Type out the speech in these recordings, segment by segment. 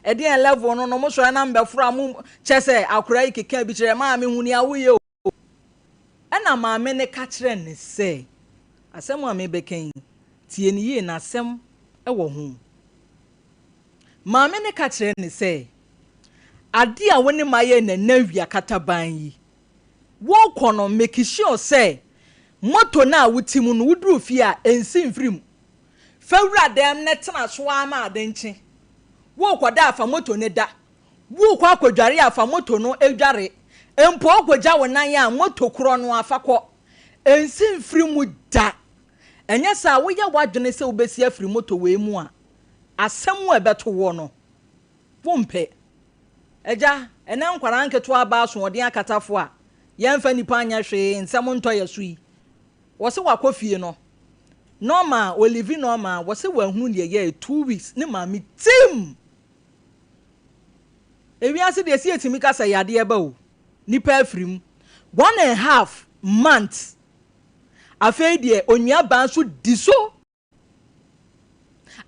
Ɛdeɛn level no no mo sɔre na mbɛforo a mo kyɛ sɛ akora yi keka bi kyerɛ maame hu nea woyɛ o. Ɛna maame no ka kyerɛ ne sɛ asɛm a mebɛka yi tie ne yie na asɛm wɔ ho. Maame no ka kyerɛ ne sɛ ade a wo ne ma yɛ nana wia kataban yi wɔkɔ no make sure sɛ moto no a wote mu no woduru fie a ɛnsi mfiri mu. Fa wura dɛm na tena so ama ade nkye. Wokɔda afa moto ne da. Wokɔ akɔdware afa moto no adware. Mpo wokɔgya wo nan a moto korɔ no afa kɔ. Ɛnsi mfiri mu da. Ɛnyɛ saa woyɛ w'adwene sɛ wobɛsi afiri moto wei mu a asɛm a ɛbɛto wɔ no wompɛ. Agya, ɛnɛ nkwaraa nketewa ba asoɔden akatafo a yɛmfa nipa anyɛ hwee nsɛm ntɔ yɛ so yi. Wɔsɛ wakɔ fie no normal olivi normal wɔsɛ wahunu deɛ yɛ 2 weeks ne maame tim. Ewiase deɛ si etimi kasa yadeɛ ba o nipa afiri mu 1.5 months. Afei deɛ onua baa nso di so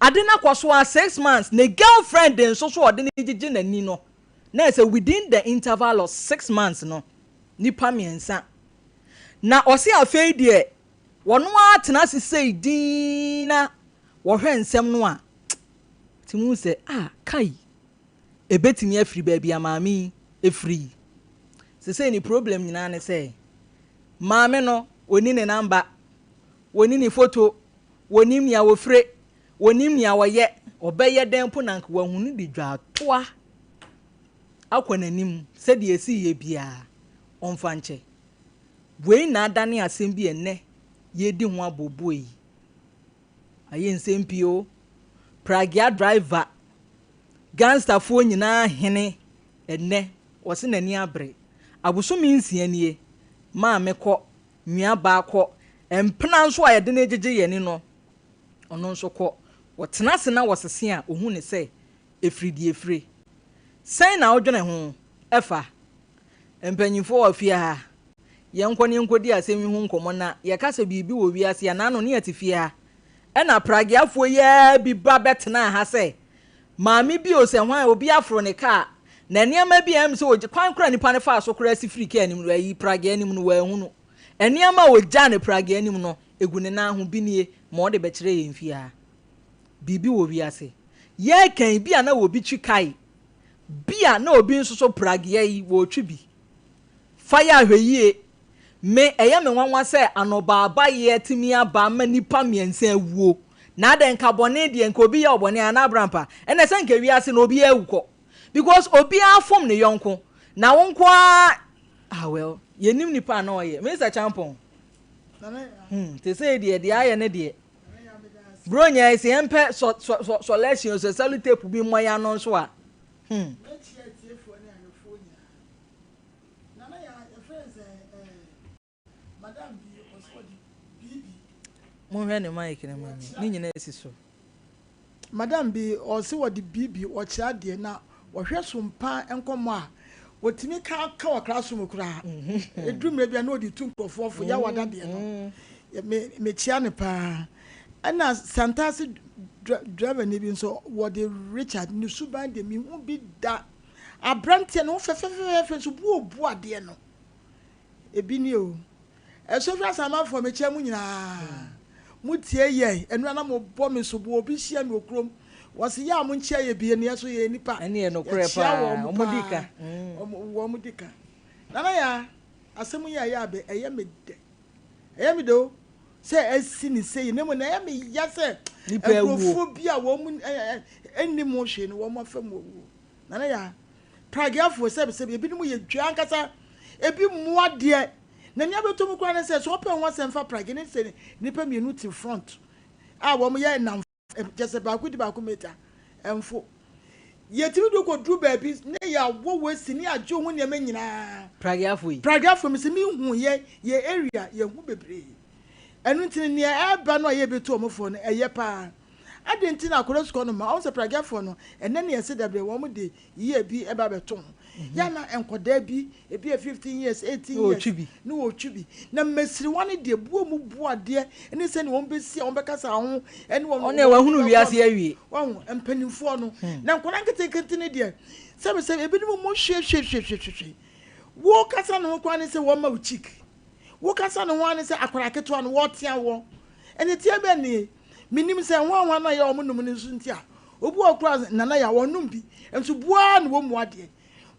ade na kɔ so a 6 months ne girlfriend nso so ɔde ne gyegye n'ani no na ɛsɛ within the interval of 6 months no nipa mmiɛnsa na ɔsi. Afei deɛ wɔn atena ase sei din na wɔhwɛ nsɛm no a ti mu sɛ a kai ebetumi afiri baabi a maame yi efiri sese ne problem nyinaa ne sɛ maame no oni ne number, oni ne photo, onim nea wofire, onim nea wɔyɛ. Ɔbɛyɛ dɛn po na nka wahunu de dwa atoa akɔ n'anim sɛdeɛ esi yɛ biara ɔmfa nkyɛ. Wei na adane asɛm bi ɛnɛ yɛdi ho abobo yi ayɛ nsɛm pii o. Pragea driver gangsterfoɔ nyinaa hene ɛnɛ wɔsi n'ani abere. Abosomi 6 nie maame kɔ nua baa kɔ mpena nso a yɛde ne gyegye yɛn ni no ɔno nso kɔ. Wɔtena ase na wɔsese a ohun ne sɛ efiri deɛ efiri sɛn na ɔdwene ho ɛfa mpanyinfoɔ wɔ fie ha. Yɛn nkɔ ne nkɔdi asɛm yi ho nkɔmɔ na yɛka sɛ biribi wɔ wiase a n'ano ne yɛte fie ha ɛna pragiafoɔ yi bi ba bɛtena ha sɛ maame bi o sɛ hwan obi aforo ne kaa na nneɛma bi a ɛm sɛ ogye kwan kora nipa ne fa so kora si firi kaa anim no ayi pragea anim no wɔahu no. Nneɛma a ogya ne pragea anim no egu ne nan ho bi nie ma ɔde bɛkyerɛ yɛn fie ha. Biribi wɔ wiase yɛɛkan bi a na obi twi kae bi a na obi nso so pragea yi wɔretwi bi fa yɛ ahwɛ yie. Me ɛyɛ me nwanwa sɛ anɔbaaba yɛ tumi aba ama nipa mmiɛnsa awuo na adɛ nka bɔne deɛ nka obi yɛ ɔbɔne ana abrampa ɛna sɛ nka wiase na obi yɛ awu kɔ because obiara fom ne yɔnko na wo nko ara. Ah well, yɛnim nipa a na ɔyɛ Mr Champon te sɛ deɛ deɛ ayɛ ne deɛ bronya yi sɛ yɛmpɛ sɔ sɔ sɔ sɔlɛsin sɛ sellotape bi mmɔ ya no nso a. Mɛkyia atiefoɔ ne ahwɛfoɔ nyinaa. Nana yɛ yɛfrɛ no sɛ madam bi ɔsɛ ɔde biribi. Monhwɛ ne mic ne ma me ne nyinaa si so. Madam bi ɔsɛ wɔde biribi ɔkyerɛ adeɛ na wɔhwɛ so mpa nkɔmmɔ a wɔtumi ka ka wɔ classroom koraa. Ɛduru mmerɛ bi a na ɔde tu nkurɔfoɔ fo yɛ wada deɛ no. Me mekyia ne paa. Ɛna Santase driver ni bi nso wɔde Richard ne suban deɛ mehu bi da. Aberanteɛ no ho fɛfɛɛfɛ nso bu obu adeɛ no. Ebi ni o. Ɛso fi asamanfoɔ mekyia mu nyinaa. Mo tie yɛ ɛnura na mo bɔ mi so bo obi hyia mi wɔ kurom wɔsi yɛ a mo nkyia yɛ bie ni ɛso yɛ nipa. Ɛne yɛ nokorɛ Yɛkyia paa. Wɔn Ɔmo di paa. ka. Wɔn mo di ka. Nana ya asɛm yi a ɛyɛ abɛ ɛyɛ mi dɛ ɛyɛ mi dɛ o sɛ ɛsi ne se yi ne mu na ɛyɛ mi ya sɛ Nipa awuo. nkurɔfoɔ bi a wɔn mu ɛ ɛ ɛnni mu hwee no wɔn afa mu owuo. Nana ya pragiafoɔ sɛbisɛbi ebinom yɛ dua ankasa ebi mmoa deɛ na nea bɛtɔ mu koraa ne sɛ sɛ ɔpɛ ho asɛm fa pragi ne sɛ nipa mmienu te front a wɔn yɛ nam kyɛ sɛ baako di baako meta ɛnfo yɛtumi do kɔ duru baabi ne yɛ awɔ wɔ esi ne agye ho nneɛma nyinaa. Pragiafo yi. Pragiafo mi sɛ mi hu yɛ yɛ area yɛ hu bebree. Ɛnu nti nea ɛɛba no a yɛbɛtu wɔn fo no ɛyɛ paa. Adɛn nti na akwadaa sukuu no ma ɔhu sɛ pragyafoɔ no ɛnɛ ne yɛse dabrɛ wɔn de yie bi ɛba bɛto ho yɛ na nkwadaa bi ebi yɛ 15 years, 18 Na years wɔtwi bi. ne wɔtwi bi na mmasiriwa no deɛ buo mu bu adeɛ ne sɛne wɔn bɛsi a wɔn bɛkasa ho ɛne wɔn Ɔne wahunu wiase awie. Wɔn mpanimfoɔ no na nkwadaa nketenkete no deɛ, sɛbisɛbi, ebinom mu hwehwehwehwehwɛ wo kasa ne ho kwan ne sɛ wɔn ma wo cheek, wo kasa ne ho ani sɛ akwadaa ketewa no wɔtea wɔ ɛne tia bɛ nie. Menim sɛ nwanwa no a yɛ wɔn nom no nso nti a obi wɔ kora nana yɛ a wɔnom bi nso buaa na wɔn mu adeɛ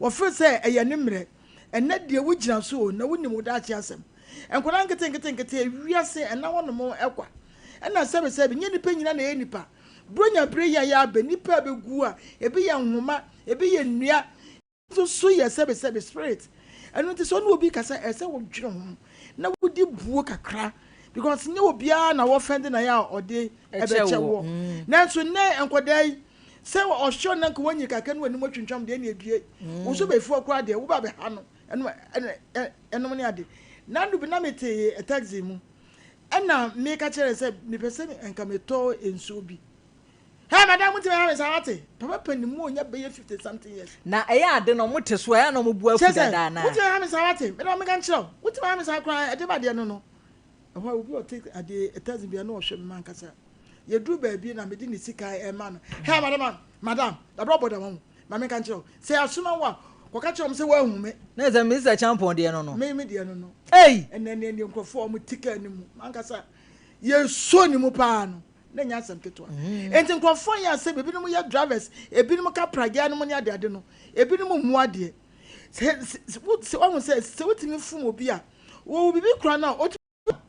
wɔfiri sɛ ɛyɛ ne mmerɛ. Ɛnɛ deɛ wogyina so o na wonim wo daakye asɛm. Nkwadaa nketenkete wiase ɛna hɔnom ɛkwa ɛna sɛbisɛbi nye nipa nyina na ɛyɛ nipa. Buronya bere yi a yɛabɛ nipa a bɛgu a, ebi yɛ nhoma, ebi yɛ nnua nso so yɛ sɛbisɛbi spirit. Ɛno nti sɛ ɔne obi kasa, ɛsɛ wodwene ho na wodi buo kakra, because nye obiara na wɔfɛnde na yɛ a ɔde ɛkyɛ ɛbɛkyɛ wɔ. Wɔ nanso nnɛ nkwadaa yi sɛ ɔhwɛ na nka wɔnyi kakra no wɔanim atwintwam deɛ ne adue wo so bɛyifoɔ koraa deɛ woba bɛha no ɛnom ɛnom ne ade. Nanu bi na mete taxi mu ɛna meka kyerɛ sɛ mepɛ sɛ nka metɔ nsuo bi. Hey madam, mutumi ha me saa wate papa panin mu onya bɛyɛ 50 something years. Na ɛyɛ ade no ɔmo te so ɛyɛ na ɔmo bu afu kyerɛ sɛ dada anaa? Wotumi ha me saa wate mede meka nkyerɛ wo, wotumi ha me saa koraa. Ɛde ba deɛ no ɛhɔ a obi a ɔte adeɛ taxi bia na ɔhwɛ me ma nkasa. Yɛduru baabi na mede ne sika ɛma no. Hey madam, madam, dabrɛ ɔbɔ da wɔn ma menka nkyerɛ wo sɛ asoma wo a kɔka kyerɛ wɔn sɛ woahu me. Na sɛ Mr Champon deɛ no me deɛ no. Ei! Ɛnɛ ne nkurɔfoɔ a wɔn ti kaa ne mu mankasa yɛsuo ne mu paa no na nya asɛm ketewa. Nti nkurɔfoɔ yɛ asɛm, ebinom yɛ drivers, ebinom ka pragea no mu ne adeade no, ebinom mu adeɛ sɛ sɛ wɔn sɛ wotumi fum obi a wɔwɔ biribi kura no a otumi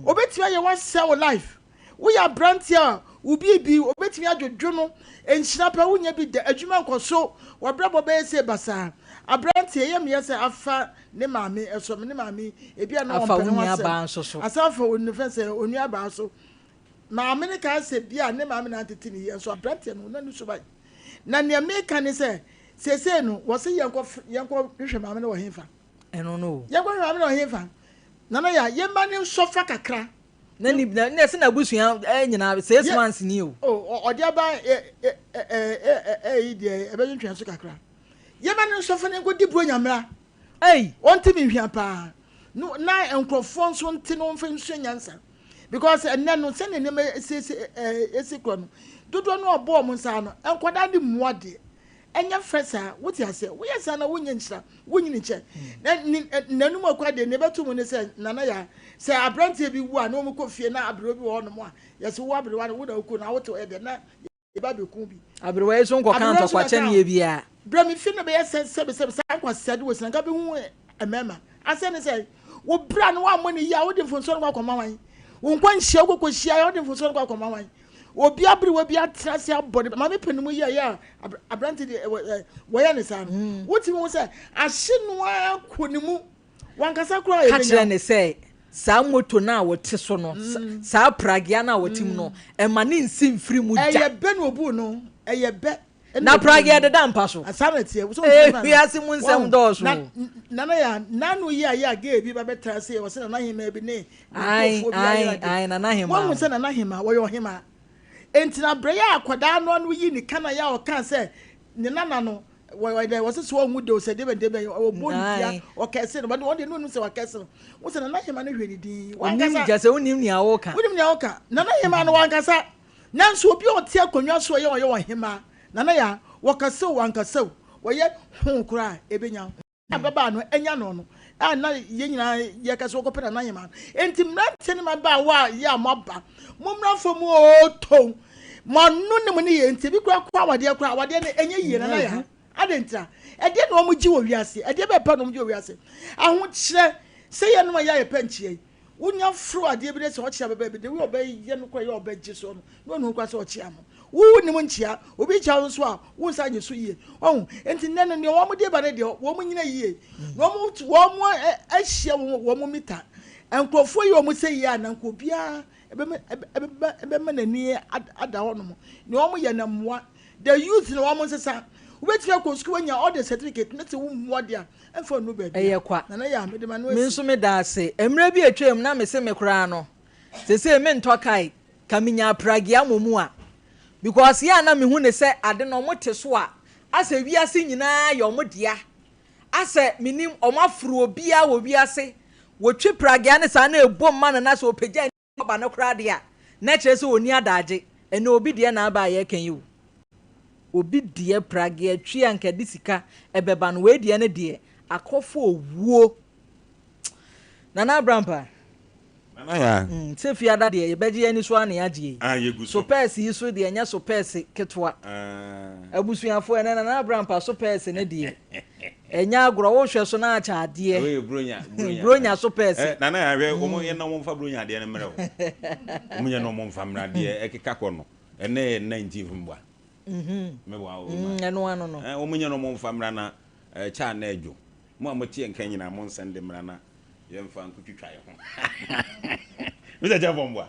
obetumi ayɛ wasɛ wo life. Woyɛ aberanteɛ a wo biribi obetumi adwodwo no nhyira pɛ wonya bi da adwuma nkɔ so, wabrabɔ bɛyɛ sɛ basaa. Aberanteɛ yɛ mmea sɛ afa ne maame ɛsɔ ne maame ebi a na afa wɔmpɛ wo ne ho nua asɛm baa nso so. Asan fa onu fɛn sɛ onua baa so maame ne kaa sɛ bi a ne maame na atete ne yie nso aberanteɛ no na ne so ba. Na nea meka ne sɛ seesei no wɔsi yɛnkɔ hwehwɛ maame no wɔ hefa? Ɛno no o. Yɛnkɔ hwehwɛ maame no wɔ hefa? Nana yɛ yɛmma ne nsɔfa kakra. Na ni na ɛsɛ n'abusua nyinaa 6 months ni o. O ɔde aba ɛ ɛ ɛ ɛ ɛ yi deɛ ɛbɛtwentwɛn so kakra. Yɛmma ne nsɔfa ne nkɔ di buro nyamra. Ei! Ɔnte me hwia paa no na nkurɔfoɔ nso nte no mfa nsua nyansa, because ɛnɛ no sɛnea nneɛma esiesie esi korɔ no dodoɔ no ɔbɔ wɔn nsa no nkwadaa de mmoa deɛ ɛnyɛ fɛ saa. Wote aseɛ? Woyɛ saa na wonyɛ nhyira wonyini kyɛ na ne n'anum akɔ adeɛ. Nea ɛbɛto mu ne sɛ nana ya sɛ aberanteɛ bi wu a na wɔn kɔ fie na aberewa bi wɔ hɔnom a yɛsɛ wo aberewa no wo na wokɔ na wote hɔ yɛ deɛ na yɛba bɛku bi. Aberewa yi so nkɔka Aberewa nso ntɔkwa bɛka kyɛneɛ ho. biara. Brɛ me fi no bɛyɛ sɛ sɛbisɛbi saa nkwasiade wɔ sinanka bi hu mmarima asɛ ne sɛ wo bra no wammɔ ne yie a wode mfonsoɔ no kɔ akɔma wan? Wo nkwa nhyia wo kɔkɔ hyia wode mfonsoɔ no kɔ akɔma wan? Obi aberewa bi atena ase abɔ ne maame panin mu yie a yɛ a aberante de wɔyɛ ne saa no wotumi wo sɛ ahye no ara kɔ ne mu wankasa koraa Ka kyerɛ yɛbɛnya. Ne sɛ saa moto no a wɔte so no saa pragea no a wɔte mu no ɛma ne nsi mfiri mu gya. Ɛyɛ bɛ na obu no ɛyɛ bɛ ɛna Na obu pragea no. deda mpa so. Asa na teɛ so. Ee, wiase mu nsɛm dɔɔso. Na nana yɛ nanu yi a yɛ a gay bi ba bɛtena ase wɔ sɛ nana hema bi ne Ai nkurɔfoɔ bi ai ayɛ ade. Ai, nana hema. Wɔn sɛ nana hema wɔyɛ ɔhema nti na abere yɛ akwadaa no ano yi ne kana yɛ a ɔka sɛ ne nana no wɔyɛ dɛ wɔsɛ sɛ wɔn de sɛ debɛn debɛn ɔbɔ ne dua ɔkɛse no wɔde de no nim sɛ wakɛse no wɔn sɛ nana hema no hwɛ ne din. Onim wankasa kyɛ sɛ wonim nea woka. Wonim nea ɔka nana hema no wankasa, nanso obi a ɔte akonnwa so a ɔyɛ ɔhema nana yɛ wɔkasa o wankasa o wɔyɛ ho koraa ebenya ababaa no anya no a na yɛn nyinaa yɛka sɛ wɔkɔpɛ nana hema no. Nti mmeranteɛ ne mmabaawa a yɛ a moaba mommra fam o tɔn mo ano ne mo ne yɛ nti ebi koraa kɔ awadeɛ koraa awadeɛ no ɛnyɛ yie. Nana yɛ ade ntira ɛdeɛ na wɔn gye wɔ wiase ɛdeɛ bɛɛ pɛ na wɔn gye wɔ wiase ahokyerɛ sɛ yɛn nom a yɛ a yɛpɛ nkyea yi wonya foro adeɛ bi de sɛ ɔkyea bɛbɛ bi de wo ɔbɛyɛ no kora yɛ ɔbɛgye so no na ɔnu kora sɛ ɔkyea no wo nim nkyea obi kyea wo nso a wo nsa nye so yie ɔho. Nti nnɛ no nea wɔn de ba no deɛ wɔn nyina yie na wɔn ahyia wɔn mita nkurɔfoɔ yi wɔn sɛ yie a na nka obiara ɛbɛma n'ani ada hɔnom nea wɔn yɛ na mmoa the youth na wɔn nsesa. Wobɛtumi akɔ sukuu anya all the certificate ne te wo mmoa deɛ a ɛmfa nnu baabi. Ɛyɛ kwa. Nana yɛ a mede ma no Me asi. nso meda ase. Mmerɛ bi atwam na mese me koraa no sesei mentɔ kae ka menya pragea mmɔ mu a Because yɛ a na mehu ne sɛ ade no ɔmo te so a, asɛ wiase nyinaa yɛ ɔmo dea. Asɛ menim ɔmo aforo obiara wɔ wiase. Wɔtwi pragea ne saa na ɛbom ma no na sɛ ɔpagya aba no koraa deɛ a, na kyerɛ sɛ ɔnni adagye. Ɛnɛ obi deɛ na aba a yɛreka yi o. Obi deɛ pragea twi a nka de sika ɛbɛba no, wei deɛ ne deɛ akɔfo owuo. Nana Abrampa. Nana ya. Sɛ fiada deɛ yɛbɛgye yɛn ani so ara na yɛagye yi. Ah, yɛgu so. Sopɛɛse yi so deɛ ɛnyɛ sopɛɛse ketewa. Ah. Abusuafoɔ ɛnɛ Nana Abrampa sopɛɛse ne deɛ ɛnyɛ agorɔ, wohwɛ so na akyɛ adeɛ. Oye, bronya, bronya. Bronya sopɛɛse. Eh, Nana ya hwɛ, wɔn yɛ na wɔn fa bronya adeɛ no mmerɛ o. Wɔn yɛ na wɔn fa mmerɛ adeɛ ɛkeka kɔ no. Ɛnɛ yɛ 19 mbua. Meboa o. Ɛno ano no. Eh, wɔn yɛ na wɔn fa mmerɛ na kya na ɛdwo. Mo a mo te nka nyinaa mo nsɛn de mmerɛ na yɛmfa nkotwitwa yɛ ho. Mr. Chairman mboa.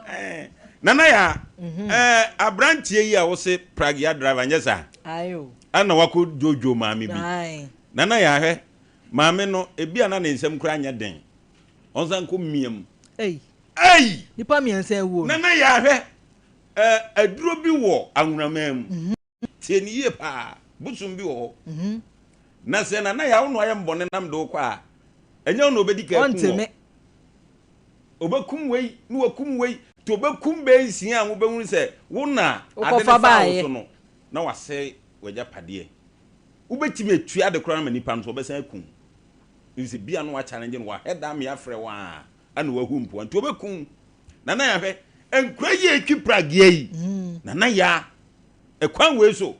Eh, Nana ya, eh, abranteɛ yi a wose Pragya driver nyɛ saa. Ayo. Ana wakɔ jojo maame bi. Aye. Nana ya hwɛ, maame no ebi a na ne nsɛm koraa nyɛ den. Ɔnsan kɔ miam. Ei. Ei! Nipa mmiɛnsa awuo no. Nana ya hwɛ, eh, aduro bi wɔ anwuraman mu. Tie ne yie paa, bosom bi wɔ hɔ. Na sɛ Nana ya wo na ɔyɛ mbɔne nam de wo kɔ a, ɛnyɛ wo na obɛdi ka akum Ɔnte wɔ. me. Obɛkum wei na wakum wei nti obɛkum bɛyɛ nsia a wobɛhunu sɛ wo na ade no Wokɔfa faa wo baeɛ. so no na wasɛe w'agyapadeɛ. Wobɛtumi atua ade koraa ma nipa no so ɔbɛsan akum wo. Ɛfiri sɛ bia na wakyalengye no, wahɛ da ame afrɛ wo a ana wahu mpoa nti ɔbɛkum wo. Nana ya hwɛ, nkura yi a ɛtwi pragea yi, Nana ya, ɛkwan wei so,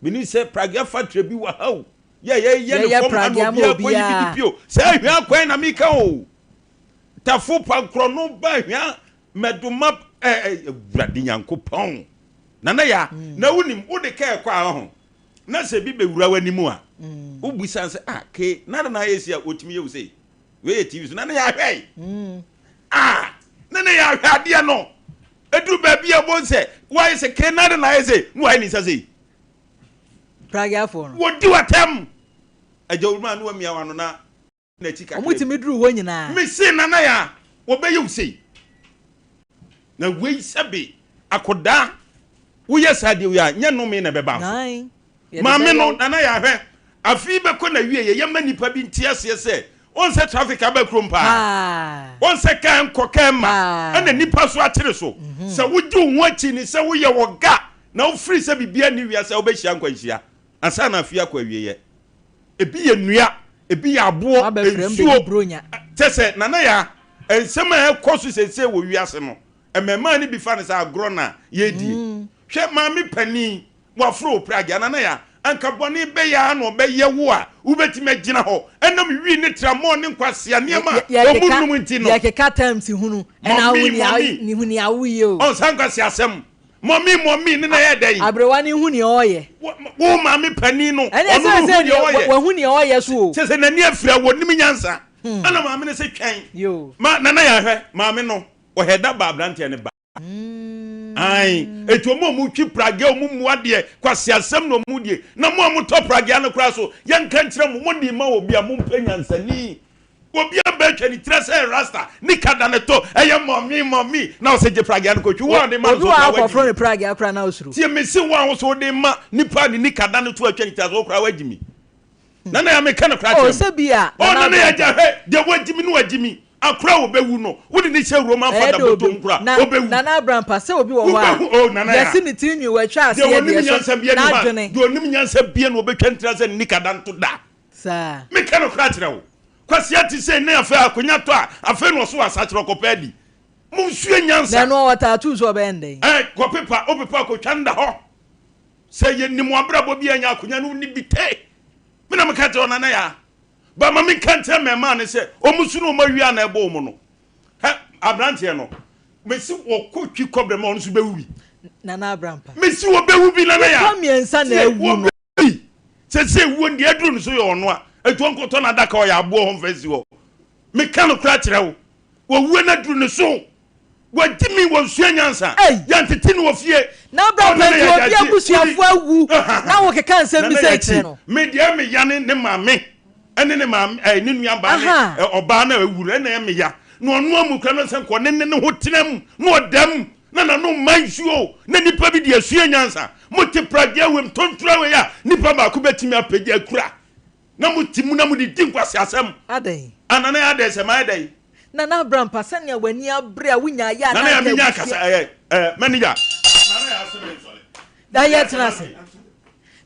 menim sɛ pragea factory bi wɔ ha o, yɛ yɛyɛ ne Yɛyɛ fam ha na pragea ma obiara kɔ yi bi di obiara. pio. Saa ahwia kwan na meka o. Tafo pankorɔ no ba ahwia mɛdoma ɛ ɛ Awurade Nyankopɔn. Nana ya, na wonim wode kɛɛ kɔ a ho na sɛ bi bɛwura w'anim a, wobisa sɛ ah ke na na ayɛ si a wɔtumi yɛ wo sei. Wei yɛ TV so na ne yɛ ahwɛ yi. Ah, na ne yɛ ahwɛ adeɛ no. Ɛduru baabi a wɔn sɛ wɔayɛ sɛ ke na na ayɛ sei na wɔayɛ ne nsa sei. Pragyafoɔ no. Wɔdi w'atɛm. Agya owuruma no wamia w'ano na n'akyi kakra. Wɔn tumi duru hɔ nyinaa. Mese Nana ya wɔbɛyɛ wo sei. Na wei sɛbe akɔdaa woyɛ saa deɛ wei a nyɛ nnome na ɛbɛba so. Nine. Yɛde Maame bɛyɛ no wo. Nana ya hwɛ afei bɛkɔ na wie yɛ yɛma nipa bi nte aseɛ sɛ wɔn sɛ traffic aba kurom paa. Paa. Wɔn sɛ kaa nkɔ kaa mma Paa. ɛna nipa so akyere so. Sɛ wogye wo ho akyi ni sɛ woyɛ wɔ ga na wofiri sɛ biribiara ni wiase a wobɛhyia nkwanhyia ansa na afei akɔ awieɛ. Ebi yɛ nnua, ebi yɛ aboɔ, Wabɛfrɛ mu nsuo. bɛdi bronya. Kyɛ sɛ Nana ya nsɛm a ɛkɔ so seesei wɔ wiase no, mmɛmaa no bi fa no sɛ agorɔ na yɛredie. Hwɛ maame panin, waforo wo pragea. Nana ya, anka bɔne bɛyɛ ara na ɔbɛyɛ wo a wobɛtumi agyina hɔ ɛnam wi ne tramɔɔ ne nkwasea nneɛma a ɔmu nnom nti no. Yɛkeka terms hunu ɛna Mɔmi, awo ni mɔmi. ne hu ni awo yie o. Ɔnsa nkwasea asɛm. Mɔmi, mɔmi, ne na yɛ dɛn? Aberewa ne hu nea ɔyɛ. Wo maame panin no, Ɛne ɔno sɛ no sɛ hu deɛ ɔyɛ. wahu nea ɔyɛ so o. Kyɛ sɛ n'ani afiri a wɔnim nyansa. Ɛna maame no sɛ twɛn. Yo. Ma Nana yɛ ahwɛ maame no ɔhɛ da ba aberanteɛ no ba. Ae, eti ɔmo a ɔmo twi pragea ɔmo mmu adeɛ, kwasi asɛm na ɔmo die. Na mo a mo tɔ pragea no koraa so, yɛnka nkyerɛ mo, mo de ma obi a mo mpɛ nyansani. Obi aba atwa ne tiri sɛ rasta, nika da ne to, ɛyɛ mɔmi mɔmi, na ɔsɛ gye pragea no kɔtwi, wo a ɔde ma no Obi so wɔ koraa akɔforo wagyi ne mi. pragea koraa na osuro. Tie me se wo a wo so wode ma nipa a ne nika da ne to atwa ne tiri ase wo koraa wagyi mi. Nana ya meka no koraa O kyerɛ mo. sɛ bi a Oh, Nana Nana ya Abrampa. gya hwɛ deɛ wagyi mi ne wagyi mi. Akora a ɔbɛwu no, wode ne hyɛ Roma Ɛyɛ fada dɛ obi bɔtɔ mu kora, na ɔbɛwu. Nana Abrampa sɛ obi wɔ hɔ a Wobɛhu, oh, Nana ya. yɛsi ne tiri nwi wɔatwa Deɛ aseɛ ɔnim deɛ so nyansa bia ni hɔ a, n'adwene. deɛ ɔnim nyansa bia na ɔbɛtwa ne tiri ase ne nika da nto da. Saa. Meka no kora kyerɛ wo. Kwasia te sɛ ne afei akonya tɔ a, afei na ɔso asakyerɛ ɔkɔpɛ adi. Monsua nyansa. Na ɛno ɔwɔ tattoo so ɔbɛyɛ ndɛn? Eh, kɔpepa, wopepa akɔtwa no da hɔ. Sɛ yɛnim w'abrabɔ bi a nya akonya no wonni bi te. Me na meka kyerɛ wo Nana Yaa. Ba ma menka nkyerɛ mmɛmaa no sɛ wɔn su no wɔn awia na ɛbɔ wɔn no. Hɛ, aberanteɛ no, mesi wɔkɔ twi kɔbrɛ ma ɔno nso bɛwu bi. Nana Abrampa. Mesi wɔbɛwu bi Nana Yaa. Nipa mmiɛnsa na Tie, awu no. wɔbɛwu bi. Sɛ sɛ ewuo no deɛ aduru no so yɛ ɔno a, etu ɔnkɔtɔ n'adaka ɔyɛ aboɔ hɔ mfa nsi hɔ. Meka no koraa kyerɛ wo, wɔwuo no aduru ne so. Wagye mi wɔnsua nyansa. Ei! Yɛntete no wɔ fie. Na Oh, Abrampa Nana nti Yaa obi gya tie. abusuafo awu na wokeka nsɛm bi Nana sɛ Yaa kyerɛ tie. no. Me deɛ me ya ne ne maame ɛne ne maame ɛɛ ne nua baa ne Aha. ɔbaa na ewu no ɛna ɛyɛ me ya. Na ɔno amu kura no sɛ nkɔ ne ne ne ho tena mu na ɔda mu. Na n'ano mma nsuo na nnipa bi de asua nyansa. Mote pragea wei ntontora wei a nipa baako bɛtumi apagya akura na mote mu na mode di nkwaseasɛm. Adɛn? Ah, Nana Yaa adɛn sɛ mayɛ dɛn? Nana Abrampa, sɛnea w'ani abere a wonyaa yɛ a na Nana Yaa anka menya abusua. akasa ɛyɛ ɛɛ manager. Nana Yaa se mensɔre. Na yɛ tena ase.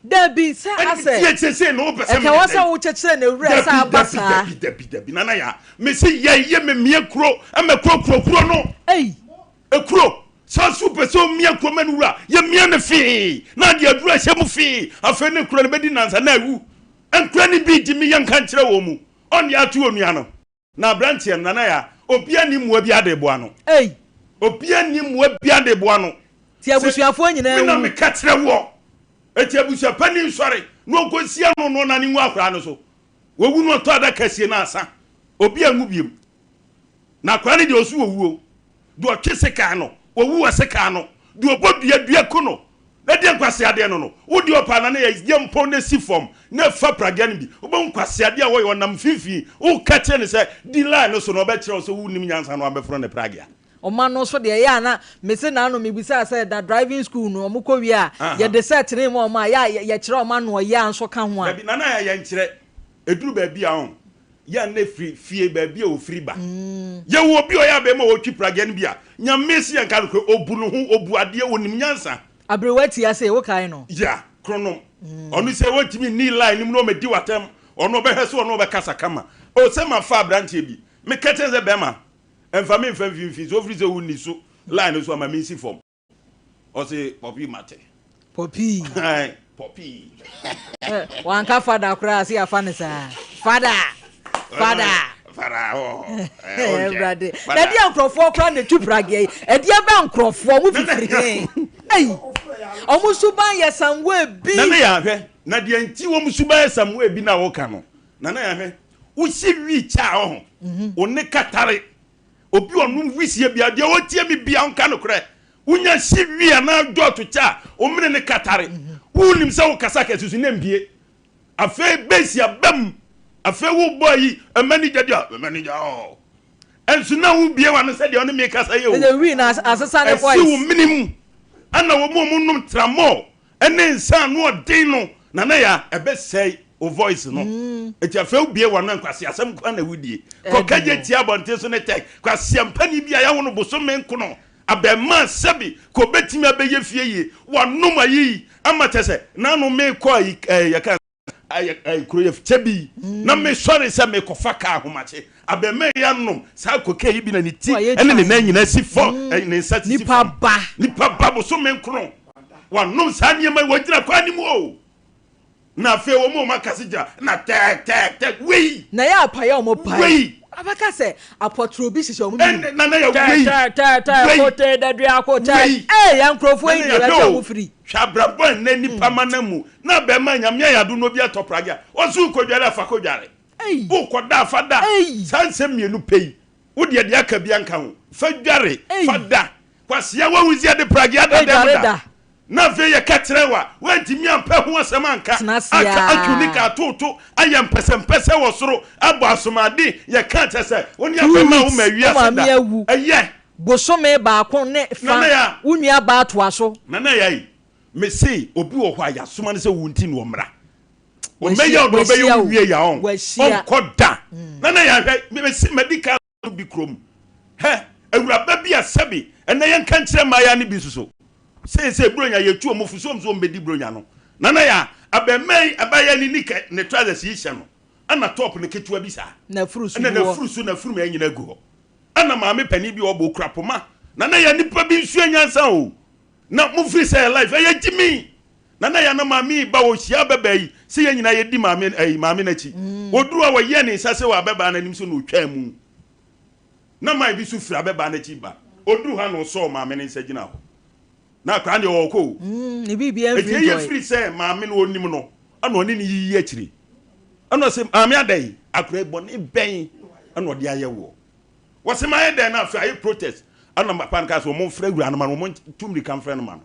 Dabi, sɛ asɛ. Ɛnti seesei no wopɛ sɛ Ɛka meyɛ wɔ sɛ dɛn? wokyekyere ne werɛ sɛ Dabi, aba dabi, saa. dabi, dabi, dabi, Nana Yaa. Mese yɛ yɛ memia kuro ɛmɛ kuro kuro kuro no. Ei! Ekuro, Sɛ nso wopɛ sɛ omia kuro ma no wura, yɛmia no fee na ade aduru ahyɛ mu fee. Afei ne kuro no bɛdi nnansa na awu. Nkura no bi gye me yɛnka nkyerɛ wɔn mu. Ɔnde ato onua no. Na aberanteɛ no, Nana Yaa, obiara nni mmoa biara de reboa no. Ei! Obiara nni mmoa biara de reboa no. Nti abusuafoɔ nyinaa Me na wu. meka kyerɛ woɔ. Enti abusua panin nsɔre na ɔnkɔsi ano na ɔnane ngu akwadaa no so. Wawu no ɔtɔ adaka sie no asa. Obiara nwu biom. Na akwadaa no deɛ ɔso ɔwuo. Deɛ ɔtwe sekan no, ɔwu wɔ sekan ano. Deɛ ɔbɔ dua, dua ku no. Na deɛ nkwaseadeɛ no no, wo deɛ ɔpɛ anaa ne yɛ, yɛ mpo na si fam na fa pragea no bi. Wobɛhu nkwaseadeɛ a wɔyɛ, ɔnam mfimfini. Woka kyerɛ no sɛ, di line no so na ɔbɛkyerɛ wo sɛ wonnim nyansa na wabɛforo ne pragea. Ɔma no nso deɛ ɛyɛ a na mese naano mebisaa sɛ da driving school no ɔmo kɔ wie a yɛde sɛ tene ma ɔmo a yɛ a yɛkyerɛ ɔmo ano ɔyɛ a nso ka ho a. Dabi, Nana yɛnkyerɛ. Ɛduru baabi a ɔn, yɛ a na ɛfiri fie baabi a ɔfiri ba. Yɛwɔ obi a ɔyɛ abɛɛma a ɔtwi pragea no bi a, Nyame se yɛnka nokorɛ, ɔbu ne ho, ɔbu adeɛ, ɔnim nyansa. Aberewa tia sei, wokae no? Yeah, kronom. Ɔno sɛ ɔntumi nni line no mu na ɔmɛdi w'atɛm, ɔno ɔbɛhwɛ sɛ ɔne wo bɛkasa kama. Oh, sɛ mafa aberanteɛ bi, meka kyerɛ no sɛ bɛɛma, mfa me mfa mfimfini, sɛ wofiri sɛ wonni so line no so a ma mensi fam. Ɔse pɔpi mate. Pɔpi. Pɔpi. Wanka fada koraa se yafa ne saa. Fada. Fada. Fada hɔ. Ɛwurade. Na ɛdeɛ nkurɔfoɔ koraa na etu prageɛ yi. Ɛdeɛ bɛ nkurɔfoɔ mo fifiri he. Ei. Ɔmo suban yɛ sanwoe bi. Nana yɛ ahwɛ. Na deɛ nti wɔn suban yɛ sanwoe bi na wɔka no. Nana yɛ ahwɛ. Wosi wi kya ɔho. Wo ne katare. Obi a ɔnom wisie bia, deɛ ɔtie me bia ɔnka nokorɛ. Wonya hye wi anaa dwɔɔto kyɛ a, wo mene ne katare. Wonim sɛ wokasa kɛse so na mbie. Afei base aba mu. Afei wobɔ ayi, manager deɛ, manager ɔɔ. Ɛnso na wobie w'ano sɛ deɛ ɔne me kasa yɛ o. Ɛsɛ wi na asesa ne voice. Ɛsi wo mene mu. Ɛna wɔn a wɔnom tramol Ɛne nsa ano ɔden no Nana Yaa ɛbɛsɛe wo voice no Enti afei wo bue w'ano a nkwaseasɛm nko ara na wodie Kɔ ka gye tia abɔnten so ne tech Kwaseampani bi a yɛawo no bosome nkono Abɛɛmaa sɛbi ka obɛtumi abɛyɛ fie yie Wanom ayiyi ama kyɛ sɛ Nano mekɔ ayi ɛɛ yɛka Ayɛ ɛɛ kuro yɛ kyɛ bi na me sɔre sɛ me kɔfa kaa ahomakye abɛɛmaa yi anom saa cocaine yi bi na ne ti ɛne ne nan nyinaa si fam ɛɛ ne nsa sisi fam nipa ba bosome nkono wanom saa nneɛma yi wɔgyina kwan no mu o na afei wɔn a wɔn akase gyina na tɛɛ tɛɛ tɛɛ wei Na yɛ apae a wɔn pae. Wei. Abɛka sɛ apɔtorɔ bi hyehyɛ wɔn mu. Ɛnna na yɛ wei. Tɛɛ tɛɛ tɛɛ Wei. kote dadua kote. Wei. Ee yɛn nkurɔfoɔ yi Nana deɛ yɛhwɛ baabi a o wɔn firi. Hwɛ abrabɔ a nnɛ nnipa ma no mu na bɛrima Nyame ayɛ adom na obi atɔ pragya a ɔse wokɔdware a fa kɔdware Ei. wokɔda a fa da Ei. saa nsɛm mmienu pɛ yi wo deɛ deɛ aka bia nka ho fa dware Ei. fa da Kwasea wahu sɛ yɛde pragea da dɛm Dware da da. na afei yɛka kyerɛ wo a woantumi ampɛ ho asɛm anka Tena ase aka atwi ne ara. ka atoto ayɛ mpɛsɛmpɛsɛ wɔ soro abɔ asomade yɛka kyerɛ sɛ wo ne Two abɛma wo weeks ma wo wiase maame da awu. ɛyɛ Bosome baako ne fa Nana ya. wo nua baa toa so. Nana ya yi, me se obi wɔ hɔ a yasoma no sɛ wo nti na ɔmmra. Ɔmmɛyɛ wo deɛ ɔbɛyɛ wo wie ya ɔn. Ɔnkɔ da. Nana ya hwɛ, me se madi kan bi kurom. Hɛ, awuraba bi a sɛbi, ɛnɛ yɛnka nkyerɛ mmayewa no bi nso so. Seesei Buronya yɛtu wɔn fo sɛ wɔn nso wɔmmɛdi Buronya no. Nana ya, abarimaa yi, abaayewa yi ne nika, ne trousers yi hyɛ no, ɛna top no ketewa bi saa. N'afuru so Ɛna gu hɔ. n'afuru so, n'afuru mmaa nyinaa gu hɔ. Ɛna maame panin bi a ɔbɔ okura poma. Nana ya nipa bi nsua nyansa o. Na mo firi sɛ life ɛyɛ gyimi. Nana ya na maame yi ba ɔhyia abɛbaa yi sɛ yɛn nyinaa yɛdi maame ɛyi maame n'akyi. Ɔduru a ɔyɛ ne nsa sɛ wɔ abɛbaa n'anim sɛ na ɔtwaa mu. Na man bi so firi abɛbaa n'akyi ba. Ɔduru ha na ɔsɔɔ maame ne nsa gyina hɔ. Na akwadaa deɛ ɔɔkɔ o. Ne biribiara Enti mfiri ɛyɛ ntɔe. firi sɛ maame no ɔnim no ɛna ɔne no yiyi akyire. Ɛna ɔse maame adɛn akwadaa yi bɔne bɛn ɛna ɔde ayɛ woɔ. Wɔse mayɛ dɛn na afei ayɛ protest. Ɛna papa no kaa sɛ wɔn mfrɛ awura no ma no wɔn ntu mmirika mfrɛ no ma no.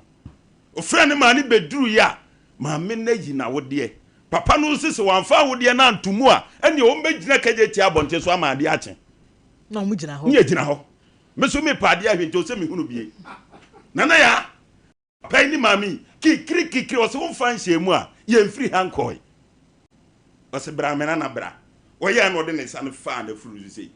Ɔfrɛ no maa no bɛduru yɛ a maame no ayi n'awodeɛ. Papa no nso se wɔamfa awodeɛ no anto mu a ɛneɛ wɔn bɛgyina kagya abɔnten so ama adeɛ akye. Na wɔn gyina hɔ. Ne yɛgyina hɔ. Me so mepɛ adeɛ ahwɛ nti ɔsɛ mehunu bie. Nana Yaa, papa yi ne maame yi, kikiri kikiri, ɔse womfa nhyɛɛ mu a, yɛmfiri ha nkɔe. Ɔse bra me nana bra. Ɔyɛɛ na ɔde ne nsa no faa n'afuru so sei.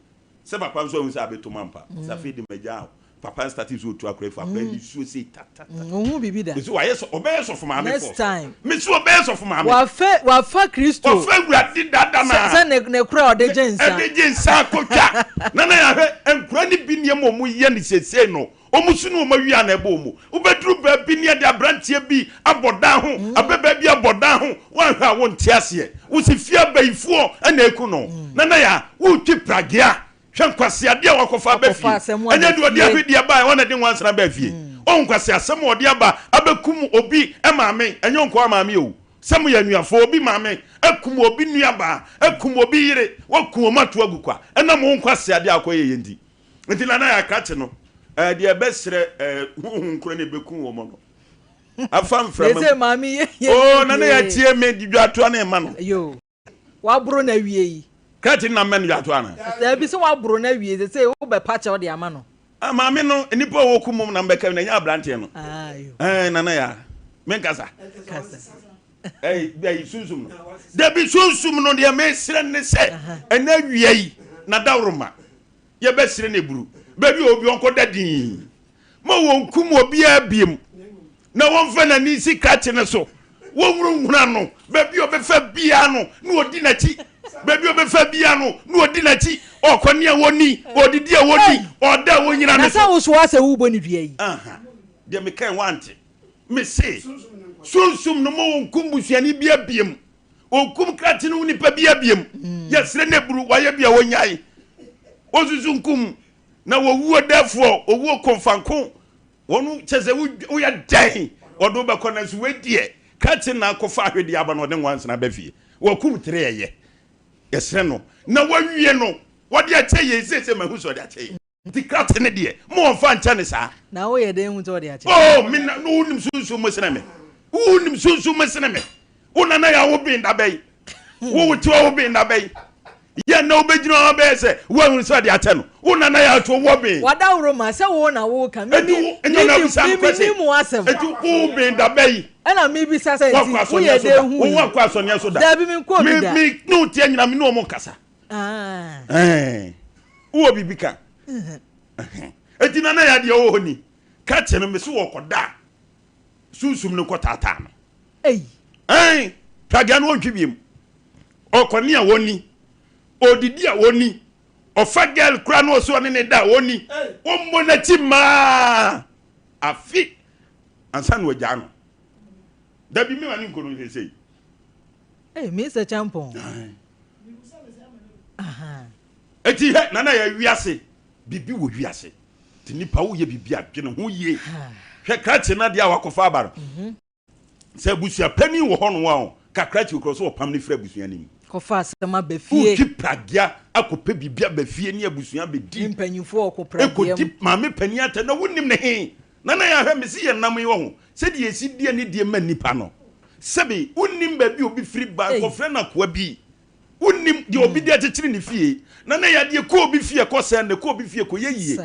Sɛ papa nso ahu sɛ abɛtɔ mu ampa. Ɔse afei de magyaa wo. Papa no startee sɛ ɔtu akora fi akora yi nsuo sei ta ta ta. Ɔnhu biribi da. Mese wayɛ sɔ ɔbɛyɛ sɔfo maame Next force. time. Mese ɔbɛyɛ sɔfo maame. Wafe wafa Kristo. Wafa Awurade dada na. Sɛ sɛ ne ne kora a ɔde gye nsa. Ɛde gye nsa akotwa. Nana yɛahwɛ nkora no bi nneɛma a wɔyɛ no seesei no. Wɔn su ne wɔn awia na ɛbɔ wɔn. Wobɛduru baabi ne yɛde aberanteɛ bi abɔ dan ho, ababaa bi abɔ dan ho, woanhwɛ a wonte aseɛ. Wosi fie abayifoɔ na ɛku no. Nana Yaa, woretwi pragea. Hwɛ nkwaseadeɛ a wakɔfa aba fie. Ɛnyɛ deɛ ɔde ahwedeɛ baeɛ, ɔna de nwansena baa fie. Ɔhu nkwaseasɛm a ɔde aba abɛkum obi maame, ɛnyɛ wo nkoa maame o. Sɛ moyɛ anuafoɔ, obi maame akum obi nuabaa, akum obi yere, waku wɔn ato agu kwa ɛnam wo nkwaseadeɛ a wokɔyɛeɛ nti. Nti Nana Yaa krakye no, ɛɛ deɛ ɛbɛsrɛ ɛɛ honhom korɔ na ɛbɛku wɔn no. Afa mframa mu. Oo Nana Yaa tie me, dwatoa no mma no. Waboro no awie yi. Krakye no na mmɛ no dwatoa anaa? Daabi sɛ waboro no awie sesei wobɛpa kyɛw de ama no. Ah maame no nnipa a wɔku mom na mbɛka na ɛnyɛ abranteɛ no. Ah yo. Ɛɛ Nana Yaa menkasa. Kasa. Ɛyi ɛyi sunsum no. Dabi sunsum no deɛ mesrɛ ne sɛ ɛnɛ awia yi na dawuroma. Yɛbɛsrɛ no aburu baabi a obi ɔnkɔda dinn. Ma wɔnkum obiara biom, na wɔmfa n'ani nsi krakye no so. Wɔnhunahuna no baabi a ɔbɛfa biara no, na wɔdi n'akyi. Baabi a ɔbɛfa biara no, na wɔdi n'akyi. Ɔkɔ ne a wɔni, ɔdidi a wɔdi, ɔda a wɔnyina Na ne sɛ so. wo so ara sɛ worebɔ ne dua yi. Aha, deɛ mekae woante. Mese, sunsum no ma wɔnkum busuani biara biom. Ɔnkum krakye no nipa bi abiem. Yɛsrɛ no aburu, wayɛ bi a wɔnyae. Ɔnsusu nkum na wɔwuo dɛfoɔ, owuo kɔmfanko. Wɔn kyɛ sɛ woyɛ dɛn wɔde wobɛkɔ nanso wei deɛ krakye na akɔfa ahwedeɛ aba na ɔde nwansena ba fie. Wɔkum tere ɛyɛ. Yɛsrɛ no na wawie no wɔde akyɛ yɛn seesei mahu sɛ ɔde akyɛ yɛn. Nti krakye no deɛ, mo wɔnfa nkyɛ no saa. Na wo yɛ dɛn hu sɛ ɔde akyɛ? Oh, me na, no wonim sunsum mu sene me. Wonim sunsum mu sene me. Wo nana yɛ wo ben da bɛyi. Wo wo tiwa wo ben da bɛyi. Yɛ na wobɛgyina hɔ bɛyɛ sɛ woahunu sɛ ɔde akyɛ no. Wo nana yɛ ato wɔ ben. Wadaworo ma sɛ wo na wo ka. Eti wo, ɛnyɛ na bisa no kwɛse. Me nim asɛm. Eti wo ben da bɛyi. Ɛna me bisa sɛ nti wo yɛ dɛn hu yi. Wo wakɔ asɔneɛ so da. Dabi me nkɔ bi da. Me, me, ne wo tia nyina me ne wɔn kasa. Ah. Ɛɛ, wowɔ biribi ka? Eti na na yɛ adeɛ wɔ hɔ ni. Ka kyerɛ no mese wɔkɔda a, sunsum no kɔtaataa no. Ei. Ɛn, pragea no wɔntwe biem. Ɔkɔne a wɔni, ɔdidi a wɔni, ɔfa girl koraa na ɔsɛ ɔne ne da a wɔni. Wɔmmɔ n'akyi maa afe ansa na wɔagyaa no. Dabi mema ne nkɔ no seesei. Ei, Mister Champon. Eti hɛ nana yɛ wiase biribi wɔ wiase ti nipa woyɛ biribi adwene ho yie hwɛ krakye no adeɛ a wakɔfa aba no mhm. sɛ abusua panin wɔ hɔ no a ka krakye korɔ so ɔpam no firi abusua no mu kɔfa asɛm aba fie wotwi pragea akɔpɛ biribi aba fie ne abusua bɛdi mpanyinfoɔ ɔkɔ pragea mu ɛkɔdi maame panin atɛ na wonim ne he nana yɛ ahwɛ mesi yɛ nam yi wɔ ho sɛdeɛ yɛsi di anidie ma nnipa no sɛbe wonnim baabi obi firi ba nkɔfrɛ no akoa bi Wonnim deɛ obi de akyekyere ne fie, na na ɛyɛ adeɛ kɔ obi fie kɔ sɛn na kɔ obi fie kɔ yɛ yie.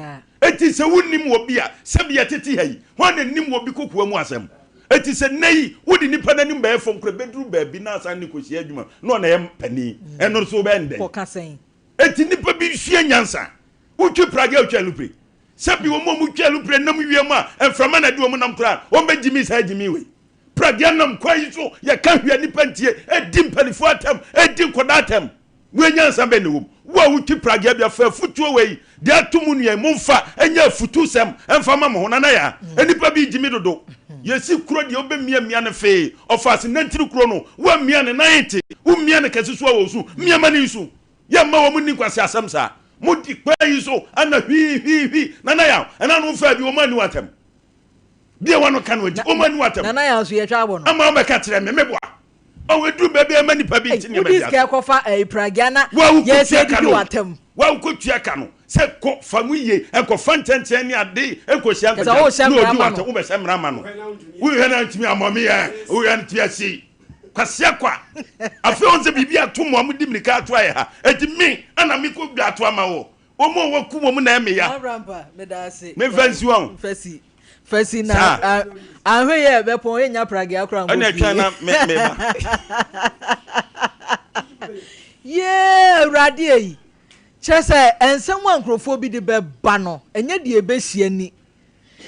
Enti sɛ wonnim obi a, sɛbi yɛtete ha yi, hwan na nim obi kokoa mu asɛm? Enti sɛ nnɛ yi wode nipa no anim bɛyɛ fam koraa, ɛbɛduru baabi na asan ne kɔhyia adwuma na ɔna ɛyɛ panin, ɛno nso wobɛyɛ no dɛn? Enti nnipa bi nsua nyansa. Wotwi pragea a wotwi alupre. Sɛbi wɔn a wɔtwi alupre nam wiem a mframa na ɛde wɔn nam koraa, wɔbɛgyimi saa gyimi wei. Pragea nam kwan yi so, yɛka hwee a nnipa ntie, edi mpanimfoɔ atɛm, edi nkwadaa atɛm. Wei nyansa bɛn na ɛwɔ mu? Wo a wotwi pragea bi afa afutuo wei de ato mo nua yi, momfa nyɛ afutusɛm mfa ma mo ho. Nana Yaa, nnipa bi gye me dodo. Yɛsi kuro deɛ wobɛmiamia no fee, ɔfa ase nantiri kuro no, woammia ne nan nte, womia no kɛse so a ɔsu, mia ma no nsu. Yɛmma wɔn nni nkwaseasɛm saa. Modi kwan yi so ana hwii hwii hwii. Nana Yaw, ɛna no wofaa bi, wɔn anni wo atɛm. Bia wano ka no nti ɔma ni watam. Nana yɛ nso yɛtwa abɔ no. Ama ɔbɛka kyerɛ me meboa. Ɔwɔ eduru baabi a ɛma nipa bi nti nneɛma bi ase. Wodi sika kɔfa ɛyi pragya na yɛsɛ didi watam. Wa wokɔ tua ka no sɛ kɔ fa mu yie nkɔ fa nkyɛnkyɛn ne ade nkɔ hyia nkɔgya na odi watam wobɛhyɛ mmara ma no. Wohwɛ na ntumi amɔ me yɛ wohwɛ no tua si. Kwasia kwa. Afei wɔn sɛ biribi ato mo a mo di mirika ato ayɛ ha. Eti me ana me kɔ dwa ato ama wɔ. Wɔn a wɔku wɔn na ɛme ya. Arampa, meda ase. Memfa nsi wɔn. Mfa si. Fasi na ahwɛ yɛ bɛpɔn yɛ nya pragea kora nkɔ fie. Ɛna twɛn na me me ba. Yee awurade eyi. Kyerɛ sɛ nsɛm a nkurɔfoɔ bi de bɛba no ɛnyɛ deɛ ɛbɛhyia ni.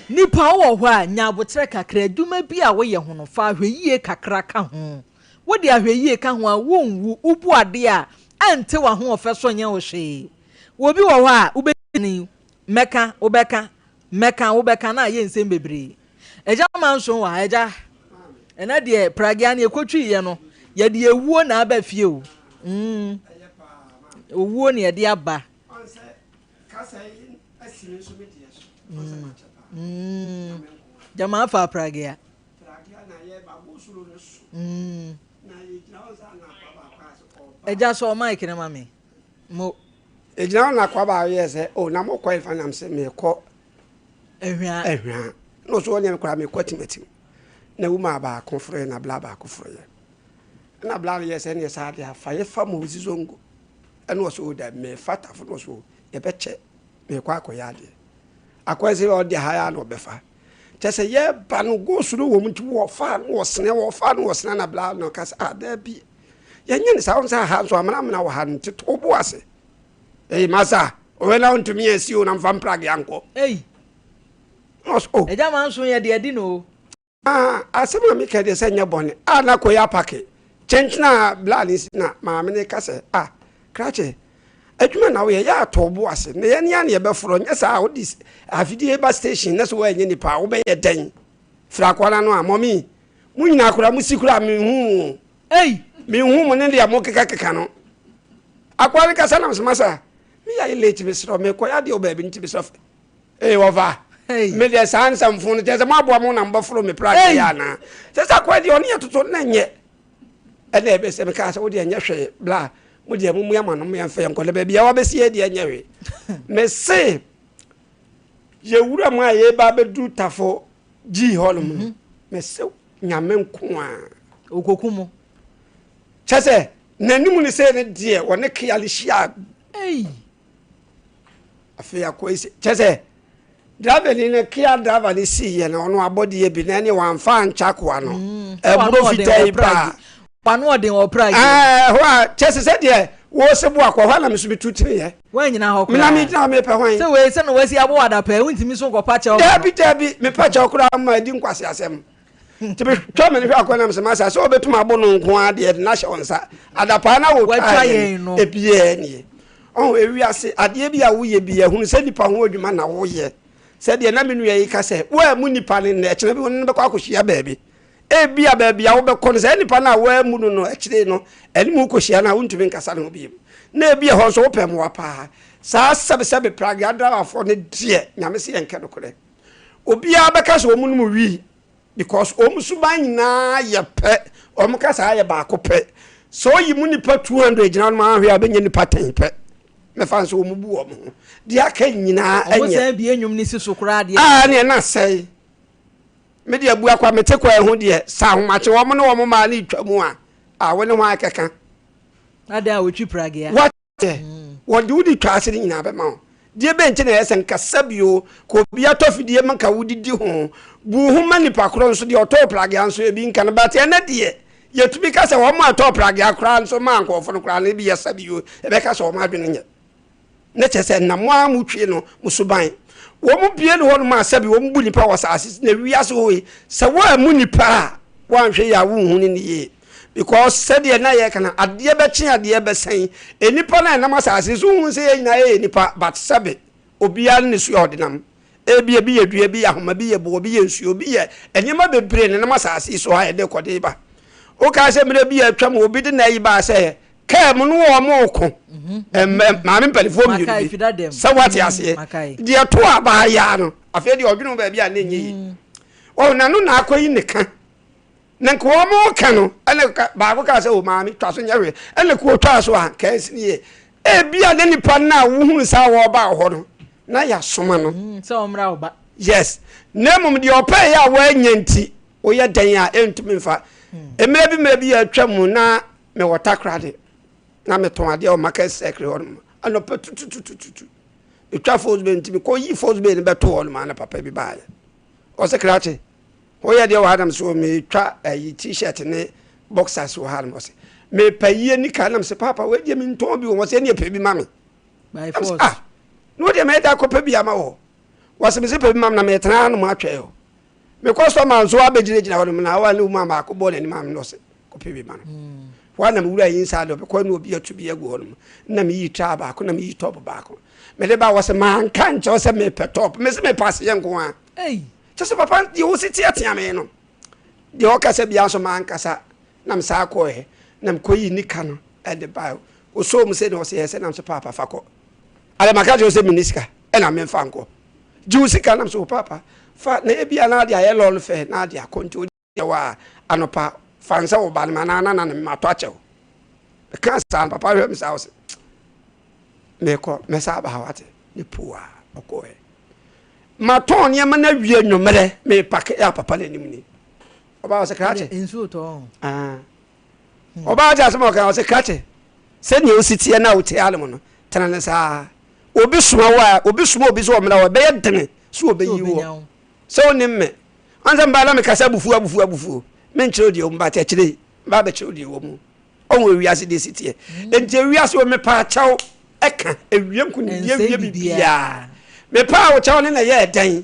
Nipa wowɔ hɔ a nya aboterɛ kakra adwuma bi a woyɛ ho no fa ahwɛyie kakra ka ho. Wode ahwɛyie ka ho a wonwu, wobu adeɛ a ɛnte w'ahoɔfɛ so nyɛ wo hwee. Obi wɔ hɔ a wobɛni mɛka wobɛka Mɛka, wobɛka na ayɛ nsɛm bebree. Agya Manson wɔ ha, agya. Ɛnɛ deɛ pragea no yɛkɔtwiiɛ no, yɛde ewuo na aba fie o. Mm. Owuo na yɛde aba. Mm. Mm. Gyama afa pragea. Mm. Agya sɔ mic no ma me. Mo. Egyina hɔ na akoa baako yɛɛ sɛ, O, na mokɔ hefa? Na mese, Merekɔ Ahwia. Ahwia. Na ɔso ɔneɛ koraa merekɔ Atimatim. Na womaa baako foroeɛ na bla baako foroeɛ. Ɛna bla no yɛɛ sɛ, ɛneɛ saa deɛ a, fa yɛfa Mowzi Zongo. Ɛna ɔse, O dabi, merefa Tafo. Na ɔse, O, yɛbɛkyɛ, merekɔ akɔyɛ adeɛ. Akoa yi sɛ ɔde ha ara na ɔbɛfa. Kyɛ sɛ yɛreba no, go slow wɔ mu nti wɔfa na wɔsene, wɔfa na wɔsene na bla no ka sɛ, ah, dabi. Yɛnyɛ no saa, wohu sɛ aha nso amenamena wɔ ha no nti to wo bo ase. Ei, masa, ɔwɛ na wontumi ansi o na mfa mpragea nkɔ. Ei. Na ɔsɛ, oh. Agya Manso yɛ deɛ di no o. Ah, asɛm a meka deɛ sɛ nyɛ bɔne. Ah, na kɔyɛ apake. Kyenkyena a bla ne si na maame ne ka sɛ, ah, krakye, adwuma na woyɛ, yɛ ato wo bo ase. Na yɛne a na yɛbɛforɔ, nyɛ saa a wode afidie ba station na sɛ woanyɛ nipa a wobɛyɛ dɛn? Firi akoa no ano a, mɔmi, mo nyinaa koraa mo si koraa menhu mo o. Ei! Menhu mo ne deɛ mo keka keka no. Akoa no kasa nam so masa. Me yɛ late mesrɛ wo mekɔ yɛ adeɛ wɔ baabi nti mesrɛ fɛ. Ei wɔfa. Me deɛ saa nsɛmfo no kyerɛ sɛ mo aboa mo na mobɛforo me pra yɛ anaa. Kyerɛ sɛ akoa deɛ ɔne yɛ toto na nyɛ. Ɛna ɛbɛ sɛ mekaa sɛ wo deɛ nyɛ hwee bla mo deɛ mo mua mo ano mo yɛmfa yɛnkɔ na baabi a wabɛsi yɛ deɛ nyɛ hwee. Mese yɛwura mu a yɛba abɛduru tafo gyii hɔ nom no mese nyame nko a. Okoku mo. Kyɛ sɛ n'anim ne sɛ ne deɛ wɔne keale hyia. Ei. Afei akɔ yi kyɛ sɛ driver ni no kea driver ni si yɛ no ɔno abɔdeɛ bi na ɛne wɔamfa ankyɛ akoa no ɛburo fitaa yi paa. Wano ɔden wɔ pra yi. Ɛɛ hɔ a kyɛ sɛ sɛ deɛ wɔsɛ bu akɔ hɔ a na me so metu tene yɛ. Woannyina hɔ koraa. Me na megyina hɔ mepɛ hwan? Sɛ wei sɛ na wasi abɔ wo adapaa yi, wontumi nso nkɔpa kyɛw ma no. Dabi dabi, mepa kyɛw koraa ma adi nkwaseasɛm. Nti metwa m'ani hwɛ akɔa no na mesɛ masa sɛ wɔbɛtumi abo no nko ara deɛ de no ahyɛ wo nsa. Adapaa no a wɔtwaa yɛn no, ebiara nie. Ɔho, ewiase, adeɛ bi a woyɛ bi a, hunu sɛ nipa ho adwuma na woyɛ. Sɛdeɛ na me nua yi ka sɛ, woammu nipa no nnɛ, ɛkyena bi wo ne no bɛkɔ akɔhyia baabi. Ebia baabi a wobɛkɔ no, saa nipa no a woammu no no, akyire no, ɛne mu wokɔhyia no a, wontumi nkasa ne ho bio. Na ebia ɛhɔ nso wopɛ mmoa paa. Saa sɛbesɛbe pragea driverfoɔ no deɛ, Nyame se yɛnkɛ nokorɛ. Obiara bɛka sɛ wɔn nom wii because wɔn suban nyinaa yɛ pɛ, wɔn kasaa yɛ baako pɛ. Sɛ ɔyi mu nipa 200 gyina hɔ nom ahwɛ a, wobɛnya nipa 10 pɛ. Mɛfa no sɛ wɔn bu wɔn ho. Deɛ aka nyinaa Wɔn ɛnyɛ. san bie nnwom no si so koraa deɛ. Ah, neɛ na asɛe. Me deɛ bua kwa mete kwan ho deɛ sɛ ahomakye wɔn ne wɔn mmaa no retwa mu a, a wo ne hwan kɛka? Adɛn a wɔtwi pragea? Wate wɔde wo de twa ase no nyinaa bɛma wo. Deɛ bɛn nti na ɛyɛ sɛ nkasa bio ka obi atɔ fidie ma nka wodidi ho bu wo ho ma nipa korɔ nso deɛ ɔtɔɔ pragea nso ebi nka no but ɛnɛ deɛ yɛtumi ka sɛ wɔn a ɛtɔɔ pragea koraa nso maa nkurɔfoɔ no koraa no ebi yɛ sa bio yɛbɛka sɛ wɔn adwene nyɛ. Ne kyerɛ sɛ na mo ara mo twi no mo suban. Wɔn mu bie ne hɔnom a sɛbi wɔn bu nipa wɔ saase so na wiase hɔ yi sɛ wɔammu nipa a wɔanhwɛ yie a wonhu ne ne yie because sɛdeɛ na yɛka no adeɛ bɛkye adeɛ bɛsɛn nnipa no a ɛnam asaase so wohu sɛ yɛn nyinaa yɛyɛ nipa but sɛbi obiara ne ne su a ɔde nam ebi ebi yɛ dua ebi yɛ ahoma ebi yɛ boɔ ebi yɛ nsuo ebi yɛ nneɛma bebree na ɛnam asaase yi so a yɛde kɔ de ba wokaa sɛ mmerɛ bi a atwam obi de na ayi baa sɛ Kaa mu no wɔn reko mmɛ maame mpanimfoɔ mmienu bi sɛ wate aseɛ deɛ to a baayaa no afei deɛ ɔdwene ho baabi a ne nyɛ yie wɔn nano na akɔyi ne ka na nka wɔn ka no ɛna baako kaa sɛ o maame twa so nyɛ hwee ɛna kuo twa so a nka ɛnsi ne yie ebi a ne nipa no a wohunu saa wɔreba wɔ hɔ no na yɛasoma no sɛ ɔmmra ɔba yes na mmom deɛ ɔpɛ yɛ a wɔanya nti woyɛ dɛn a ɛntumi mfa mmerɛ bi mmerɛ bi yɛ atwa mu na Mewɔ Takoradi na metɔn adeɛ wɔ market circle hɔ nom anɔpa tututututu. Metwa Fos Bay nti mekɔ yi Fos Bay no bɛto hɔ nom ana papa bi baayɛ. Ɔse krakye, woyɛ deɛ wɔ ha nam so metwa ayi t-shirt ne boxers wɔ ha nom. Ɔse mepɛ yie nika nam sɛ papa wei deɛ mentɔn bi wɔ hɔ sɛ ɛne ɛpɛ bi ma me. By force. Ah, na wodeɛ mɛyɛ da akɔpɛ bi ama wɔ. Wɔse mese pɛ bi ma me na metena hanom atwɛn o. Me customer nso abɛgyinagyina hɔ nom na awa ne woman baako bɔɔ n'anim a me na ɔse kɔpɛ bi ma no. Hɔ a na me wura yi inside ɔbɛkɔ ne obi atu bi agu hɔ nom na meyi traa baako na meyi top baako. Mede ba wɔ se manka nkyɛw sɛ mepɛ top, mese mepɛ aseɛ nko ara. Kyɛ sɛ papa deɛ ɔsi teatea me no, deɛ ɔkasa biara nso mankasa na mesaa kɔɛ na mekɔyi nika no de ba. Ɔsɔɔ mu sɛ na ɔsɛ yɛ sɛ nam so paapa fa kɔ. Ada maka kyerɛ sɛ menni sika ɛna memfa nkɔ. Gye wo sika nam so wo paapa fa na ebia na ade ayɛ lɔɔre fɛ na ade akɔ nti ɔde wɔ a anɔpa fa nsɛ wo ba no ma na nana no matɔ akyɛ wo. Meka saa no papa hwɛ me saa ɔsɛ mekɔ mɛsa aba ha wate ne poo a ɔkɔɛ. Matɔn nneɛma no awie anwummerɛ mepake a papa no anim ni. Ɔbaa ɔsɛ krakye. Nsuo tɔ. Ah. Ɔbaa te asɛm a ɔka ɔsɛ krakye sɛnea osi teɛ na wote anom no tena ne saa. Obi soma wo a obi soma obi sɛ ɔmmra hɔ ɛbɛyɛ dene sɛ ɔbɛyi wɔ sɛ wonim me. Ɔn sɛ mbaa na mekasa abufuo abufuo abufuo menkyerɛ wo deɛ wɔ mu but akyire yi mbaa bɛkyerɛ wo deɛ wɔ mu. Ɔhu ewiase deɛ esi teɛ. Enti ewiase wɔ mepaa kyɛw ɛka ewie nkunimdie wie biribiara. Mepaa wo kyɛw no na ɛyɛɛ dɛn?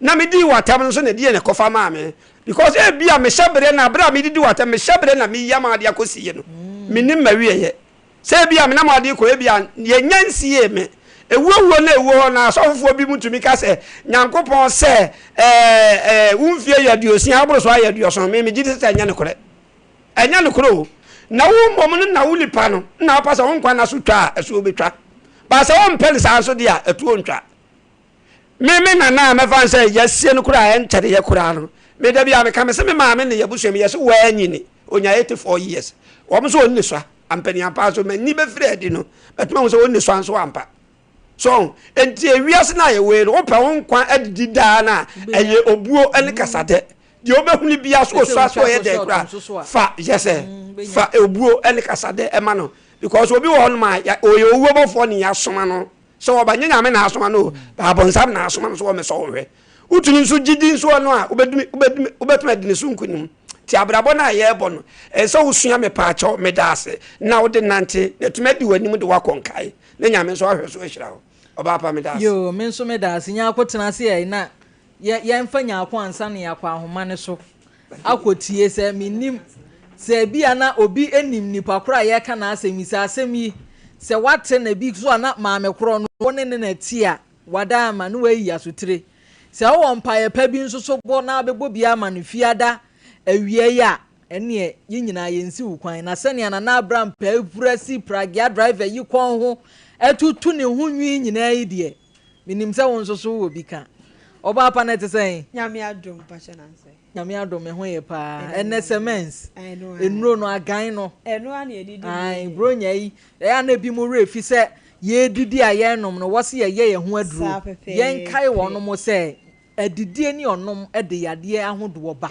Na medii w'atam no nso na ɛdeɛn na ɛkɔfa maa me? Because ebia mehyɛ berɛ na berɛ a medidi w'atam mehyɛ berɛ na meyi ama adeɛ akɔsie no menim m'awieɛ. Sɛ ebia menam adeɛ kɔ ebia yɛnya nsiee me. Ewuowuo na ewuo hɔ na asɔfofoɔ bi mu tumi ka sɛ Nyankopɔn sɛ ɛɛ ɛɛ wo mfie yɛ aduosia woboro so ayɛ aduɔson. Me megye di sɛ ɛnyɛ nokorɛ. Ɛnyɛ nokorɛ o. Na wo mmom no na wo nipa no na wopɛ sɛ wo nkwa nna so twa a, ɛso bɛtwa. But sɛ wompɛ no saa nso deɛ a, ɛtoɔ ntwa. Me me nana a mɛfa no sɛ yɛasie no koraa a ɛnkyɛreɛ koraa no, me da bi a meka me se me maame ne yɛabusua mu yɛse wanyini, ɔnya 84 years. Wɔn nso ɔnni sua. Ampaniampa nso m'ani bɛfiri adi no, mɛtumi ahu sɛ ɔnni sua nso ampa. So enti ewiase no a yɛwɔ yi no, wopɛ wo nkwa adidi daa no a, ɛyɛ obuo ne kasadɛ. Deɛ wobɛhunu biara so osua so ɔyɛ dɛn koraa, fa yɛ sɛ fa obuo ne kasadɛ ɛma no. Because obi wɔ hɔnom a ɔyɛ owuo bɔfoɔ ne yɛasoma no sɛ ɔba, nyɛ Nyame na asoma no o, abɔnsam na asoma no sɛ ɔmmɛsɔ wo nhwɛ. Wotumi nso gye di nso ɔno a, wobɛtumi wobɛtumi wobɛtumi adi ne so nkonim. Nti abrabɔ no a yɛrebɔ no, ɛsɛ sɛ wosua mepaakyɛw, meda ase, na wode nante, na atumi adi w'anim de woakɔ nkae. Ne Nyame nso ahwɛ so ahyira wo. Ɔbaa pa meda ase. Yoo me nso meda ase. Nyarko tena ase ɛ na yɛ yɛnfa Nyarko ansa na yɛakɔ ahoma no so akɔ tie sɛ mennim sɛ ebia na obi nim nipa korɔ a yɛreka n'asɛm yi sɛ asɛm yi sɛ wate na ebi nso a na maame korɔ no wo ne ne na ti a wada ama na wayi asotire sɛ wowɔ mpaeɛ pa bi nso so bɔ na abɛbɔ bi ama no fiada awia yi a Ɛnneɛ, yɛn nyinaa yɛnsi wo kwan. Na sɛnea Nana Abram pɛ ahura si pragea driver yi kɔn ho atutu ne ho nwi nyinaa yi deɛ, menim sɛ wo nso so wowɔ bi ka. Ɔbaa pa no ɛte sɛn? Nyame adom mpakyɛ nansɛ. Nyame adom me ho ye paa. Ɛnɛ cements, nnuro no, agan no. Ɛno ara na yɛde di Ae, Buronya yi, ɛyɛ a na ebi mo werɛ fi sɛ yɛredidi a yɛrenom no, wɔse yɛyɛ yɛn ho aduro. Yɛnkae wɔnom sɛ Adidie ne ɔnom de yadeɛ ahodoɔ ba.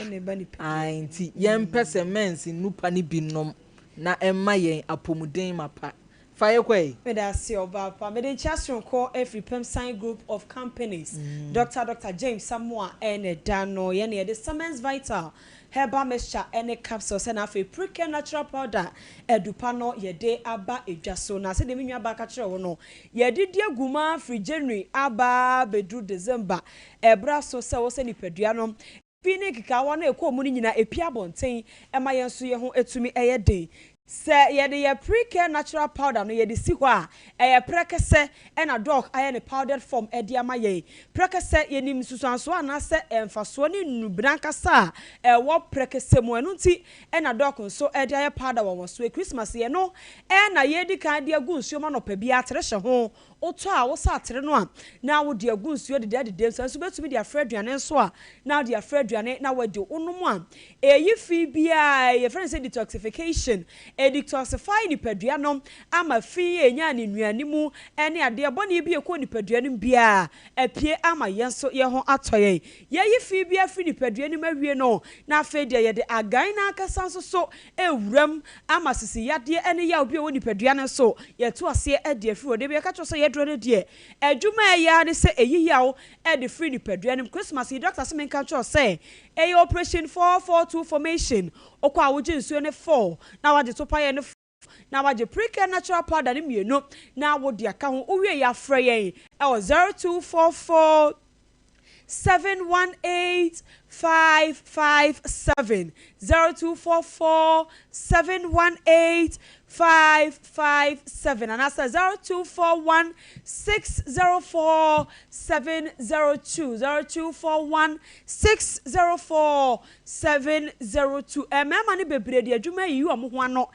Ae nti yɛmpɛ sɛ mens nnupa no bi nom na ɛmma yɛn apɔmuden mapa. Fa yɛ kɔ ei. Meda ase ɔbaa pa. Mede nkyia soronko afiri Pemsan Group of Companies, Dɔkta Dɔkta James Samoa na ɛda ano. Yɛn na yɛde Semens Vital Herbal Mixture ne Capsules ɛna afei Precare Natural Powder adupa no yɛde aba dwa so. Na sɛdeɛ me nua baa ka kyerɛɛ wo no, Yɛadidi agu mu ara firi January aba abɛduru December. Ɛberɛ aso sɛ ɛwɔ sɛ nipadua no fi ne nkekaawa no a ɛkɔɔ mu no nyinaa ɛpue abɔnten ma yɛn nso yɛn ho tumi yɛ den. Sɛ yɛde yɛn Precare Natural Powder no yɛde si hɔ a, ɛyɛ prɛkɛsɛ na Doc ayɛ no powdered form de ama yɛn. Prɛkɛsɛ, yɛnim nsusuansoɔ anaasɛ mfasoɔ ne nnubena ankasa a ɛwɔ prɛkɛsɛ mu. Ɛno nti na Doc nso de ayɛ powder wɔ wɔn so. Christmas yɛ no na yɛredi kan de agu nsuo mu anɔpa biara, atere hyɛ ho. Wotɔ a, wosa atere no a, na wode agu nsuo dedaadeda mu. Saa nso wobɛtumi de afra aduane nso a, na wode afra aduane na woadi. Wonom a, ɛyi fi biara, yɛfrɛ no sɛ detoxification. Ɛdetoxify nipadua no ama fi a ɛnya ne nnuane mu ne adeɛ bɔne bi a ɛkɔ nipadua no mu biara apue ama yɛn nso yɛn ho atɔ yɛn. Yɛyi fi bi afiri nipadua no mu awie no, na afei deɛ yɛde agan no ankasa nso so rewura mu ama sisi yadeɛ ne yaw bi a ɛwɔ nipadua no so yɛto aseɛ de afiri hɔ. Da bi yɛka kyerɛ wo sɛ yɛduro no deɛ, adwuma a ɛyɛ ara ne sɛ ɛyi yaw de firi nipadua no mu. Christmas yi, dɔkta se menka nkyerɛ wo sɛ ɛyɛ Operation 442 Formation. Wokɔ a wogye nsuo no four na wagye topaeɛ no four na wagye Precare Natural Powder no mmienu na wode aka ho. Wowie yɛ a frɛ yɛn wɔ 0244 718 557, 0244 718 557 anaasɛ 0241 604 702, 0241 604 702. Mmarima no bebree de adwuma ayiyi wɔn ho ano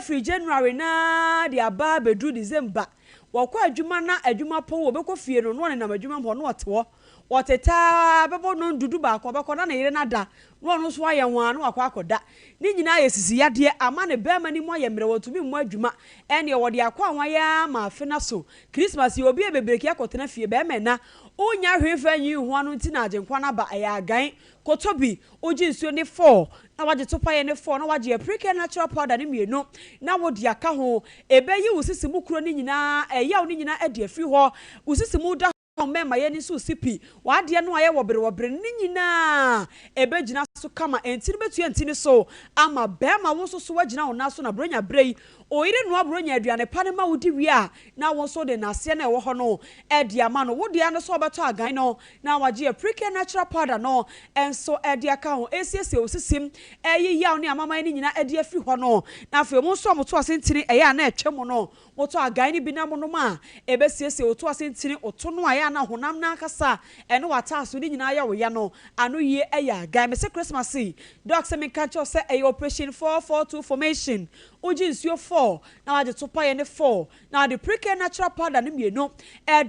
firi January no ara de aba abɛduru December. Wɔkɔ adwuma na adwuma pɔn wɔbɛkɔ fie no na wɔnenam adwuma mu hɔ na wɔte hɔ. Wɔtete ara bɛbɔ nnɔn du baako ɔbɛkɔ na ne yere no ada na ɔno nso ayɛ ho ara na wakɔ akɔda. Ne nyinaa yɛ sisi yadeɛ ama ne barima no mu ayɛ mmerɛ wɔntumi mmɔ adwuma. Ɛnneɛ wɔde akɔ anwan ara ma afe no aso. Christmas yi obi a bebreki akɔtena fie barima nna wonnya hwee mfa nyi ho ano nti na Agyenkwa no aba ɛyɛ agan kɔtɔ bi wogye nsuo ne fɔɔ na wagye topaeɛ ne fɔɔ na wagye aprikɛ natural powder no mmienu na wode aka ho. Ɛbɛyi wo sisi mu kuro no nyinaa ɛyaw no nyinaa adi afiri hɔ. Wo sisi mu da hɔ mɛma yɛn ani nso si pi. W'adeɛ no ayɛ wɔberewɔbere no ne nyinaa ɛbɛgyina so kama. Ntini bɛtua ntini so ama bɛrima wo nso so woagyina wo nan so na Buronya berɛ yi Oyere noa Buronya aduane pa no ma wodi wie a na wo nso wode nnaseɛ no a ɛwɔ hɔ no de ama no. Wo dea ne sɛ wobɛtɔ agan no na wagye Apricare Natural Powder no nso de aka ho. Ɛresiesie wo sisim, ɛreyi yaw ne amaman no nyinaa de afiri hɔ no. Na afei mo nso a moto ase ntini ɛyɛ a na ɛtwa mu no, motɔ agan no bi na monom a, ɛbɛsiesie wo to ase ntini, wo to no a ɛyɛ a na honam no ankasa ne w'ataaso no nyinaa yɛ wo ya no ano yie yɛ agan. Mese Christmas yi, Doc se menka nkyerɛ wo sɛ ɛyɛ Operation 442 Formation. Wogye nsuo four na wagye topaeɛ no four na wɔde Precare Natural Powder no mmienu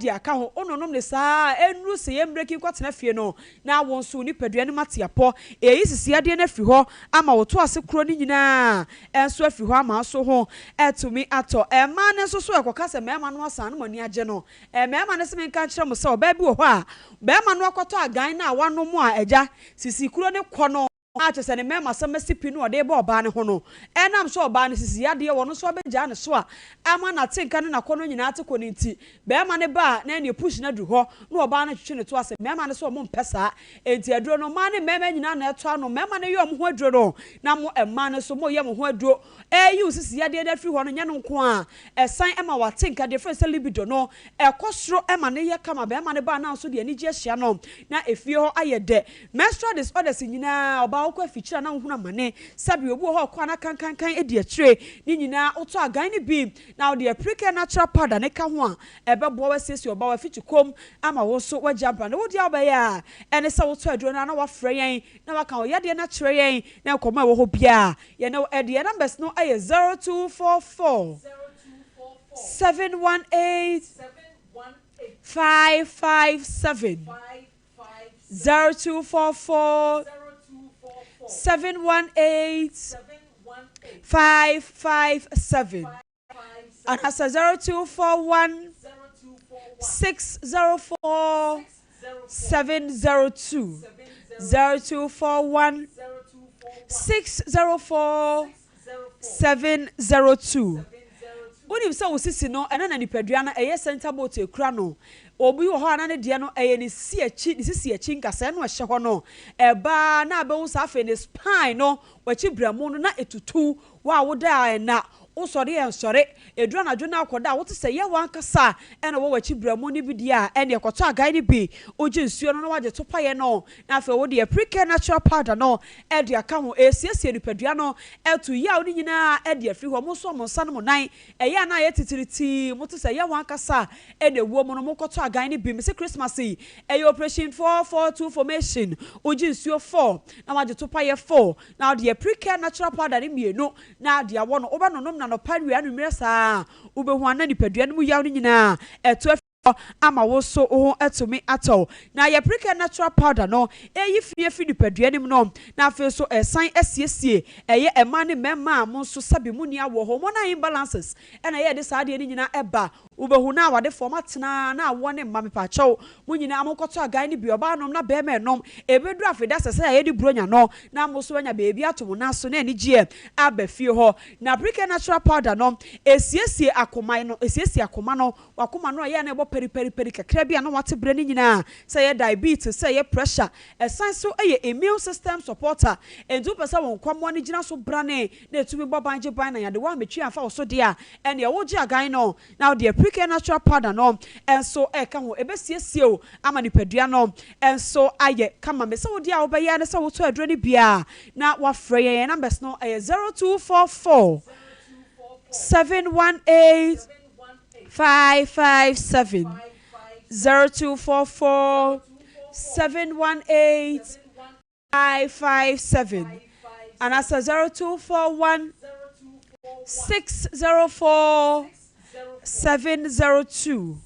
de aka ho. Wononom no saa a, ɛnnuru sɛ yɛmbreki nkɔtena fie no na wo nso wo nipadua no mu ate apɔ. Ɛreyi sisiadeɛ no afiri hɔ ama wo to ase kuro no nyinaa nso afiri hɔ ama wo so ho atumi atɔ. Mmaa no nso so ɛkɔka sɛ mmarima no asan na mo ani agye no. Mmarima no se menka nkyerɛ mo sɛ ɔbaa bi wɔ hɔ a barima no akɔtɔ agan no a wanom a agya sisi kuro no kɔ no, a kyerɛ sɛ ne mmarimasɛm asi pi no a ɔde rebɔ ɔbaa no ho no, ɛnam sɛ ɔbaa no sisi yadeɛ wɔ no so abɛgyaa ne so a ama n'atenka ne n'akɔnnɔ nyinaa ate kɔ no nti, barima no ba a na ɛneɛ push no aduru hɔ na ɔbaa no twetwe ne to ase. Mmarima no sɛ wɔn mpɛ saa. Enti aduro no, mmaa ne mmarima nyinaa na ɛtɔ ano. Mmarima no yɛ wɔn ho aduro no, na mo mmaa no nso moyɛ mo ho aduro. Ɛreyi wo sisi yadeɛ no afiri hɔ no, nyɛ no nko ara, ɛsan ma w'atenka, deɛ yɛfrɛ no sɛ libido no, ɛkɔ soro ma no yɛ kama. Barima no ba a na wo nso de anigyeɛ ahyia no, na efie hɔ ayɛ dɛ. Menstrual disorders nyinaa, ɔbaa wokɔ afikyire a na wohunu amane, sɛbe obi wɔ hɔ a ɔkɔ a na kankankan di akyire, ne nyinaa wotɔ agan no bi na wode Apricare natural powder no ka ho a, ɛbɛboa wo asiesie ɔbaa w'afikyi kom ama wo nso woagya mpa. Na wo deɛ a wobɛyɛ a ɛne sɛ wotɔ aduro no a na woafrɛ yɛn na woaka wo yadeɛ no akyerɛ yɛn na nkɔmmɔ a ɛwɔ hɔ biara yɛne wo adi. Yɛn numbers no yɛ 0244 718 557. 0244 718 557 anaasɛ 0241 604 702 0241 604 702. Wonim sɛ wo sisi no, ɛno na nipadua no ɛyɛ center bolt ekura no. Obi wɔ hɔ a na ne deɛ no ɛyɛ ne si akyi, ne sisi akyi nkasɛɛ no ɛhyɛ hɔ no. Ɛba a na abɛhu sɛ afei ne spine no, w'akyi brɛmo no na etutu. Wo a woda a ɛnna, wosɔre a ɛnsɔre. Ɛduru anadwo na akɔda a wote sɛ yɛ w'ankasa na ɛwɔ w'akyi brɛmo no bi deɛ a, ɛnneɛ kɔtɔ agan no bi, wogye nsuo no na woagye topaeɛ no na afei wode Apricare Natural Powder no de aka ho. Ɛresiesie nipadua no, ɛto yaw no nyinaa de afiri hɔ. Monsoa mo nsa ne mo nan, ɛyɛ a na ayɛ titiritii, mote sɛ yaw ankasa na ɛwɔ mu no, monkɔtɔ agan no bi. Mese Christmas yi, ɛyɛ Operation 442 Formation, wogye nsuo 4 na woagye topaeɛ 4 na wode Apricare Natural Powder no mmienu na de awɔ no, wobɛnonom no anɔpa, awia, anwummerɛ saa ara, wobɛhu a na nipadua no mu yaw no nyinaa ɛto afiri hɔ. Ama wo nso wo ho atumi atɔ wo. Na yɛpirikɛ natural powder no ɛyi fi afiri nipadua no mu no, na afei nso ɛsan asiesie ɛyɛ mmaa ne mmarima a mo nso sɛbe mo nni awoɔ, hormonal imbalances ɛna ɛyɛ de saa adeɛ no nyinaa ɛba. Wobɛhu na awadefoɔ moatena na awoɔ ne mma, mepaakyɛw mo nyinaa monkɔtɔ agan no bi, ɔbaa nom na barima ɛnom, ɛbɛduru afeda sɛ sɛ yɛde buronya no na mo nso anya baabi ato mo nan so na anigyeɛ aba fie hɔ. Na pirikɛ natural powder no ɛsiesie akoma no, ɛsiesie akoma no. W'akoma no a ɛyɛ a na ɛbɔ pɛripɛripɛri kakra bi a na wate berɛ no nyinaa, sɛ ɛyɛ diabetes, sɛ ɛyɛ pressure, ɛsan nso yɛ immune system supporter. Enti wopɛ sɛ wo nkwammoa no gyina so brane na ɛtumi bɔ ban gye ban na yadewa ammɛtwi amfa wo so deɛ a, ɛnneɛ wogye agan no na wode Apricare Natural Powder no nso reka ho. Ɛbɛsiesie wo ama nipadua no nso ayɛ kama. Mese wo deɛ a wobɛyɛ ara ne sɛ wotɔ aduro no bi a na woafrɛ yɛn. Yɛn numbers no yɛ 0244 718 557 0244 718 557 anaasɛ 0241 604 702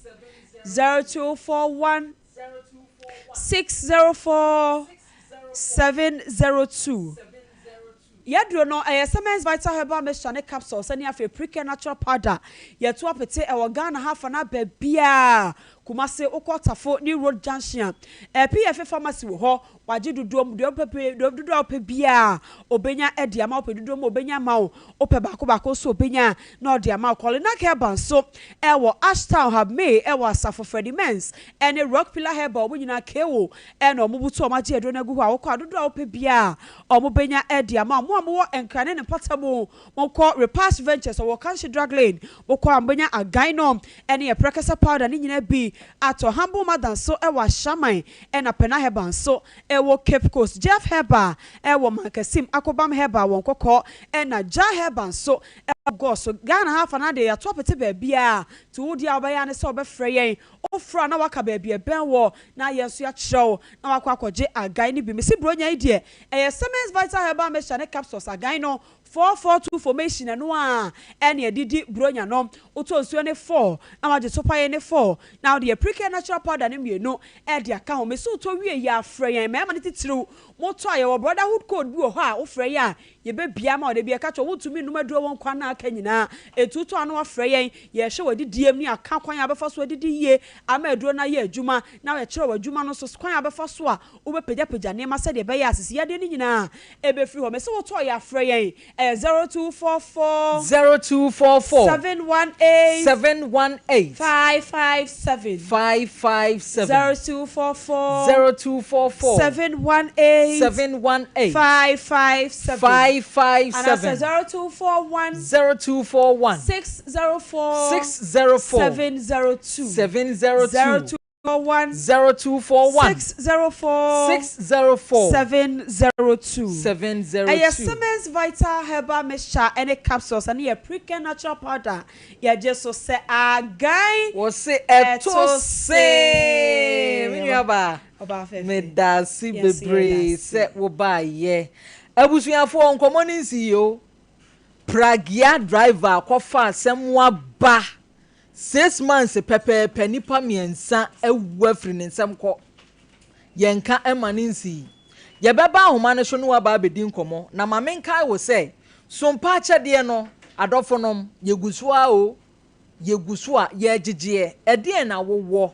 0241 604 702. Y'aduro no, ɛyɛ Semens Vital Herbal Mixture ne Capsules ɛne afei Precare Natural Powder. Yɛto apete ɛwɔ Ghana ha afa no aba biara. Kumasi, wokɔ Tafo New Road Junction a, PFA Pharmacy wɔ hɔ. Wagye dodoɔ mu, deɛ wopɛ pɛ, deɛ dodoɔ a wopɛ biara, ɔbɛnya de ama wo. Wopɛ dodoɔ mu a, ɔbɛnya ama wo. Wopɛ baako baako nso a, ɔbɛnya na ɔde ama wo. Kɔlinak Herbal nso ɛwɔ Ashtown, Habmey ɛwɔ Asafo, Freddie Mens ɛne Rock Pillar Herbal, wɔn nyinaa KO ɛna wɔn butu wɔn agye aduro no agu hɔ a, wokɔ a dodoɔ a wopɛ biara wɔbɛnya de ama mo. Mo a mowɔ Nkran ne ne mpɔtam, monkɔ Repass Ventures, ɔwɔ Kanshi Drug Lane. Mokɔ a mobɛnya Againo ne Ɛprɛkɛsɛ Powder ne nyinaa bi atɔ. Humble Mother nso wɔ Ashaiman ɛna Pena Herbal nso wɔ Cape Coast. Jeff Herbal wɔ Mankasim, Akobam Herbal wɔ Nkɔkɔɔ ɛna Jah Herbal nso wɔ Goso. Ghana ha afa no ara deɛ yɛato apete baabiara, nti wo deɛ a wobɛyɛ ara ne sɛ wobɛfrɛ yɛn. Wofrɛ a na woaka baabi a ɛbɛn wɔ na yɛn nso yɛakyerɛ wo na woakɔ akɔgye agan no bi. Mese Buronya yi deɛ, ɛyɛ Semens Vital Herbal Mixture ne Capsules agan no, 442 formation, ɛno ara ɛne ɛde di Buronya no. Wotɔ nsuo ne four na woagye topaeɛ ne four na wode Apricare Natural Powder no mmienu de aka ho. Mese wotɔ wie yi a, frɛ yɛn, mmarima no titiriw, motɔ a yɛwɔ Brotherhood code bi wɔ hɔ a wofrɛ yɛn a Yɛbɛbia ama wo da bi ɛka kyerɛ wo wontumi nnom aduro wɔ nkwa nna aka nyinaa. Enti wotɔ a na wafrɛ yɛn, yɛrehwɛ w'adidiem ne aka kwan a wobɛfa so adidi yie ama aduro no ayɛ adwuma na yɛkyerɛ wo adwuma no nso kwan a wobɛfa so a wobɛpagyapagya nneɛma sɛdeɛ ɛbɛyɛ a sisi yadeɛ no nyinaa ɛbɛfiri hɔ. Mese wotɔ yɛ a frɛ yɛn, ɛyɛ 0244 0244 718 718 557 557 0244 0244 718 718 557 557 anaasɛ 0241 0241 604 604 702 702 0241 0241 604 604 702. 702. Ɛyɛ Siemens Vital Herbal Mixture ɛne Capsules ɛne yɛ Precare Natural Powder yɛgye so sɛ agan. Wɔse ɛto see me nuabaa. Ɔbaa fɛfɛ. Medase Yɛn nso yɛda bebree ase. sɛ wobaayɛ. Abusuafoɔ nkɔmmɔ no nsi yie o. Pragea driver akɔfa asɛm aba. 6 months pɛpɛɛpɛ, nipa mmiɛnsa awu afiri ne nsam kɔ. Yɛnka ɛma ne nsi. Yɛbɛba ahoma no so ne waba abɛdi nkɔmmɔ. Na ma menkae wo sɛ sompa akyɛdeɛ no, adɔfo nom, yɛgu so a o. Yɛgu so a yɛgyegyeɛ. Ɛdeɛn na wowɔ?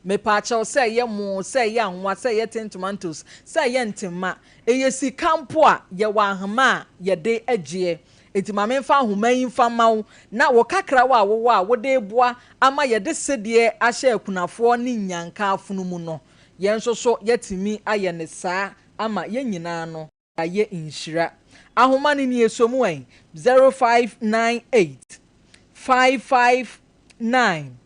Mepaakyɛw, sɛ ɛyɛ mo, sɛ ɛyɛ anwa, sɛ ɛyɛ tin tomatoes, sɛ ɛyɛ ntema, ɛyɛ sika mpo a, yɛwɔ ahoma a yɛde agyeɛ. Enti ma memfa ahoma yi mfa ma wo na wo kakrawa a wowɔ a wode boa ama yɛde sedeɛ ahyɛ akunafoɔ ne nyanka afono mu no, yɛn nso so yɛatumi ayɛ ne saa ama yɛn nyinaa no ayɛ nhyira. Ahoma no nie, so mu ɛn 0598 559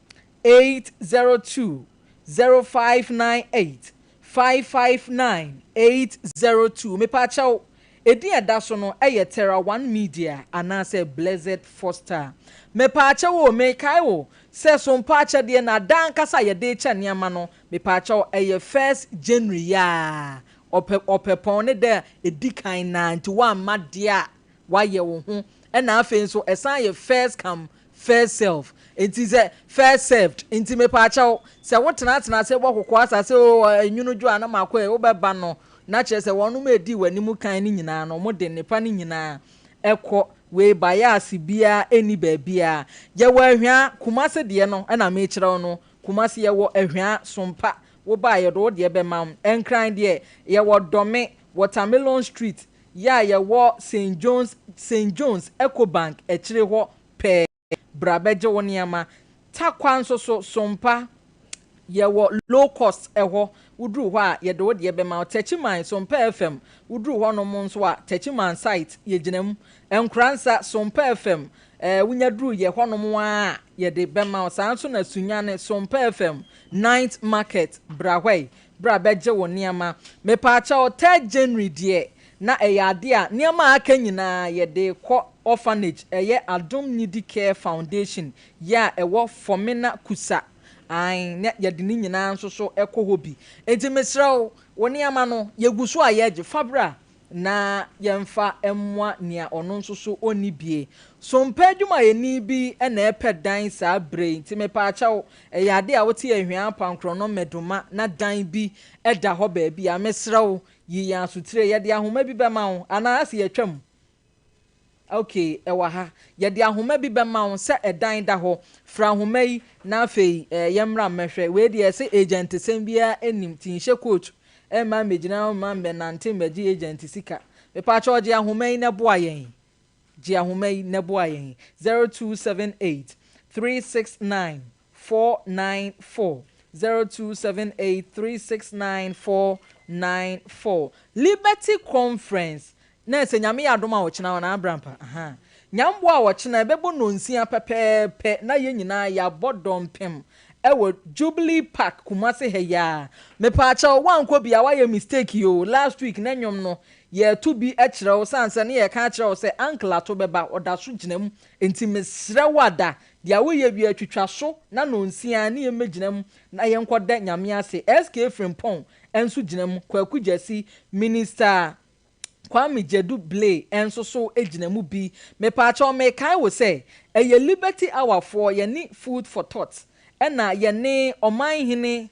802, 0598 559 802. Mepaakyɛw, edin ɛda so no ɛyɛ Terra One Media anaasɛ Blessed Foster. Mepaakyɛw o, mekae wo sɛ sompa akyɛdeɛ na da ankasa a yɛde kyɛ nneɛma no, mepaakyɛw, ɛyɛ 1st January yaa ɔpɛ ɔpɛpɔn ne da edi kan na nti wamma deɛ a wayɛ wo ho. Ɛna afei nso ɛsan yɛ first come. First self nti sɛ first served nti mepaakyɛw sɛ wotenatena ase bɔ kɔkɔɔ asa sɛ oo enwunu dwo a na makɔ ɛ wobɛba no na kyerɛ sɛ wɔnom a ɛdii w'anim kan no nyinaa no wɔde nnepa no nyinaa ɛkɔ wei bias biara ɛnni baabiara yɛwɔ Ahwea Kumase deɛ no ɛna mekyerɛ wo no Kumase yɛwɔ Ahwea Sompa woba a yɛde wo deɛ bɛma wo Nkran deɛ yɛwɔ Dɔme Watermelon Street yɛ a yɛwɔ Saint John's Saint John's Ecobank akyire hɔ pɛɛ bra bɛgye wo nneɛma. Tarkwa nso so, Sompa, yɛwɔ low cost hɔ, woduru hɔ a yɛde wo deɛ bɛma wo. Techiman, Sompa FM, woduru hɔnom nso a, Techiman site, yɛgyina mu. Nkoransa, Sompa FM, eh, wonya duru yɛ hɔnom ara a, yɛde bɛma wo. Saa nso na Sunyani, Sompa FM, Ninth Market, bra hɔ yi, bra bɛgye wo nneɛma. Mepaakyɛw, third January deɛ, na ɛyɛ adeɛ a nneɛma a aka nyinaa yɛde rekɔ orphanage, ɛyɛ Adom Needy Care Foundation yi a ɛwɔ Fomena Kusa, ae, na yɛde ne nyinaa nso so kɔ hɔ bi. Enti mesrɛ wo, wo nneɛma no, yɛgu so a yɛregye, fa bra na yɛmfa mmoa nea ɔno nso so ɔnni bie. Sompa adwumayɛni bi na ɛrepɛ dan saa berɛ yi, nti mepaakyɛw, ɛyɛ adeɛ a wote Ahwea Apankorɔno Mmɛdoma na dan bi da hɔ baabi a, mesrɛ wo, Yi yɛn asotire. Yɛde ahoma bi bɛma wo. Anaa ase yɛatwam? Ok, ɛwɔ ha. Yɛde ahoma bi bɛma wo sɛ ɛdan da hɔ. Fira ahoma yi na afei eh, yɛmmra mmɛhwɛ. Wei deɛ ɛsɛ agent-sɛm biara nnim, nti nhyɛ coat mma mmɛgyina hɔ mma mmɛnante mmɛgye agent sika. Mepaakyɛw gye ahoma yi na boa yɛn. Gye ahoma yi na boa yɛn. 0278 369 494 0278 369 494 Liberty Conference na sɛ Nyame yɛ adom a ɔkyena ɔna abrampa ahaa Nyamboa a ɔkyena ɛbɛbɔ nonsia pɛpɛɛpɛ na yɛn nyinaa yɛabɔ dɔmpem ɛwɔ Jubilee Park Kumasi ha yi ara Mepaakyɛw woankɔ bi a woayɛ mistake oo last week na nnwom no yɛɛto bi kyerɛ wo sane sɛ ne yɛɛka akyerɛ wo sɛ Uncle Ato bɛba ɔda so gyina mu nti mesrɛ wo ada Deɛ woyɛ biara twitwa so na nonsia ne yɛmmɛgyina mu na yɛnkɔda Nyame ase. SK Frimpong nso gyina mu, Kwaku Gyasi, Minister Kwame Gyadu Blay nso so gyina mu bi. Mepaakyɛw mekae wo sɛ ɛyɛ Liberty Hour foɔ yɛne Food for Thought ɛna yɛne Ɔmanhene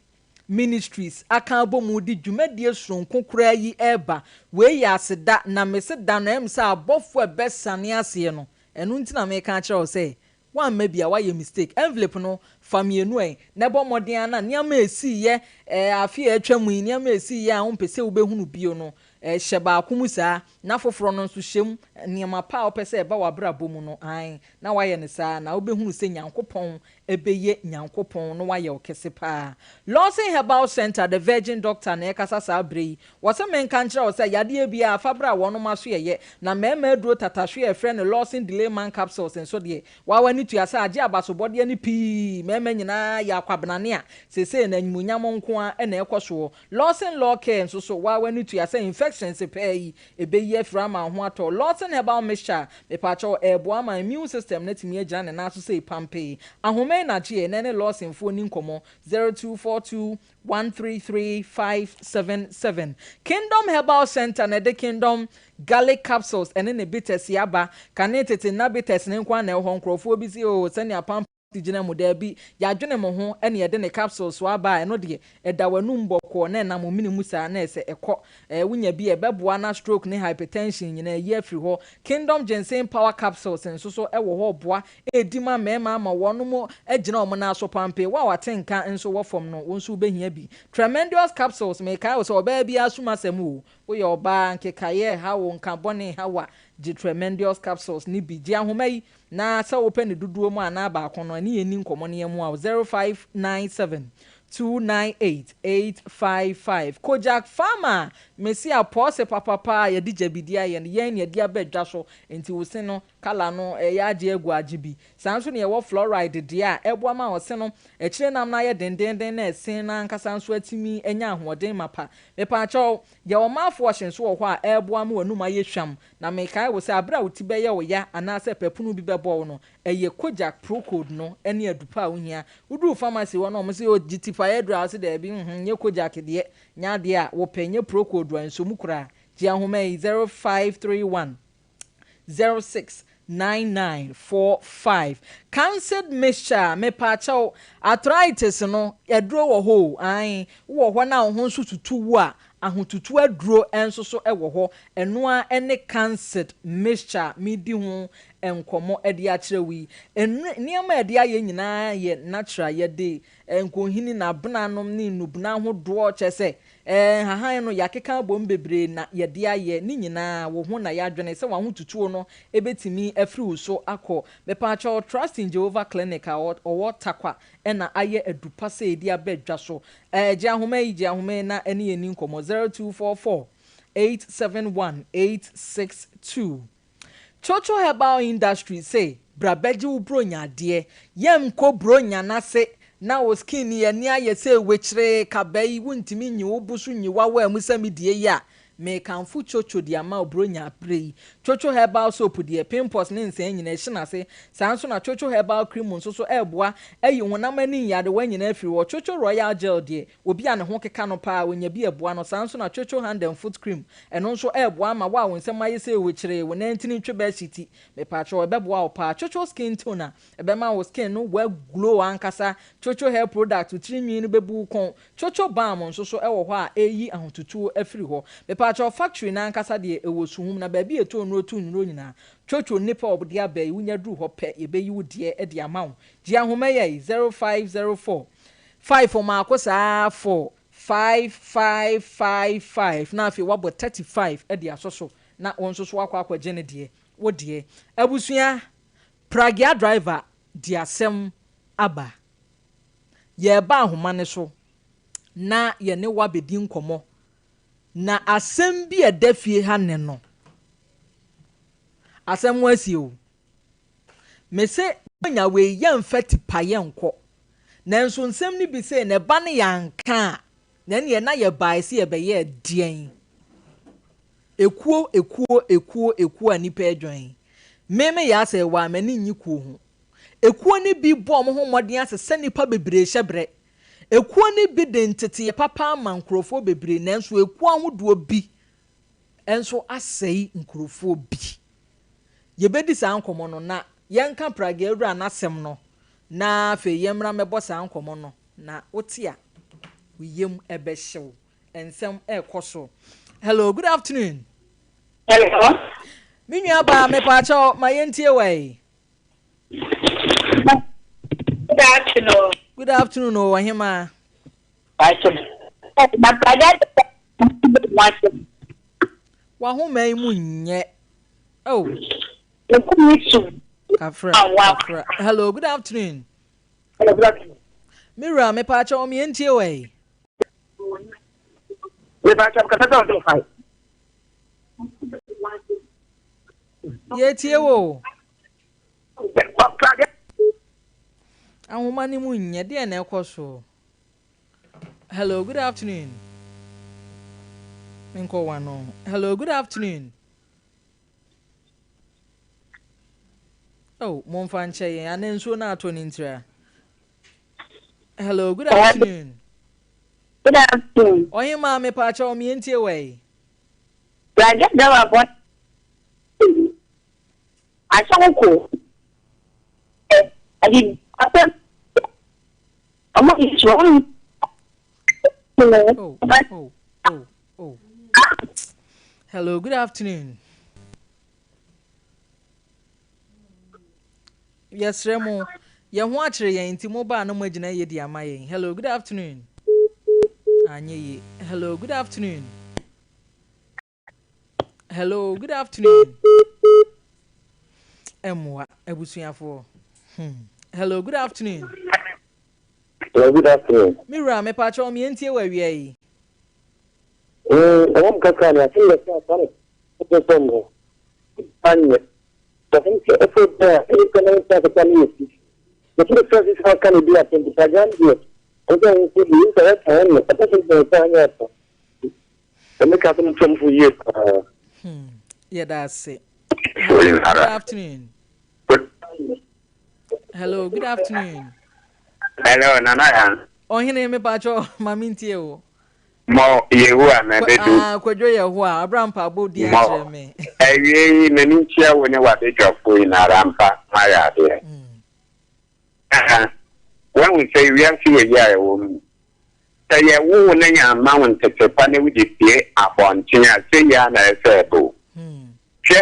Ministries aka abɔ mu de dwumadie soronko koraa yi reba. Wei yɛ aseda na mese da no ɛm sɛ abɔfoɔ a ɛbɛsane aseɛ no Ɛno nti na meka akyerɛ wo sɛ woamma bi a woayɛ mistake. Envelope no, fa mmienu ɛ, na bɔ mmɔden ara na nneɛma a ɛsiiɛ eh, afe a atwa mu yi, nneɛma a ɛsiiɛ a wompɛ sɛ wobɛhunu bio no, eh, hyɛ baako mu saa, na foforɔ no nso hyɛ mu, nneɛma pa a wopɛ sɛ ɛba w'abrabɔ mu no, ae, na woayɛ no saa, na wobɛhunu sɛ Nyankopɔn bɛyɛ Nyankopɔn na wayɛ wo kɛse paa. Lawson Herbal Centre, The Virgin Doctor na ɛrekasa saa berɛ yi. Wɔse menka nkyerɛ wo sɛ yadeɛ biara fa bra wɔnom aso yɛyɛ, na mmarima aduro tatahwe a yɛfrɛ no Lawson Delay Man Capsules nso deɛ, waa w'ani tua sɛ agye abasobɔdeɛ no pii, mmarima nyinaa yɛ akwabenane a seesei no animuonyam nko ara na ɛrekɔ soɔ. Lawson Law Care nso so, waa w'ani tua sɛ infections pɛɛ yi ɛbɛyi afiri ama wo ho atɔ wo. Lawson Herbal Mixture, mepaakyɛw, ɛreboa ama immune system no atumi agyina ne nan so sei pampee. Ahoma yi na gyeɛ na ɛne Lawson foɔ nni nkɔmmɔ, 0242 133 577. Kingdom Herbal Centre na ɛde Kingdom Garlic Capsules ɛne ne bitters yi aba. Kane tete na bitters no nko ara na ɛwɔ hɔ, nkurɔfoɔ bi se oo sɛnea pampa gyina mu, daabi, yɛadwene mo ho ɛna yɛde ne capsules so aba a ɛno deɛ ɛda w'anum bɔkɔɔ na ɛnam wo mene mu saa na ɛsɛ ɛkɔ. Ɛɛ wonya bi a ɛbɛboa na stroke ne hypertension nyinaa ayi afiri hɔ. Kingdom Ginseng Power Capsules nso so wɔ hɔ reboa redi ma mmarima ama wɔnom agyina wɔn nan so pampee. Wo a w'ate nka nso wɔ fam no, wo nso wobɛhia bi. Tremendous Capsules, mekae wo sɛ ɔbaa biara sum asɛm o. Woyɛ ɔbaa, nkekaeɛ reha wo, nka bɔne reha wo a, gye Tremendous Capsules no bi. Gye ahoma yi na sɛ wopɛ ne dodoɔ mu anaa baako no, ɛne yɛn nni nkɔmmɔ na yɛmmoa wo. 0597 298 855 Kojak Pharma mese apɔɔse papapa a yɛde gyabidie ayɛ no, yɛn na yɛde aba dwa so, nti wo se no colour no ɛyɛ agye agu agye bi. Saa nso na yɛwɔ fluoride deɛ a ɛboa ma ɔse no akyire nam no ayɛ dendeenden na ɛse no ankasa nso atumi anya ahoɔden mapa. Mepaakyɛw, yɛwɔ mouthwash nso wɔ hɔ a ɛboa ma w'anum ayɛ hwam. Na mekae wo sɛ aberɛ a wo ti bɛyɛ wo ya anaasɛ papunuu bi bɛbɔ wo no, ɛyɛ Kojak Procold no ne adupa a wohia. Woduru pharmacy hɔ na wɔn se oh gye tipaeɛ aduru a, wose daabi, nhmm, nyɛ Kojak deɛ, nyɛ adeɛ a wopɛ, nyɛ Procold a, nsɔ mu koraa. Gye ahoma yi, 0531 06 9945. Cancid mixture, mepaakyɛw, arthritis no, aduro wɔ hɔ o, ae, wowɔ hɔ na wo ho nso tutu wo a, ahotutu aduro nso so wɔ hɔ. Ɛno ara ne Cancid mixture a meredi ho nkɔmmɔ de akyerɛ wo yi. Nneɛma a yɛde ayɛ nyinaa yɛ natural, yɛde nkohini, n'abenanom ne nnubena ahodoɔ, kyerɛ sɛ, Ɛɛ, nhahan no, yɛakeka abom bebree na yɛde ayɛ. Ne nyinaa, wo ho na yɛadwene sɛ w'ahotutuo no bɛtumi afiri wo so akɔ. Mepaakyɛw, Trust in Jehovah Clinic a ɔwɔ Tarkwa na ayɛ adu pa sei de aba dwa so. Ɛɛ, gye ahoma yi, gye ahoma yi na ɛne yɛn nni nkɔmmɔ, 0244 871 862. Chocho Herbal Industry se bra bɛgye wo bronya adeɛ, yɛnkɔ bronya no ase na wo skin yi ani ayɛ sɛ wekyeree kaba yi wontumi nyi wo bo so nyi w'awaa mu sɛ me deɛ yi a, mekamfo Chocho de ama wo bronya berɛ yi. Chocho Herbal Soap deɛ pimples ne nsɛn nyinaa ɛhye n'ase, saa nso na Chocho Herbal Cream nso so ɛreboa ayi honam ani nyarewa nyinaa afiri hɔ. Chocho Royal Gel deɛ Obi a ne ho keka no paa, onya bi a ɛboa no. Saa ara nso na Chocho Hand and Foot Cream, ɛno nso ɛreboa ama wo a wo nsam ayɛ sɛ ewekyeree, wo nantini ntwe bɛɛhyiti. Mepaakyɛw, ɛbɛboa wo paa. Chocho Skin Toner, ɛbɛma wo skin no wa glow ankasa. Chocho Hair Product, wo tiri nwi no bɛbu wo kɔn. Chocho Balm nso so wɔ hɔ a ɛreyi ahotutuo afiri hɔ. Mepaakyɛw, factory no ankasa deɛ ɛwɔ Suhum, na baabi a yɛtɔ nnuro to nnuro nyinaa. Chocho nnipa a wɔde aba yi, wonya duru hɔ pɛ, yɛbɛyi wo deɛ de ama wo. Gye ahoma yi ai, 0504 Five mmaako saa four, five, five, five, five na afei woabɔ 35 de asɔ so na wo nso so woakɔ akɔgye ne deɛ, wo deɛ. Abusua, Pragea driver de asɛm aba. Yɛreba ahoma no so na yɛne wo abɛdi nkɔmmɔ. Na asɛm bi a ɛda fie ha nnɛ no, asɛm asi o. Mese nya wei yɛmfa tipaeɛ nkɔ. Nanso nsɛm no bi sei na ɛba no yɛanka a, na ɛneɛ na yɛbaeɛ sɛ yɛbɛyɛɛ deɛn? Ekuo ekuo ekuo ekuo a nnipa adwan. Me me yɛ asɛ wɔ a m'ani nnye kuo ho. Ekuo no bi bɔ wɔn ho mmɔden asesa nnipa bebree hyɛbrɛ. Ekuo no bi de nteteeɛ papa ama nkurɔfoɔ bebree nanso ekuo ahodoɔ bi nso asɛe nkurɔfoɔ bi. Yɛbɛdi saa nkɔmmɔ no, na yɛnka Pragea wura no asɛm no, na afei yɛmmra mmɛbɔ saa nkɔmmɔ no, na wote a, wo yam bɛhye wo. Nsɛm rekɔ so. Hello, good afternoon. Hello. Me nua baa, mepaakyɛw, ma yɛntie wo ɛ. Good afternoon. Good afternoon o, ɔhemaa. W'ahoma yi mu nyɛ. Oh. Kafra, kafra. Hello, good afternoon. Hello, good afternoon. Me wura, me pa kyɛw, me ntie wɔ yi. Me pa kyɛw, kasa sɛ ɔdɔ fae. Yɛ tie wo. Ahoma no mu nyɛ, deɛ na ɛkɔ so. Hello, good afternoon. Menkɔ wano. Hello, good afternoon. Oh, momfa nkyɛ yɛn. Ana nsuo no atɔ ne ntira. Hello, good afternoon. Good afternoon. Ɔhemaa mepaakyɛw meɛntie wɔ yi. Bragya driver bɔ asɔnko ɛdi asɛm ɔmo yi so ɔmo. Oh, oh, oh, oh. Hello, good afternoon. Yɛsrɛ mo, yɛn ho akyere yɛn nti mo baa na mo agyina yie de ama yɛn. Hello, good afternoon. Anyɛ yie. Hello, good afternoon. Hello, good afternoon. Ɛmmoa, abusuafoɔ. Hmm. Hello, good afternoon. Hello, good afternoon. Me wura, mepaakyɛw me yɛntie wɔ awia yi. Ɛwɔ mu kakra ne asɛm bɛsɛ asa ne ɛsɛ sɛ mo anyɛ. Wɔsɛm sɛ ɛfɛ bɛ a ɛne sɛ na nsa kasa ne yɛ si. Yɛsɛ sɛ sisi aka ne bi asɛm pagyan deɛ ɛsɛ ho sɛ bi nsa ɛka ɛne ɛsɛ sɛ nsa anyɛ asa. Ɛne ka sɛ mfomfo yie paa. Hmm, yɛda ase. Hello, good afternoon. Hello, good afternoon. Hello, Nana Yan. Ɔhene mepatwɔ ma mentie o. Mɔ Yehowa na ɛbɛdu. Ah, Kwadwo Yehowa, abra mpaabɔ di Mɔ. akyerɛ me. Awiei yi, m'ani nkyia wo ne w'abadwafoɔ nyinara ampa, moayɛ adeɛ. Aha, woahu sɛ wiase wɔ yi a yɛwɔ mu yi, sɛ yɛwo wo na yɛamma wo ntete pa na wode pue abɔnten a, sei ara na ɛsɛ sɛ ɛba o. Hwɛ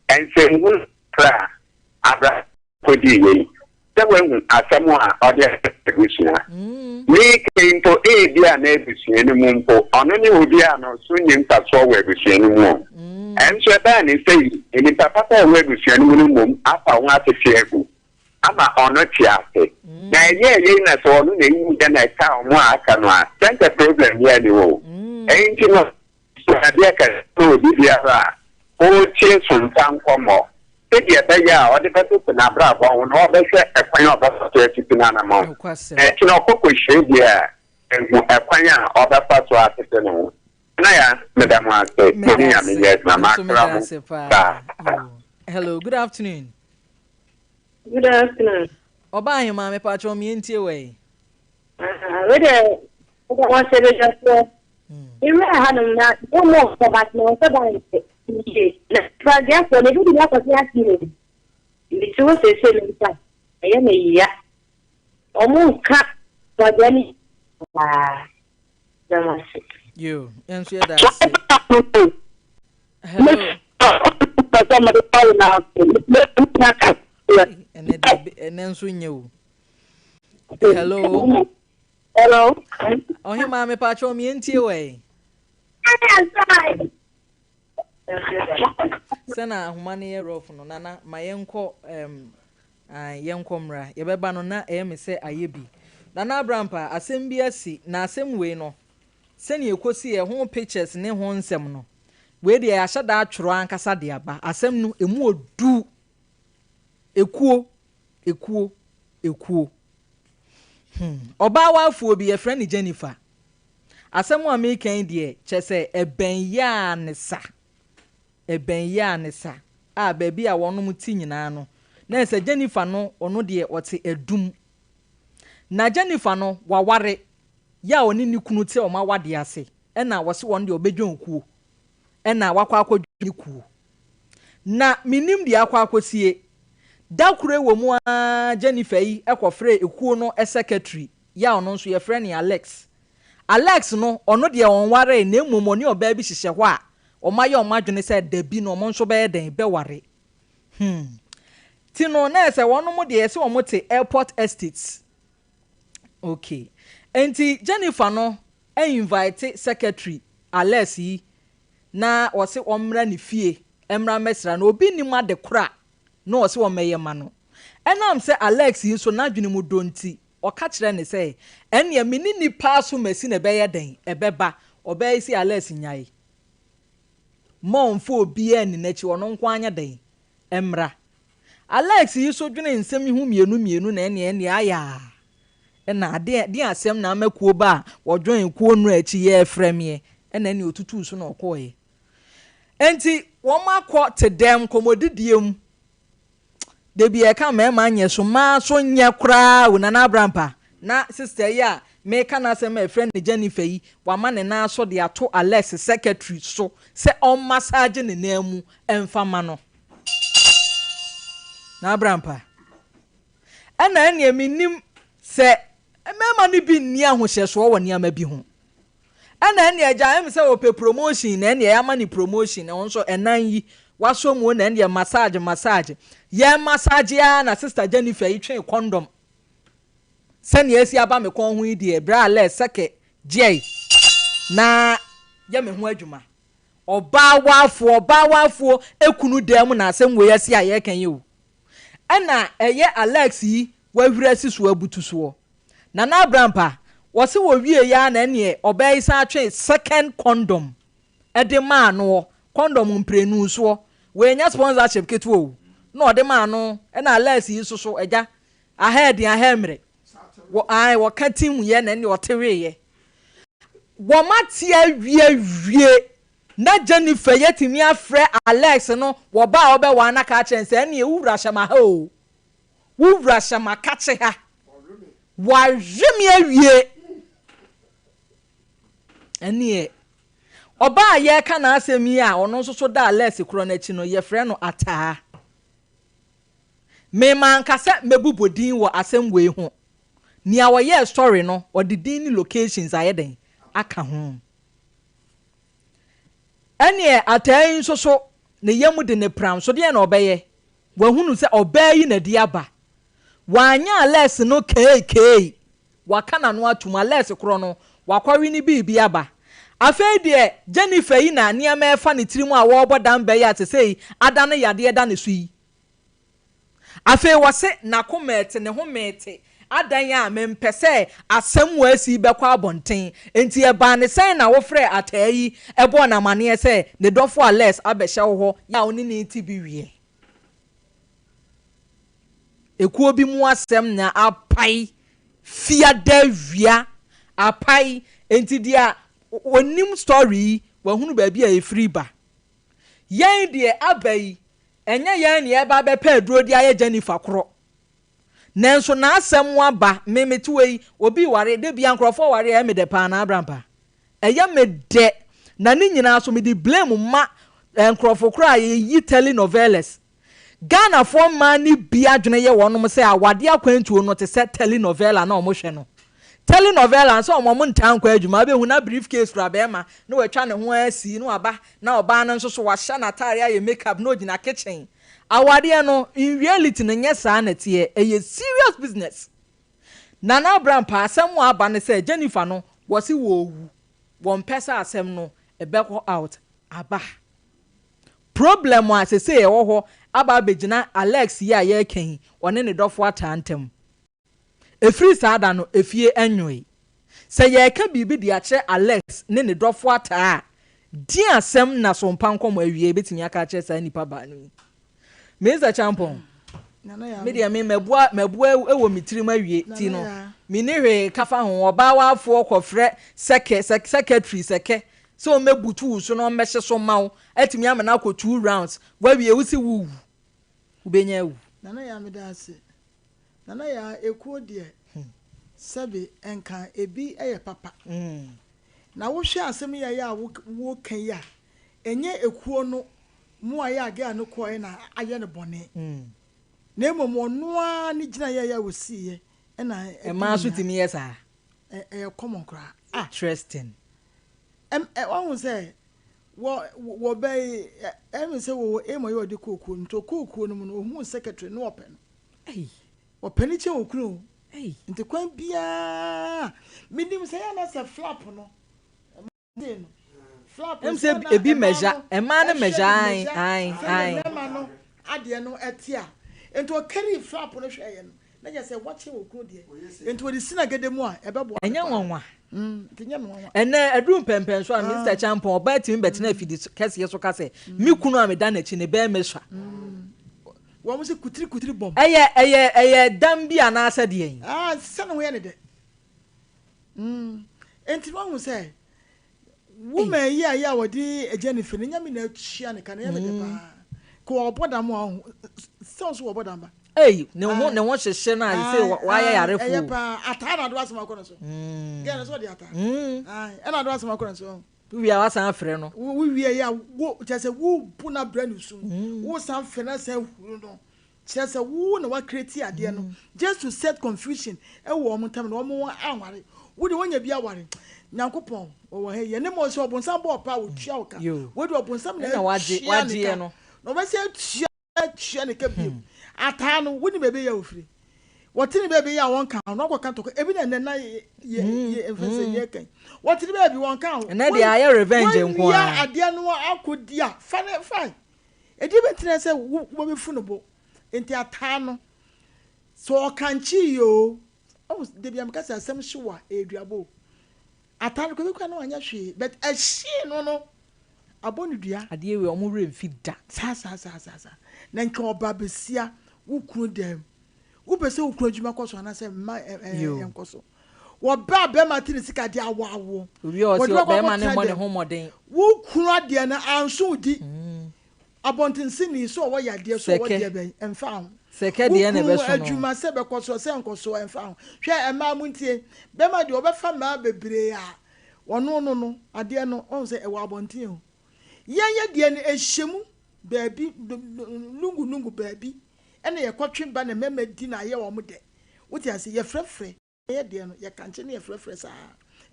nsɛnhunu kakra a abrabɔ kɔdii yei, sɛ woahu asɛm a ɔde ahyɛ abusua. Mereka yi mpo, ebia na abusua no mu mpo, ɔno ne obi a na ɔso nni mfasoɔ wɔ abusua no mu o. Ɛnso ɛbaa ne sɛ yi, nnipa papa a ɛwɔ abusua no mu no mmom afa ho atete agu ama ɔno te ase. Na ɛyɛɛ yei na sɛ ɔno na ɛwuiɛ na ɛkaa wɔn a aka no a, sɛ nka problem biara nni hɔ o. Ɛyi nti no, Sua adeɛ kɛse ma obi biara a ɔretie sompa nkɔmmɔ sɛdeɛ ɛbɛyɛ a ɔde bɛtoto n'abrabɔ ho na ɔbɛhwɛ ɛkwan a ɔbɛfa so atutu n'anammɔn. Na akyire ɔkɔ kɔhyia bi a, ahu ɛkwan a ɔbɛfa so atete ne ho. Naya, meda mo ase. Mo ne Nyame nyɛ adwuma. Makra mo. Bye. Hello, good afternoon. Good afternoon. Ɔbaa ahema, mepatwɔ meɛntie wɔ yi. Ah, wei deɛ wode wɔn sɛ bɛdwafoɔ. Mewura hanom na wɔn ɔkɔ but na wɔn sɛ ban yie. Na pragyafoɔ na ebi de akɔte ase o. Mete hɔ seesei me nsa ɛyɛ me ya. Wɔn nka pragya no paa. Da mo ase. Yo, yɛn nso yɛda ase. Hello. Ɛnɛ de ɛnɛ nso nyɛ o. Hello. Hello. Ɔhemaa mepakyɛw me ntie wɔ yi. Sɛ na ahoma no yɛ rough no nana ma yɛnkɔ um, yɛnkɔ mmra yɛbɛba no na ɛyɛ me sɛ ayɛ bi. Nana Abrampa asɛm bi asi na asɛm wei no sɛnea ɛkɔsi ɛho pictures ne ho nsɛm no wei deɛ yɛahyɛ da atwerɛ ankasa de aba asɛm no ɛmu ɔdu ekuo Ekuo, ekuo. Hmm. Ɔbaa wafoɔ bi, yɛfrɛ no Jennifer. Asɛm a mereka yi deɛ, kyerɛ sɛ ɛbɛn yɛ ara ne sa. Ɛbɛn yɛ ara ne sa. A baabi a wɔnom te nyinaa no, na ɛsɛ sɛ Jennifer no, ɔno deɛ ɔte Adum. Na Jennifer no, waware. Yɛ a ɔne ne kunu te wɔn awadeɛ ase. Ɛna wɔse wɔn deɛ ɔbɛdwan kuo. na wakɔ akɔdwene ne kuo. Na mennim deɛ akɔ akɔsie. Da koro wɔ mu ara Jennifer yi kɔfrɛɛ ekuo no secretary yi a ɔno nso yɛfrɛ no Alex. Alex no, ɔno deɛ ɔnwaree na mmom ɔne ɔbaa bi hyehyɛ hɔ a wɔayɛ wɔn adwene sɛ dabi no wɔn nso bɛyɛ dɛn bɛware. Hmm. Ti no na ɛsɛ wɔnom deɛ yɛse wɔn te Airport Estates. Okay. Enti Jennifer no invite secretary Alex yi na ɔse ɔmmra ne fie mmra mmɛsra no. Obi nnim ade koro a na ɔse ɔmmɛyɛ ma no. Ɛnam sɛ Alex yi nso n'adwene mu dɔ nti, ɔka kyerɛɛ no sɛ, Ɛnneɛ me ne nnipa asomasi na ɛbɛyɛ dɛn? Ɛbɛba. Ɔbaa yi se Alex nnyae. Mma ɔmfa obiara nni n'akyi, ɔno nko ara nyɛ dɛn? Mmra. Alex yi nso dwenee nsɛm yi ho mmienu mmienu na ɛnneɛ ɛnneɛ ayɛ a. Ɛna adeɛ deɛn asɛm na ama kuo ba a wɔjoin kuo nnora akyi yɛ frɛ meɛ ɛna ɛneɛ ɔtutuu so na ɔkɔeɛ. Enti wɔn akɔ te dɛm nkɔmmɔdidie mu. Dabi yɛka mmarima nyɛ so mmaa so nyɛ koraa o Nana Abrampa. Na sister yi a meka n'asɛm a yɛfrɛ no Jennifer yi wama ne nan so de ato Alex secretary so sɛ ɔmmasaagye ne nan mu mfa ma no. Nana Abrampa. Ɛna ɛneɛ mennim sɛ mmarima no bi nni ahohyɛsoɔ wɔ nneɛma bi ho. Ɛna ɛneɛ agya ɛm sɛ ɔpɛ promotion na ɛneɛ yɛama no promotion na ɔno nso ɛnan yi wasɔ mu na ɛneɛ massage massage. Yɛ massage ara na sister Jennifer yi twee condom. Sɛdeɛ asi aba me kɔn ho yi deɛ bra lɛ sɛkɛ gyɛe na yɛ me ho adwuma. Ɔbaa waafoɔ ɔbaa waafoɔ ekunu dan mu na asɛm wei asi a yɛreka yi o. Ɛna ɛyɛ Alex yi wahuri asi so abutu soɔ. Nana Abrampa, wɔse wɔwieɛ ara na ɛneɛ ɔbaa yi san twee second condom de maa noɔ, condom mprenu soɔ, wei nyɛ sponsorship ketewa o, na ɔde maa no, ɛna Alex yi nso so agya, aha ɛden aha ɛmmerɛ, wɔ ae wɔka tim yɛ na ɛneɛ ɔte weeɛ. Wɔate awie awie Na Jennifer yi atumi afrɛ Alex no wɔ ba a ɔbɛwaa no aka akyerɛ no sɛ, Ɛnneɛ wo wura hyɛ m'aha oo, wo wura hyɛ m'akakye ha, wawe me awie. Ɛneɛ, ɔbaa a yɛreka n'asɛm yi a ɔno nso so da Alex korɔ no akyi no, yɛfrɛ no Ataa. Me manka sɛ mɛbobɔ din wɔ asɛm wei ho. Nea ɔyɛɛ story no, ɔde din ne locations ayɛ dɛn aka ho. Ɛneɛ Ataa yi nso so, ne yam de no pram so, deɛn na ɔbɛyɛ? Wahunu sɛ ɔbaa yi na di aba. Wanyɛ Alex no keekei. Waka n'ano atom. Alex korɔ no, wakɔwe ne biribi aba. Afei deɛ Jennifer yi na nneɛma refa ne tirim a wɔrebɔ dam bɛyɛ a sesei adane yadeɛ da ne so yi. Afei wɔse n'akoma rete, ne home rete. Adan a mempɛ sɛ asɛm wɔ asi yi bɛkɔ abɔnten. Enti ɛbaa ne sɛn na wofrɛɛ Ataa yi bɔɔ no amaneɛ sɛ ne dɔfo Alex abɛhyɛ wo hɔ yɛ a wo ne no rete bi weɛ? Ekuo bi mu asɛm na apae fiada awia apae enti deɛ ɔnim story yi wahunu baabi a ɛfiri ba. Yɛn deɛ aba yi ɛnyɛ yɛn na yɛreba abɛpɛ aduro de ayɛ Jennifer korɔ. Nanso n'asɛm aba, me mete hɔ yi, obi reware, da biara nkurɔfoɔ ware a ɛyɛ me dɛ paa anaa Abrampa? Ɛyɛ me dɛ, na ne nyinaa so mede blame ma nkurɔfo korɔ a yɛyi telenovelas. Ghanafoɔ mmaa no bi adwene yɛ wɔnom sɛ awadeɛ akwantuo no te sɛ telenovela na wɔhwɛ no. Telenovela no sɛ wɔn wɔn ntaa nkɔ adwuma, wobɛhu na brief case kura barima na watwa ne ho asi na waba na ɔbaa no nso so wahyɛ n'ataadeɛ ayɛ make up na ɔgyina kitchen. Awadeɛ no in reality no nyɛ saa na ɛteɛ, ɛyɛ serious business. Nana Abrampah, asɛm a aba ne sɛ Jennifer no wɔse wɔrewu, wɔmpɛ sɛ asɛm no ɛbɛkɔ out aba. Problem a sesei ɛwɔ hɔ aba abɛgyina Alex yi a yɛreka yi ɔne ne dɔfo ataa ntam. Ɛfiri saa da no efie nwoe. Sɛ yɛreka biribi de akyerɛ Alex ne ne dɔfo ataa a, deɛn asɛm na Sompa nkɔmmɔ awie bɛtumi aka akyerɛ saa nnipa baanu yi? Mister Champong, me deɛ me mabua mabua wɔ me tirim awie ti no, menni hwee ka fa ho. Ɔbaa waafoɔ kɔfrɛ sɛkɛ sɛ secretary sɛkɛ sɛ ɔmmɛbutu wo so na ɔmmɛhye so mma wo, atumi ama no akɔ two rounds, wawie wo se wowu, wobɛnya awu. Nana Yaa meda ase. Nana Yaa ekuo deɛ sɛbe nka ebi yɛ papa. Na wohwɛ asɛm yi a ɛyɛ a woka yi a, ɛnyɛ ekuo no mu a ɛyɛ a girl no kɔɔɛ na ayɛ no bɔne. Na mmom ɔno ara ne gyinaeɛ a ɔsiiɛ na ɛde Mmaa nso nyinaa. tumi yɛ saa? Ɛyɛ common koraa. Ah! Interesting. Ɛm ɛ wahu sɛ wɔ wɔ bɛ yi ɛ ɛmi sɛ wɔwɔ aim a ɔyɛ ɔde kɔɔ kuo no nti ɔkɔɔ kuo no mu no ohuu secretary no ɔpɛ no. Ei. Ɔpɛ no kyɛn okunu o. Ei. Nti kwan biara menim sɛ yɛ na sɛ flap no ɛma no flap Ɛm no sɛ sɛ na ebi ɛmaa mɛgya no ɛmaa no ɛhwɛ mɛgya de ae mɛgya ae sɛdeɛ ae. mmarima no adeɛ no ɛte a nti ɔkari flap no hwɛeɛ no na kyerɛ sɛ wakyɛn okunu deɛ nti wɔde si n'agada mu a ɛbɛboa no Ɛnyɛ paa. nwanwa. Nti nyɛ me nwanwa. Ɛnnɛ, aduru mpɛnpɛnso a Mister Acheampong, ɔbaa tumi bɛtena afidi kɛseɛ so ka sɛ, Me kunu a meda n'akyi no, bɛrima sua. Wɔn se kutiri kutiri bɔm. Ɛyɛ, ɛyɛ, ɛyɛ dam bi anaasɛ deɛn? Ah, sɛ ne ho yɛ ne dɛ. Nti wahu sɛ, woman yi a yɛ a wɔde agya ne fi no, nyame na atua ne ka no, ɛyɛ me dɛ paa. Ka ɔbɔ dam a ɔho, sɛ ɔso wɔbɔ dam ba. Ei, ne ho, ne ho hyehye no a, sɛ wayɛ yarefo. Ɛyɛ paa, ataa na ado asɛm akɔ no so. Gɛɛ no so ɔde ataa. Ɛna ado asɛm akɔ no so. Wowie a wasan afrɛ no. Wowie yɛ a, wo, kyerɛ sɛ wobu no abrɛ no sum. Wosan frɛ no asan huru no. Kyerɛ sɛ wo na woacreate adeɛ no just to set confusion wɔ wɔn ntam na wɔn anware. Wo deɛ woanya bi aware. Nyankopɔn ɔwɔ ha yi. Ɛne mmɔ sɛ ɔbonsam bɔ ɔpaa ɔtua wo ka. Wei deɛ ɔbonsam na atua ne ka. Na ɔbɛsan atua atua ne ka bio. Ataa no wonim baabi a ɔfiri. Wɔte ne baabi a wɔnka ho na wɔkɔka ntɔkwa. Ebi na ɛnɛ na yɛ yɛ mfɛn sɛ yɛka yi. Wɔte ne baabi wɔnka ho. Ɛnɛ deɛ ayɛ revenge nko ara. Wɔawia adeɛ no akɔdi a fa ne fine. Ɛdeɛ bɛ nti na ɛsɛ wo wobɛfu no bo nti ataa no sɛ ɔkankye yi oo oh dabi a meka sɛ asɛm hye wo a ɛyɛ duabɔ o ataa no kɔbi kora na wanyɛ hwee but ɛhyee no no abɔ no dua. Adeɛ wei ɔmo werɛ mfi da. Saa saa saa saa saa na nka ɔba besia wo kunu dɛm Wopɛ sɛ wo kunu adwuma kɔ so anaasɛ mma ɛnkɔ so? Wɔ bɛ a bɛrima te ne sika de awo awoɔ. Obi a ɔse Wɔde wakɔ bɛrima no akɔtena mmɔ ne dɛm. ho mmɔden. Wo kunu adeɛ no anso wo di. Abɔntensini sɛ ɔwɔ yadeɛ sɛ ɔwɔ Sɛkɛ. deɛ bɛn ɛmfa ho. Sɛkɛ Wo deɛ na kunu ɛbɛso no. adwuma sɛ ɛbɛkɔ soɔ sɛ ɛnkɔ soɔ ɛmfa ho. Hwɛ mmaa montie, bɛrima deɛ ɔbɛfa mmaa bebree a. Ɔno no no, adeɛ no, ɔhu sɛ ɛwɔ abɔnten o. Yɛn yɛ deɛ no, ɛhyɛ mu baabi, lungu lungu baabi, ɛna yɛkɔtwe ba na mmarima di na ayɛ wɔn dɛ. Wote ase? Yɛfrɛfrɛ. Yɛn deɛ no, yɛkankye na yɛfrɛfrɛ saa.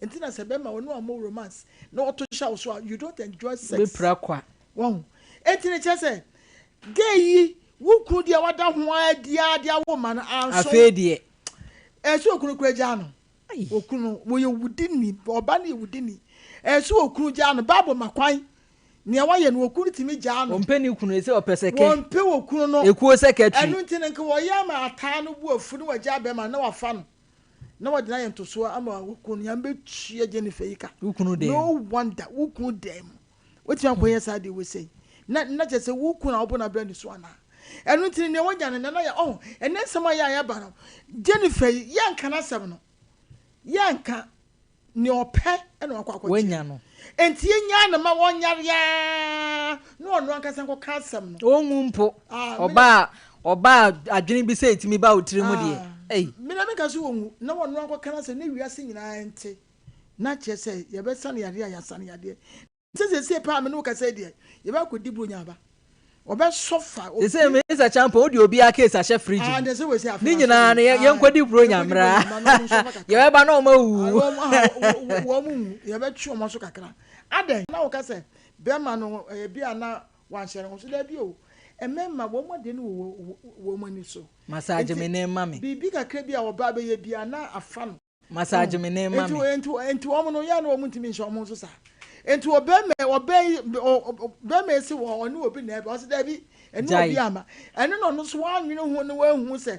Nti na sɛ bɛrima ɔne wɔn romance na ɔto hyɛ wo so a, you don't enjoy sex. Wobɛpira kwa. Wahu? Enti no kyerɛ sɛ, gay yi, wo kunu deɛ wada ho ara di ara de awo mma no, anso. Afei deɛ. Ɛsɛ sɛ okunu koraa gyaa no. Okunu no, wɔyɛ wudini, ɔba no yɛ wudini. Ɛsɛ sɛ okunu gyaa no. Bible ma kwan. Nea wayɛ no, okunu tumi gyaa no. Wɔmpɛ ne kunu, ɛsɛ ɔpɛ sɛkɛ. Wɔmpɛ okunu no. Ekuo sɛkɛtri. Ɛno nti no, nka wɔyɛ ama ataa no bo afu na wagyaa bɛrima no na wafa no na wɔde no ayɛ ntosoɔ ama okunu no. Nyame bɛtua Jennifer yi ka. Wo kunu dan mu. No wonder, wo kunu dan mu. Wotumi akɔyɛ saa adeɛ wei sei. Na, na kyerɛ sɛ wo kunu a wobɔ no abrɛ ne so anaa? Ɛno nti no, nea wanya no, nana yɛ, ɔho, ɛnɛ nsɛm a yɛ a yɛba no, Jennifer yi, yɛnka n'asɛm no. Yɛnka. Nea ɔpɛ na wakɔ akɔgye. Wanya no. Enti yɛnyaa no ma ɔnyare ara na ɔno ankasa nkɔka asɛm no. Ɔnwu mpo. Ah, me Ɔba a, ɔba a adwene bi sɛ ɛtumi ba wo tiri mu deɛ, Ah, ei. me na menka sɛ ɔnwu, na ɔno ara nkɔka n'asɛm na wiase nyinaa nte, na kyerɛ sɛ yɛbɛsa no yadeɛ a yɛasa no yadeɛ. Sɛ seesei paa a me ne wo kasa yi deɛ, yɛbɛ akɔdi Buronya aba. Ɔbɛsɔ fa obi. Seesei Minister Champon wode obiara case ahyɛ fridge Ah, mu. deɛ sɛ wei sɛ afei Ne na asɔ nyinaa no yi. yɛ Ah, yɛnkɔdi Buronya yɛnkɔdi mmra. Buronya mmra na wɔn nsɔ fa kakra. Yɛbɛba na wɔn Ah, awuwu. wɔn, ah, wɔ- wɔ- wɔn nwu. Yɛbɛtwe wɔn aso kakra. Adɛn? Na woka sɛ bɛrima no, ɛyɛ bi a na wanhyɛ ne ho so. Dabi o. Mmarima, wɔn adeɛ no wɔ wɔ wɔn ani so. Massage Enti, me nan ma me. biribi kakra bi a ɔbaa bɛyɛ biara na afa no. Massage me nan ma Enti me. enti enti wɔn no yɛ na wɔn ntumi nhyɛ wɔn nso saa. Enti ɔbɛrima ɔbɛ yi bɛrima yi si wɔ ɔne obi na ɛbɛ ɔsi dɛbi ɛne Gyae. obi ama ɛne na ɔno nso wanwene ho ne wahu sɛ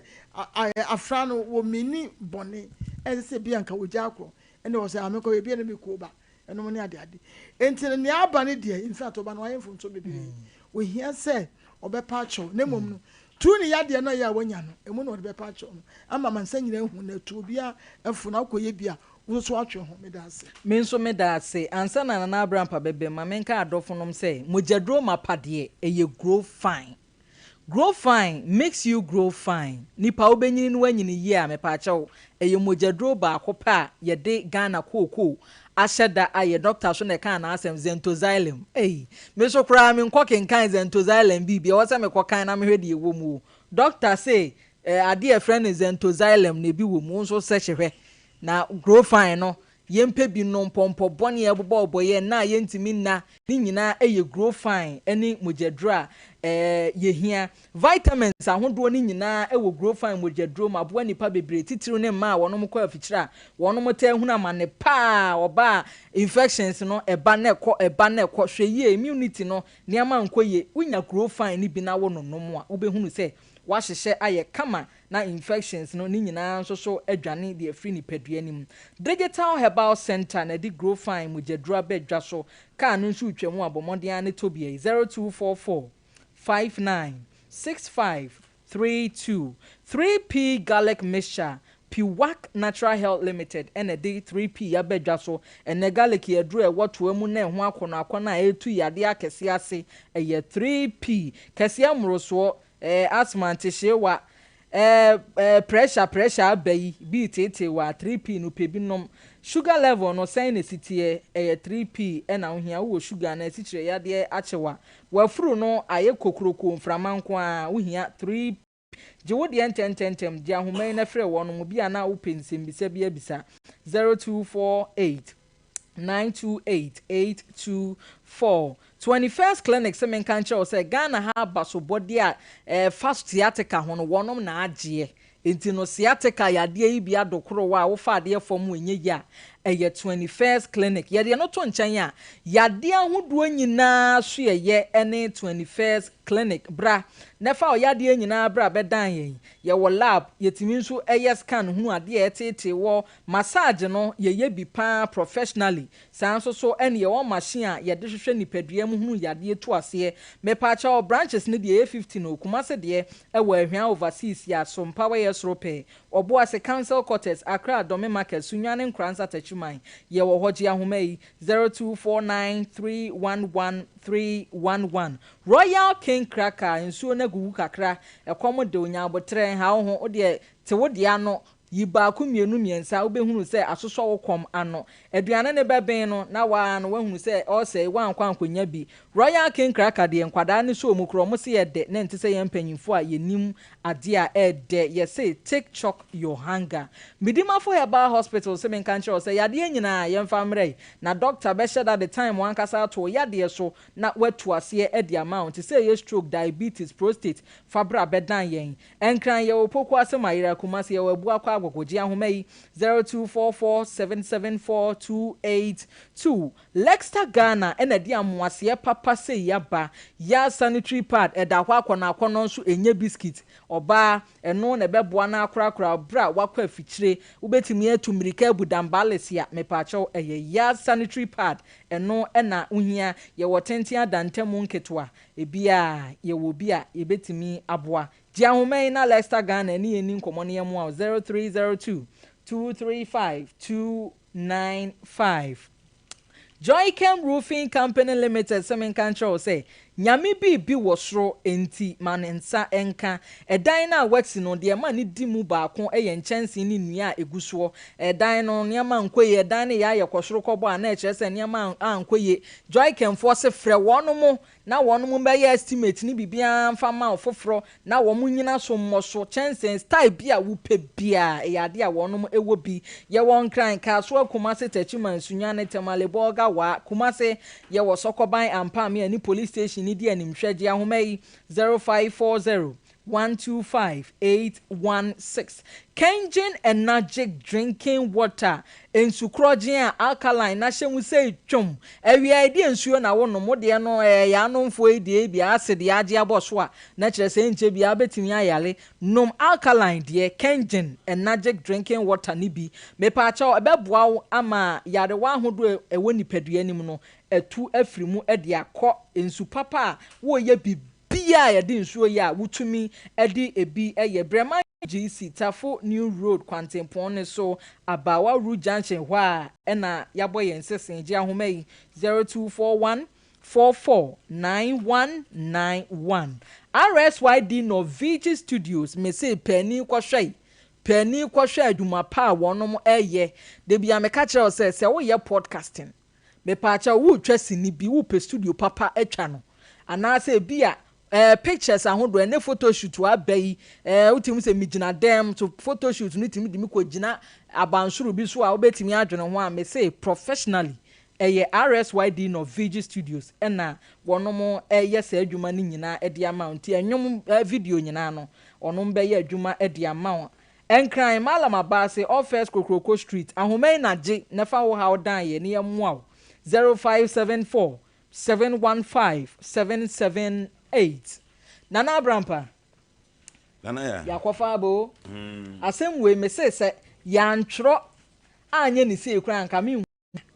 afra no wɔ mini bɔne ɛsɛ sɛ bi anka wɔgya akorɔ ɛne wɔ sɛ amekɔ ebi ɛne me kuo ba ɛnom ne ade ade enti no nea aba no deɛ in fact ɔba no wayɛ mfomso bebree ohia sɛ ɔbɛpa akyɛw na mmom no tu ne yadeɛ no a ɛyɛ a wanya no emu na ɔde bɛpa akyɛw no ama amansan nyinaa ahu na atu obiara afo na akɔyɛ bi a wo nso atwe ho. Meda ase. Me nso meda ase. Ansa na Nana Abrampah bɛbam, ma menka adɔfonom sɛ, mogyaduro mapa deɛ, ɛyɛ grow fine. Grow fine makes you grow fine. Nipa wobɛnyini na woanyini yie a, mepaakyɛw, ɛyɛ mogyaduro baako pɛ a yɛde Ghana kookoo ahyɛ da ayɛ. Doctor so na ɛkaa n'asɛm, Xanthoxylum. Ei, me nso koraa menkɔ kenkan Xanthoxylum biribi, ɛwɔ sɛ mekɔ kan na mehwɛ deɛ ɛwɔ mu o. Doctor se eh, adeɛ a yɛfrɛ no Xanthoxylum na ebi wɔ mu, wo nso search hwɛ. Na grow fine no, Yɛmpɛ bi no, mpɔmpɔ bɔne a ɛbobɔbobɔ yɛn nna a yɛntumi nna ne nyinaa yɛ grow fine ne mogyaduro a yɛhia. Vitamins ahodoɔ no nyinaa wɔ grow fine mogyaduro mu aboa nnipa bebree titiriw ne mmaa a wɔnom kɔ afikyire a wɔnom taa hunu amane paa ɔba a infections no ɛba na ɛkɔ ɛba na ɛkɔ hwɛ yie immunity no nneɛma nkɔ yie wonya grow fine no bi na wononom a wobɛhunu sɛ woahyehyɛ ayɛ kama na infections no ne nyinaa nso so adwane de afiri nipadua no mu. Digital Herbal Centre na ɛde Growfine mogyaduro aba dwa so. Kaa no nso retwa mu a, bɔ mmɔden ara ne tɔ bi yi, 0244 59 65 32. 3P Garlic Mixture, Piwak Natural Health Limited na ɛde 3P aba dwa so. Ɛnnɛ garlic yɛ aduro a ɛwɔ toa mu na ɛho akɔnnɔakɔnnɔ a ɛretu yadeɛ akɛseɛ ase. Ɛyɛ 3P. Kɛseɛ mmorosoɔ, Eh asthma ntehyeewa eh eh pressure pressure aba yi bi reteetee wo a 3P no pɛ bi nom. Sugar level no sɛn na ɛsi teɛ? Ɛyɛ 3P na wohia wowɔ sugar anaa asikyire yadeɛ akye wo a w'afuru no ayɛ kokrokoo mframa nko ara wohia 3P. Gye wo deɛ ntɛntɛntɛm gye ahoma yi na frɛ wɔnom bi a na wopɛ nsɛmbisa bi abisa 0248 928 824 21st Clinic se menka nkyerɛ wo sɛ Ghana ha abasobɔdeɛ a ɛfa sciatica ho no wɔnom na agyeɛ nti no sciatica yadeɛ yi bi adokoro wo a wofa adeɛ fam ɛnyɛ yie a ɛyɛ 21st Clinic yɛde ɛno to nkyɛn a yadeɛ ahodoɔ nyinaa so yɛyɛ ɛne 21st Clinic bra na fa wo yadeɛ nyinaa bra bɛdan yɛn yɛwɔ lab yɛtumi nso yɛ scan hunu adeɛ a ɛteetee wɔ Massage no yɛyɛ bi paa professionally, saa nso so ɛne yɛwɔ machine a yɛde hwehwɛ nipadua mu hunu yadeɛ tu aseɛ. Mepaakyɛw branches no deɛ ɛyɛ 15 o, Kumasi deɛ ɛwɔ Ahwea overseas yɛ aso mpawa yɛ soro pɛɛ, Ɔboase, Council quarters, Accra, Dome market, Sunyani Nkoranza Takyiman yɛwɔ hɔ, gye ahoma yi, 0249311311. Royal King Cracker nsuo no agugu kakra, ɛkɔm de wo, nya aboterɛ, nha wo ho, wodeɛ te wo deɛ ano. Yi baako, mmienu, mmiɛnsa, wobɛhunu sɛ asosɔ wo kɔm ano. Aduane no bɛben no, na wo ara no woahunu sɛ ɔresɛe, woankɔ ankɔnya bi. Royal King Cracker deɛ, nkwadaa no sɔɔ mu koraa, wɔn se ɛdɛ, na ɛnte sɛ yɛn mpanyinfoɔ a yɛnim adeɛ a ɛdɛ. Yɛse take chalk your hunger. Medimafo Herbal Hospital se menka nkyerɛ wo sɛ yadeɛ nyinaa yɛmfa mmrɛ na doctor bɛhyɛ da de time ankasa ato wo yadeɛ so na watu aseɛ de ama wo. Nti sɛ ɛyɛ stroke, diabetes, prostate, fa bra bɛdan yɛn. Nkran, yɛwɔ Pokuase Mayera, Kumasi, yɛwɔ Abuakwa Agogo, gye ahoma yi, 0244774282. Lexta Ghana na ɛde amoaseɛ papa sei aba. Yaa sanitary pad, ɛda hɔ akɔnɔ akɔnɔ nso ɛnyɛ biscuit. Ɔbaa, ɛno na ɛbɛboa no akorakora wo berɛ a woakɔ afikyire. Wobɛtumi atu mmirika abu dambalese a, mepaakyɛw, ɛyɛ Yaa sanitary pad, ɛno na wohia. Yɛwɔ tenten adantamu nketewa, Ebia yɛwɔ obi a yɛbɛtumi aboa. Gye ahoma yi na Leicester Ghana ne yɛn nni nkɔmmɔ na yɛmmoa wo, 0302 235 295. Joychem Roofing Company Limited sɛ menka nkyerɛ wo sɛ, Nyame biribi wɔ soro enti ma ne nsa nka. Ɛdan no a woasi no, deɛ ɛma no di mu baako yɛ nkyɛnsee ne nnua a ɛgu soɔ. Ɛdan no, nneɛma ankɔ yie. Ɛdan no yɛ ayɛ kɔ soro kɔbɔ a, na ɛkyerɛ sɛ nneɛma ankɔ yie. Joychemfoɔ se frɛ wɔnom na wɔnom bɛyɛ estimate ne biribiara mfa mma wo foforɔ na wɔn nnyina so mmɔ so kyɛnsee style bi a wopɛ biara ɛyɛ adeɛ a wɔnom wɔ bi. Yɛwɔ Nkran, Kasoa, Kumase, Techiman, Sunyani, Tamale, Bolga, Waa, Kumase, yɛwɔ Sɔkɔban, Ampaame ɛne Police Station no di animhwɛ, gye ahoma yi, 0540 125 816 Kengen Enagic Drinking Water, nsu korɔgyen a alkaline na hyɛ mu sei twom. Awia yi deɛ nsuo na wonom, wo deɛ no ɛɛ yɛn anomfoɔ yi deɛ ebia acid yɛ agye abɔ so a, na kyerɛ sɛ ɛnkyɛ biara wobɛtumi ayare. Nom alkaline deɛ, Kengen Enagic Drinking Water no bi. Mepaakyɛw, ɛbɛboa wo ama yarewa ahodoɔ a ɛwɔ nipadua no mu no atu afiri mu de akɔ. Nsu papa a woreyɛ biribi. Biaa a yɛde nsuo yɛ a wotumi de ebi yɛ. Brɛman GC, Tafo New Road kwantempɔn no so, Abaawa Road Junction hɔ a ɛna yɛabɔ yɛn sese. Gye ahoma yi, 0241 44 9191. RSYD Norvigi Studios, mese paani kɔhwɛ paani kɔhwɛ adwuma pa a wɔnom ɛyɛ. Da biaa meka kyerɛ wo sɛ, sɛ woyɛ podcasting, Mepaakyɛw, woretwa sini bi, worepɛ studio papa atwa no, anaasɛ ebia ɛɛ pictures ahodoɔ, ɛnɛ photoshoot aba yi, ɛɛ wotumi hu sɛ megyina dan mu, so photoshoot no tumi de me kɔgyina abansoro bi so a wobɛtumi adwene ho a, mese professionally, ɛyɛ RSYD Norvege Studios ɛna wɔnom ɛreyɛ saa adwuma no nyinaa de ama wo, nti ɛnwom video nyinaa no, wɔnom bɛyɛ adwuma de ama wo. Nkran, Mallam Abaase, Off First Kokroko Street, Ahoma yi na gye na fa wo haw dan yɛn na yɛmmoa wo, 0574 715 778. Nana Abrampa, Nana ya. Yɛakɔfa aba o. Asɛm wei mese sɛ yɛantwerɛ anyɛ ne sei koraa anka menhu.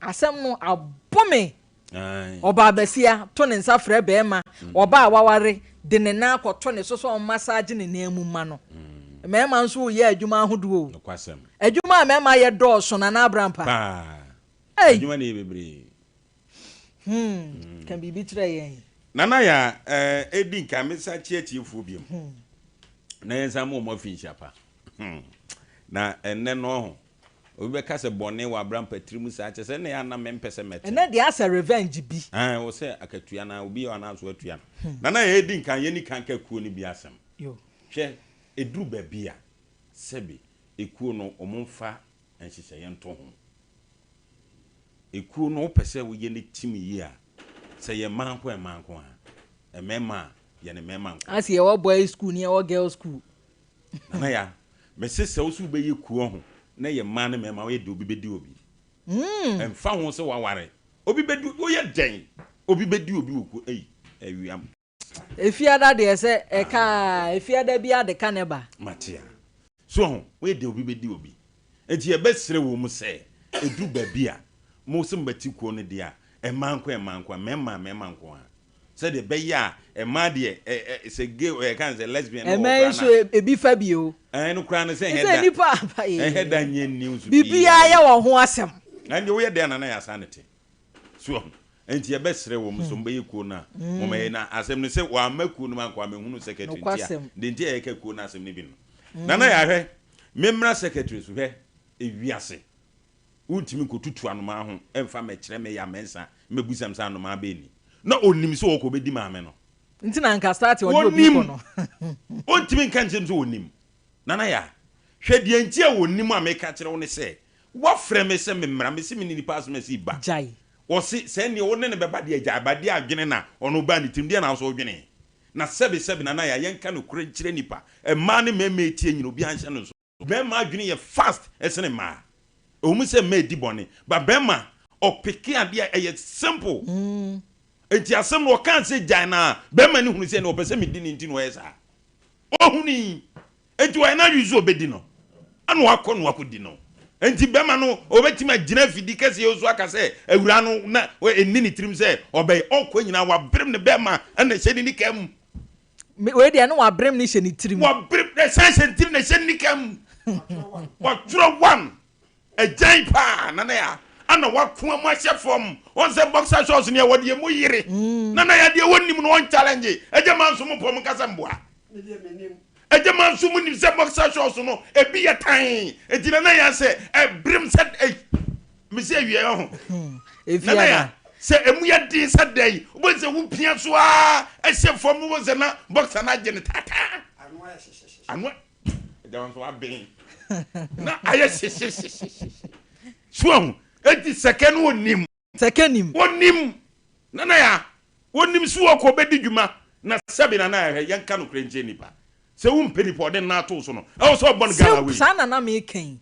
Asɛm no abo me. Ɔbaa basia to ne nsa frɛ barima, ɔbaa a waware de ne nan akɔto ne so sɛ ɔmmasaagye ne nan mu mma no. Mmarima nso reyɛ adwuma ahodoɔ o. Nokwasɛm. Adwuma a mmarima yɛ dɔɔso, Nana Abrampa. Paa. Ei! Adwuma no yɛ bebree. Hmm, ka biribi kyerɛ yɛn. Nana Yaa, eh, edi nkan mensan kyia atiefoɔ biom. Na yɛnsan ma wɔn afinhyia pa. Hmm. Na ɛnnɛ no ɔho, Obi bɛka sɛ bɔne wɔ Abrampa tirim saa kyerɛ sɛ ɛnna ɛyɛ a na mempɛ sɛ mɛte. Ɛnnɛ deɛ asɛ revenge bi. Ɛɛ wɔ sɛ akatua na obi yɛ anaa so atua no. Nana yɛ edi nkan yɛni kan ka kuo no bi asɛm. Hwɛ ɛduru baabi a sɛbe ekuo no wɔn mfa nhyehyɛeɛ nto ho. Ekuo no wopɛ sɛ woyɛ no tim yie a sɛ yɛ mmaa nko a mmaa nko ara, mmarima a yɛ no mmarima nko ara. Ase yɛwɔ boys school ne yɛwɔ girls school. Nana ya, mese sɛ wo so wobɛyɛ kuo ho na yɛ mmaa ne mmarima woyɛ dɛn obi bɛdi obi. Ɛmfa ho sɛ waware obi bɛdi woyɛ dɛn obi bɛdi obi wɔ kuo ei awia. Efiada deɛ sɛ ɛka a efiada biara de ka na ɛba. Mate a. So ho woyɛ dɛn obi bɛdi obi. Nti yɛbɛsrɛ wɔ mu sɛ ɛduru baabi a mo sɛ mobɛte kuo no deɛ a mmaa nko mmaa nko mmarima mmarima nko ara. Sɛdeɛ ɛbɛyɛ a mmaa deɛ ɛ ɛ sɛ gay ɛ yɛka no sɛ lesbian ne wɔ hɔ Mmaa yi koraa nso no a. ebi fa bi o. Ɛn no koraa no sɛ ɛhɛ Sɛ da nipa aba ee. ɛhɛ da nyɛ news pii Biribiara yɛ wɔn ho asɛm. Ɛnde woyɛ dɛn na na yɛasan ne te? So wahu? Enti yɛbɛsrɛ wɔn sɛ wɔbɛyɛ kuo no a, wɔmmɛyɛ. Na asɛm no sɛ wɔamma kuo no mu anka wɔammɛhunu secretary nti a, Nokwasɛm. deɛ nti a yɛka kuo no asɛm no bi no. Nana yɛahwɛ. Memmra secretary so hwɛ ewiase. Wontumi nkɔtutu anomaa ho mfa mmɛkyerɛ me ya mɛnsa mmɛbusam sɛ anomaa bɛn ni. Na ɔnim sɛ ɔkɔ bɛdi maame no. Nti na nka start ɔne obi kɔ Ɔnim. no. Ɔntumi nka nkyerɛ me sɛ ɔnim. Nana Yaa, hwɛ deɛ nti a ɔnim a meka kyerɛ wo ne sɛ, woafrɛ me sɛ memmra, mese me ne nipa asomasi ba. Gyae. Ɔse sɛ neɛ wo ne no bɛba deɛ gyae, ba deɛ adwene na ɔno baa ne tirim, deɛ na wo nso wodwenee? Na sɛbe sɛbe Nana Yaa, yɛnka nokorɛ nkyerɛ nipa, mmaa ne mmarima ɛtie nyina obiara nhyɛ no nso. Bɛrima adwene yɛ fast ɛsene mmaa. Ɛwɔ mu sɛ mmaa ɛdi bɔne, but bɛrima ɔpeke adeɛ a ɛyɛ simple. Nti asɛm no ɔkaa sɛ gyae no a, bɛrima no hunu sɛ ɛnna ɔpɛ sɛ medi no nti na ɔyɛ saa. Ɔhunui. Nti ɔyɛ n'adwene sɛ ɔbɛdi no. Ɛna wakɔ na wakɔdi no. Nti bɛrima no ɔbɛtumi agyina afidi kɛseɛ so aka sɛ awuraa no na ɛnni ne tirim sɛ ɔbɛyɛ. Ɔkɔ nyinaa wabrem ne bɛrima ɛna ɛhyɛ ne nika mu. Me wei deɛ ne wabrem ne hyɛ ne tirim. Wabrem na ɛsan hyɛ ne tirim na ɛhyɛ ne nika mu. Watwerɛ one agyan paa nana ya ana wakoa mu ahyɛ fam. Wɔn sɛ boxer shorts ne ɛwɔ deɛ mu yere. Nana ya deɛ wɔnim no wɔn challenge. Agya ma nso mo pɔ mo nkasa mboa. Agya ma nso mo nim sɛ boxer shorts no ebi yɛ tan. Eti nana ya sɛ ɛbrem sɛ ɛy. Mesi awia yɛ ho. Nana ya sɛ emu yɛ den sɛ dɛn wobɛhu sɛ wopia so ara ɛhyɛ fam no wobɛhu sɛ na boxer no agye no taataa. Ano agya nso aben na ayɛ hyehyehyehye. So ahu eti sɛkɛ no onim. Sɛkɛ nim. Onim nana ya onim so ɔkɔ bɛdi dwuma na sɛbi nana ya hwɛ yɛnka nokorɛ nkyerɛ nipa. Sɛ wo mpɛ nipa ɔde nna ato wo so no, ɛwɔ sɛ ɔbɔ no gala wei. Saa na na meka yi.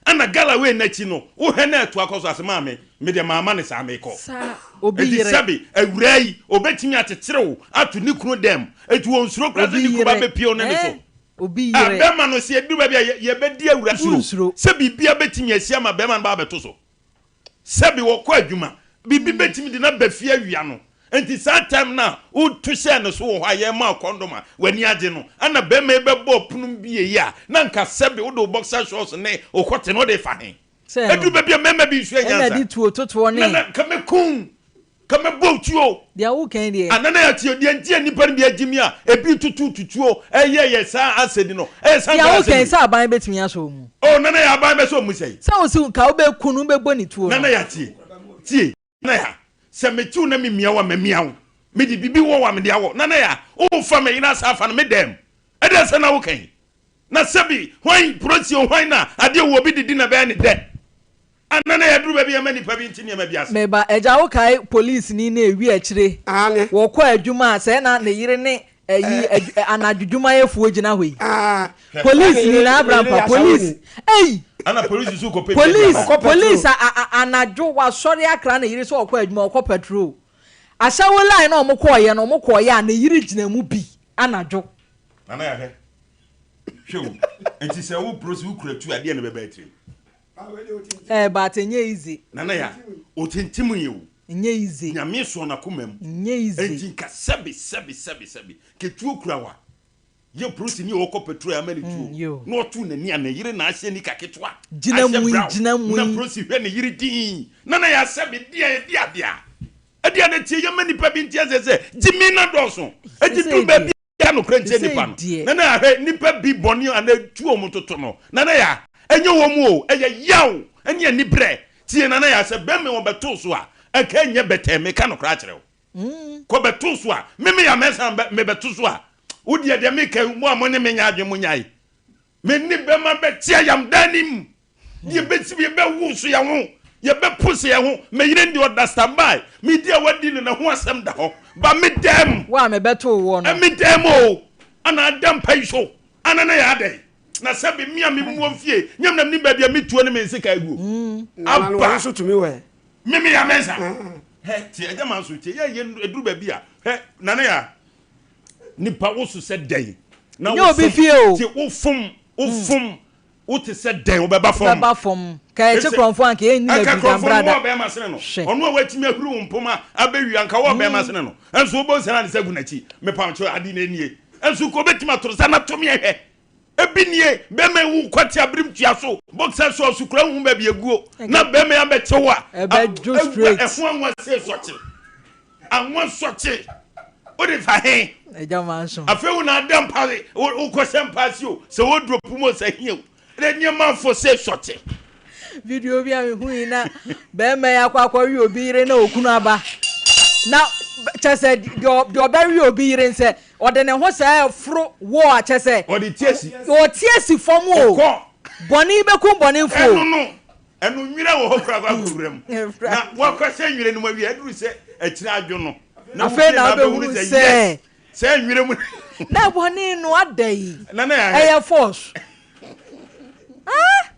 Ɛna gala wei no akyi no, wo hɛ na ɛtoa kɔ so ase maame, me deɛ mamma no saa mekɔ. Saa, obi Enti yere. sɛbe awuraa yi, ɔbɛtumi akyekyere wo ato ne kunu dɛm, enti ɔnsuro koraa sɛ Obi ne kunu ba yere, bɛpie wo ne ne so. eh, obi Ah, yere. bɛrima no, sɛ yɛduru baabi a yɛ, yɛbɛdi awuraa suro Wonsuro. sɛ biribiara bɛtumi asi ama bɛrima no ba abɛto so. Sɛbi wɔkɔ adwuma, biribi bɛtumi de no aba fie awia no. Nti saa time no a woto hyɛɛ no so wɔ hɔ a yɛrema wo condom a w'ani agye no, ɛna bɛrima yi bɛbɔɔ pono bie yi a, na nka sɛbi wode wo boxer shorts ne wo kɔte no wode refa he? Sɛ no. Ɛduru baabi a mmarima bi nsua Ɛna nyansa. de tuo totoɔ ne. Na na nka mɛku wo. Ka mɛbɔ wo tuo. Deɛ woka yi deɛ. Anana yɛ tie deɛ nti a nnipa no bi agyimi a ebi tutu tutuo ɛyɛ yɛ saa asɛdi no ɛyɛ saa Deɛ nka woka yi asɛm sɛ aban bɛtumi asɔ wo mu. Oh nana yɛ aban bɛsɔ mu sɛi. Sɛ wo se nka wobɛku no wobɛbɔ ne tuo no. Nana yɛ tie tie nana yɛ sɛ me tiw na me mia wo a ma mia wo me de bibi wɔ wo a me de awɔ nana yɛ wo fa me yere asa afa no me dɛm ɛdeɛ sɛ na woka yi na sɛbi hwan prosie hwan na adeɛ wɔ obi didi na bɛyɛ ne dɛ. Ana na yɛaduru baabi a ɛma nnipa bi nte nneɛma bi ase? Me ba, agya wo kae polisini no ewi akyire Aane. wɔkɔ adwuma a sɛɛ na ne yere ne ayi adw anadwo dwumayɛfoɔ gyina hɔ yi. Aa. Polisini na abrampa polis ei. Ana polisi nso kɔpɛ bi adi Polis ama. Ɔkɔ polis patrol. a a anadwo wasɔre akra ne yere sɛ ɔkɔ adwuma ɔkɔ patrol. Ahyɛwo line na wɔn kɔɔyɛ no wɔn kɔɔyɛ a ne yere gyina mu bi anadwo. Nana yɛahwɛ. Hwɛ o, nti sɛ wo polisi wo kura tuo a deɛ na ɛbɛba akyire? Eh but ɛnyɛ easy. Nana ya otintim yi o. Ɛnyɛ easy. Nyame sɔ n'akoma mu. Ɛnyɛ easy. Enti nka sɛbe sɛbe sɛbe sɛbe ketuo kura wa yɛ polisi ni a ɔkɔ patrol ama ne tuo na ɔto n'ani a ne yere na ahyɛ nika ketewa Gyina ahyɛ mu yi brown gyina mu na yi. polisi hwɛ ne yere dinn Nana ya sɛbe deɛ ɛdi adeɛ a ɛdeɛ na tie yɛ ma nipa bi nti asɛ sɛ gyimi na dɔɔso eti Sesei duru baabi deɛ. Ka nokorɛ nkyerɛ Sesei nnipa no. deɛ. Nana ya hwɛ nnipa bi bɔne anaa tu wɔn toto no Nana ya ɛnyɛ wɔn mu o ɛyɛ yaw ɛne anibrɛ tie Nana ya sɛ bɛme wɔn bɛtoo so a ɛnka ɛnyɛ bɛtɛɛ meka nokorɛ akyerɛ wo kɔ bɛtoo so a me me ya mɛsan bɛ mebɛto so a wo deɛ deɛ meka yi mo a mo ne me nyɛ adwene mo nyae Me ne bɛma bɛte ayamdan no mu. Yɛbɛsi yɛbɛwoso yɛn ho, yɛbɛpose yɛn ho. Me yere deɛ ɔda standby. Me di a wadi no ne ho asɛm da hɔ. Ba me dɛm. Wo a mebɛtoo woɔ no. Me dɛm o. Ana ada mpa yi so. Ana na yɛ adɛn? Na sɛbe me a me mmuo mfie, nyɛ me na menim baabi a me tuo ne me nseka aguo. Nana no Aba. wɔn nso tumi wɛ. Me me ya mɛnsa. Hɛ tie agya manso tie yɛ yɛ eduru baabi a hɛ nana ya. Nipa wo so sɛ dɛn na Nyɛ obi fie o. Te wo fom wo fom wo te sɛ dɛn wobɛba fam. Wobɛba fam. Ka ɛkye korɔmfoɔ anka yɛn nni Anka na korɔmfoɔ no brada. wɔ bɛrima sene no. Hwɛ. Ɔno a watumi ahuri wo mpoma abɛwie anka wɔ bɛrima sene no. Nso wobɛhu sɛ na ne nsa gu n'akyi. Mepam kyɛw ade no nie. Nso nka obɛtumi ato nsa na to me ahwɛ. Ebi nie, bɛrima yi wo kwati abirim tua so, boxer shorts kura nhu baabi eguo, na bɛrima yi abɛkye wo a, Ɛbɛdwo straight. Ɛho anwa sei sɔkye. Anwa sɔkye. Wode fa he? Agya manso. Afei wo na ada mpa, wokɔhyɛ mpa ase o, sɛ woduro pum o, sɛ he o. Na nneɛma afo sɛ sɔte. Video bi a mehu yi na bɛrima yi akɔ akɔwe obi yere na okunu aba. Na kyɛ sɛ deɛ ɔbɛwe obi yere nsɛ ɔde ne ho sɛ foro wɔ a kyɛ sɛ. Ɔde ti asi. Ɔte asi fam o. Ɔkɔ. Bɔne bɛkum bɔnefo o. Ɛno no, ɛno nwera wɔ hɔ koraa kɔ akɔwura mu. Na wakɔhyɛ nwera no mu awie aduru sɛ akyire adwo no. Na Afei wofie na na abɛhunu wobɛhunu sɛ sɛ. yes, sɛ nwera mu. Na bɔne no ada yi. Nana yɛ ahɛ. Ɛyɛ force. Ah!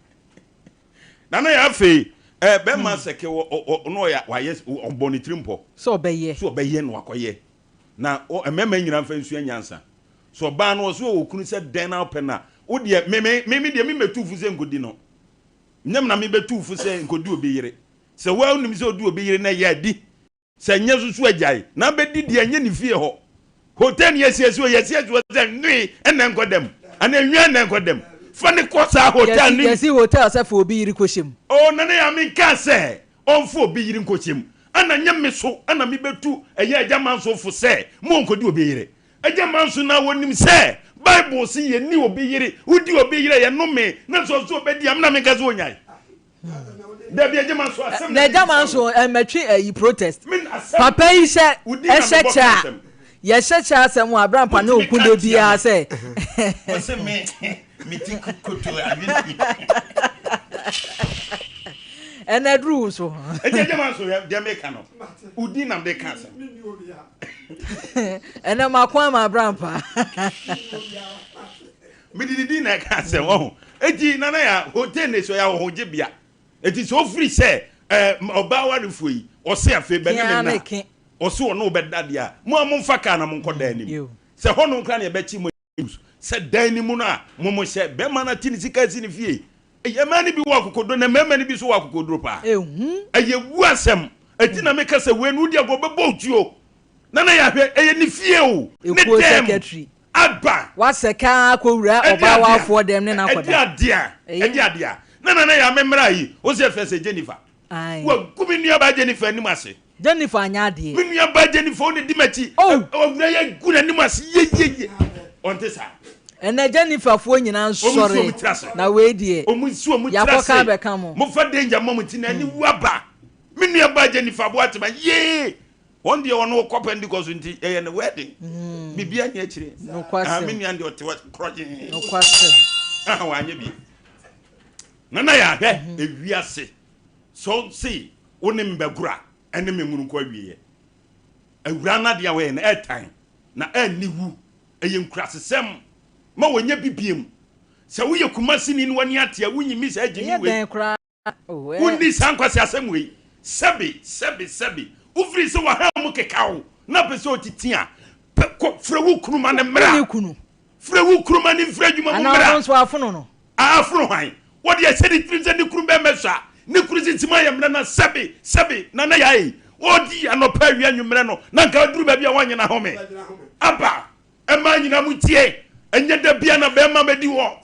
Nana yɛ afei ɛ bɛrima sɛkɛ wɔ ɔ ɔ no ɔyɛ wayɛ ɔbɔ ne tiri mpɔ. Sɛ ɔbɛyɛ. Sɛ ɔbɛyɛ na wakɔyɛ. Na ɔ mmarima nyinaa mfa nsua nyansa. Sɛ ɔbaa no ɔso ɔwɔ kunu sɛ dɛn na ɔpɛ no a, wo deɛ me me me me deɛ me mɛtu fo sɛ nkɔdi no. Nyɛ me na mebɛtu wo fo sɛ nkɔdi obi yere. Sɛ wo ara wonim sɛ ɔdi obi yere na ɛyɛ a, di. Sɛ ɛnyɛ nso so a, gyae. Na bɛdi deɛ ɛnyɛ ne fie hɔ. Hotel no yɛasiesie hɔ, yɛasiesie hɔ sɛ nwe na ɛnkɔ dam, anaa nwa na ɛnkɔ dam. Fa no kɔ saa hotel no. Yɛsi hotel sɛ fa obi yere kɔhyɛ mu. Oh, Nana Yaa, menkaa sɛ ɔmfa obi yere nkɔhyɛ mu. Ɛna nyɛ me so na mebɛtu ɛyɛ Agya Manso fo sɛ ma ɔnkɔdi obi yere. Agya Manso na wɔnim sɛ Bible se yɛnni obi yere, wodi obi yere a yɛnome, na sɛ ɔse ɔbɛdi a, me na menka sɛ ɔnyae. Dabi Agya Manso asɛm na Agya Manso ɛmɛtwe ayi protest. Papa yi hyɛ ɛhyɛ kyɛ a yɛhyɛ kyɛ asɛm a abrampa ne oku de biara sɛ. Ɔse me me ti koto adwene. Ɛnna aduru wo so. Ɛnti Agya Manso deɛ meka no, wodi nam de ka asɛm. Ɛnɛ mako ama abrampa. Mede ne din na ɛka asɛm ɔho. Eti nana ya hotel ne so ya ɔho bea. Eti sɛ ofiri sɛ ɛɛ ɔbaa warefoɔ yi ɔse afei bɛ ne me na ɔse ɔne ɔbɛda deɛ a mo a momfa kaa na monkɔ dan no mu. Sɛ hɔ nom koraa na yɛbɛkye mo sɛ dan no mu no a mo mo hyɛ bɛrima no ate ne sika asi ne fie. Ɛyɛ mmaa no bi wɔ akokoduro na mmarima no bi nso wɔ akokoduro paa. Ɛyɛ wu asɛm. Eti na meka sɛ wei no wodi agorɔ bɛbɔ wo tuo. Nana Yahwɛ, ɛyɛ ne fie o, ne Ekuo dɛm secretary. aba. Wasɛ kaa akɔwura Ɛde ɔbaa adeɛ a, wafoɔ dɛm ne no ɛde akɔda. adeɛ a, Ɛyɛ. ɛde adeɛ a. Na Nana Yaa me mmra yi, wo sɛ fɛ sɛ Jennifer. Ae. Wagu me nuabaa Jennifer anim ase. Jennifer anyɛ adeɛ. Me nuabaa Jennifer, wo na di m'akyi. Oh! Ɔwura yi agu n'anim ase yeyeye. Ɔnte saa. Ɛnɛ Jennifer foɔ nyinaa Wɔn nsi nsɔre wɔn tiri ase. na wei deɛ Wɔn nsi wɔn tiri yɛakɔka ase. abɛka mo. Momfa danger mmɔ mo ti na aniwu aba. Me nuabaa Jennifer Aboatema, yee! Wɔn deɛ wɔn kɔ Pentecost nti ɛyɛ ne wedding. Mm. Biribi ani akyire. Nokwasɛm. Ah, me nua deɛ ɔte hɔ korɔgyee. Nokwasɛm. Ah, wanyɛ bi. Nana yɛ ahwɛ mhm. ewiase sɛ ɔse wo ne mbɛgora ɛne me nwunu nkɔ awieɛ. Awura no adeɛ a wɔyɛ no ɛɛtan na ɛnni wu. Ɛyɛ nkurasesɛm ma wɔnyɛ bibiem. Sɛ woyɛ Kumasini na w'ani ate a wonyimi saa gyimi wei. Ɛyɛ dɛn koraa. Wonni saa nkwaseasɛm wei. Sɛbe, sɛbe, sɛbe. Wofiri sɛ w'ahan mu keka wo na pɛ sɛ ɔtiti a, pɛ kɔ frɛ wo kunu ma no mmra. Wonni kunu. Frɛ wo kunu ma no mfiri adwuma mu Anaa mmra. ɔno nso afono no. A afono hwan? Wɔde ahyɛ ne tirim sɛ ne kunu bɛmɛ sɔ a, ne kunu sisi mu ayɛ mmerɛ na sɛbe, sɛbe, Nana Yaa ei, ɔredi anɔpa, awia, anwummerɛ no, na nka aduru baabi a wanyɛ n'ahome. Aba. Mmaa nyinaa mo ntie, ɛnyɛ da bia na bɛrima bɛdi hɔ.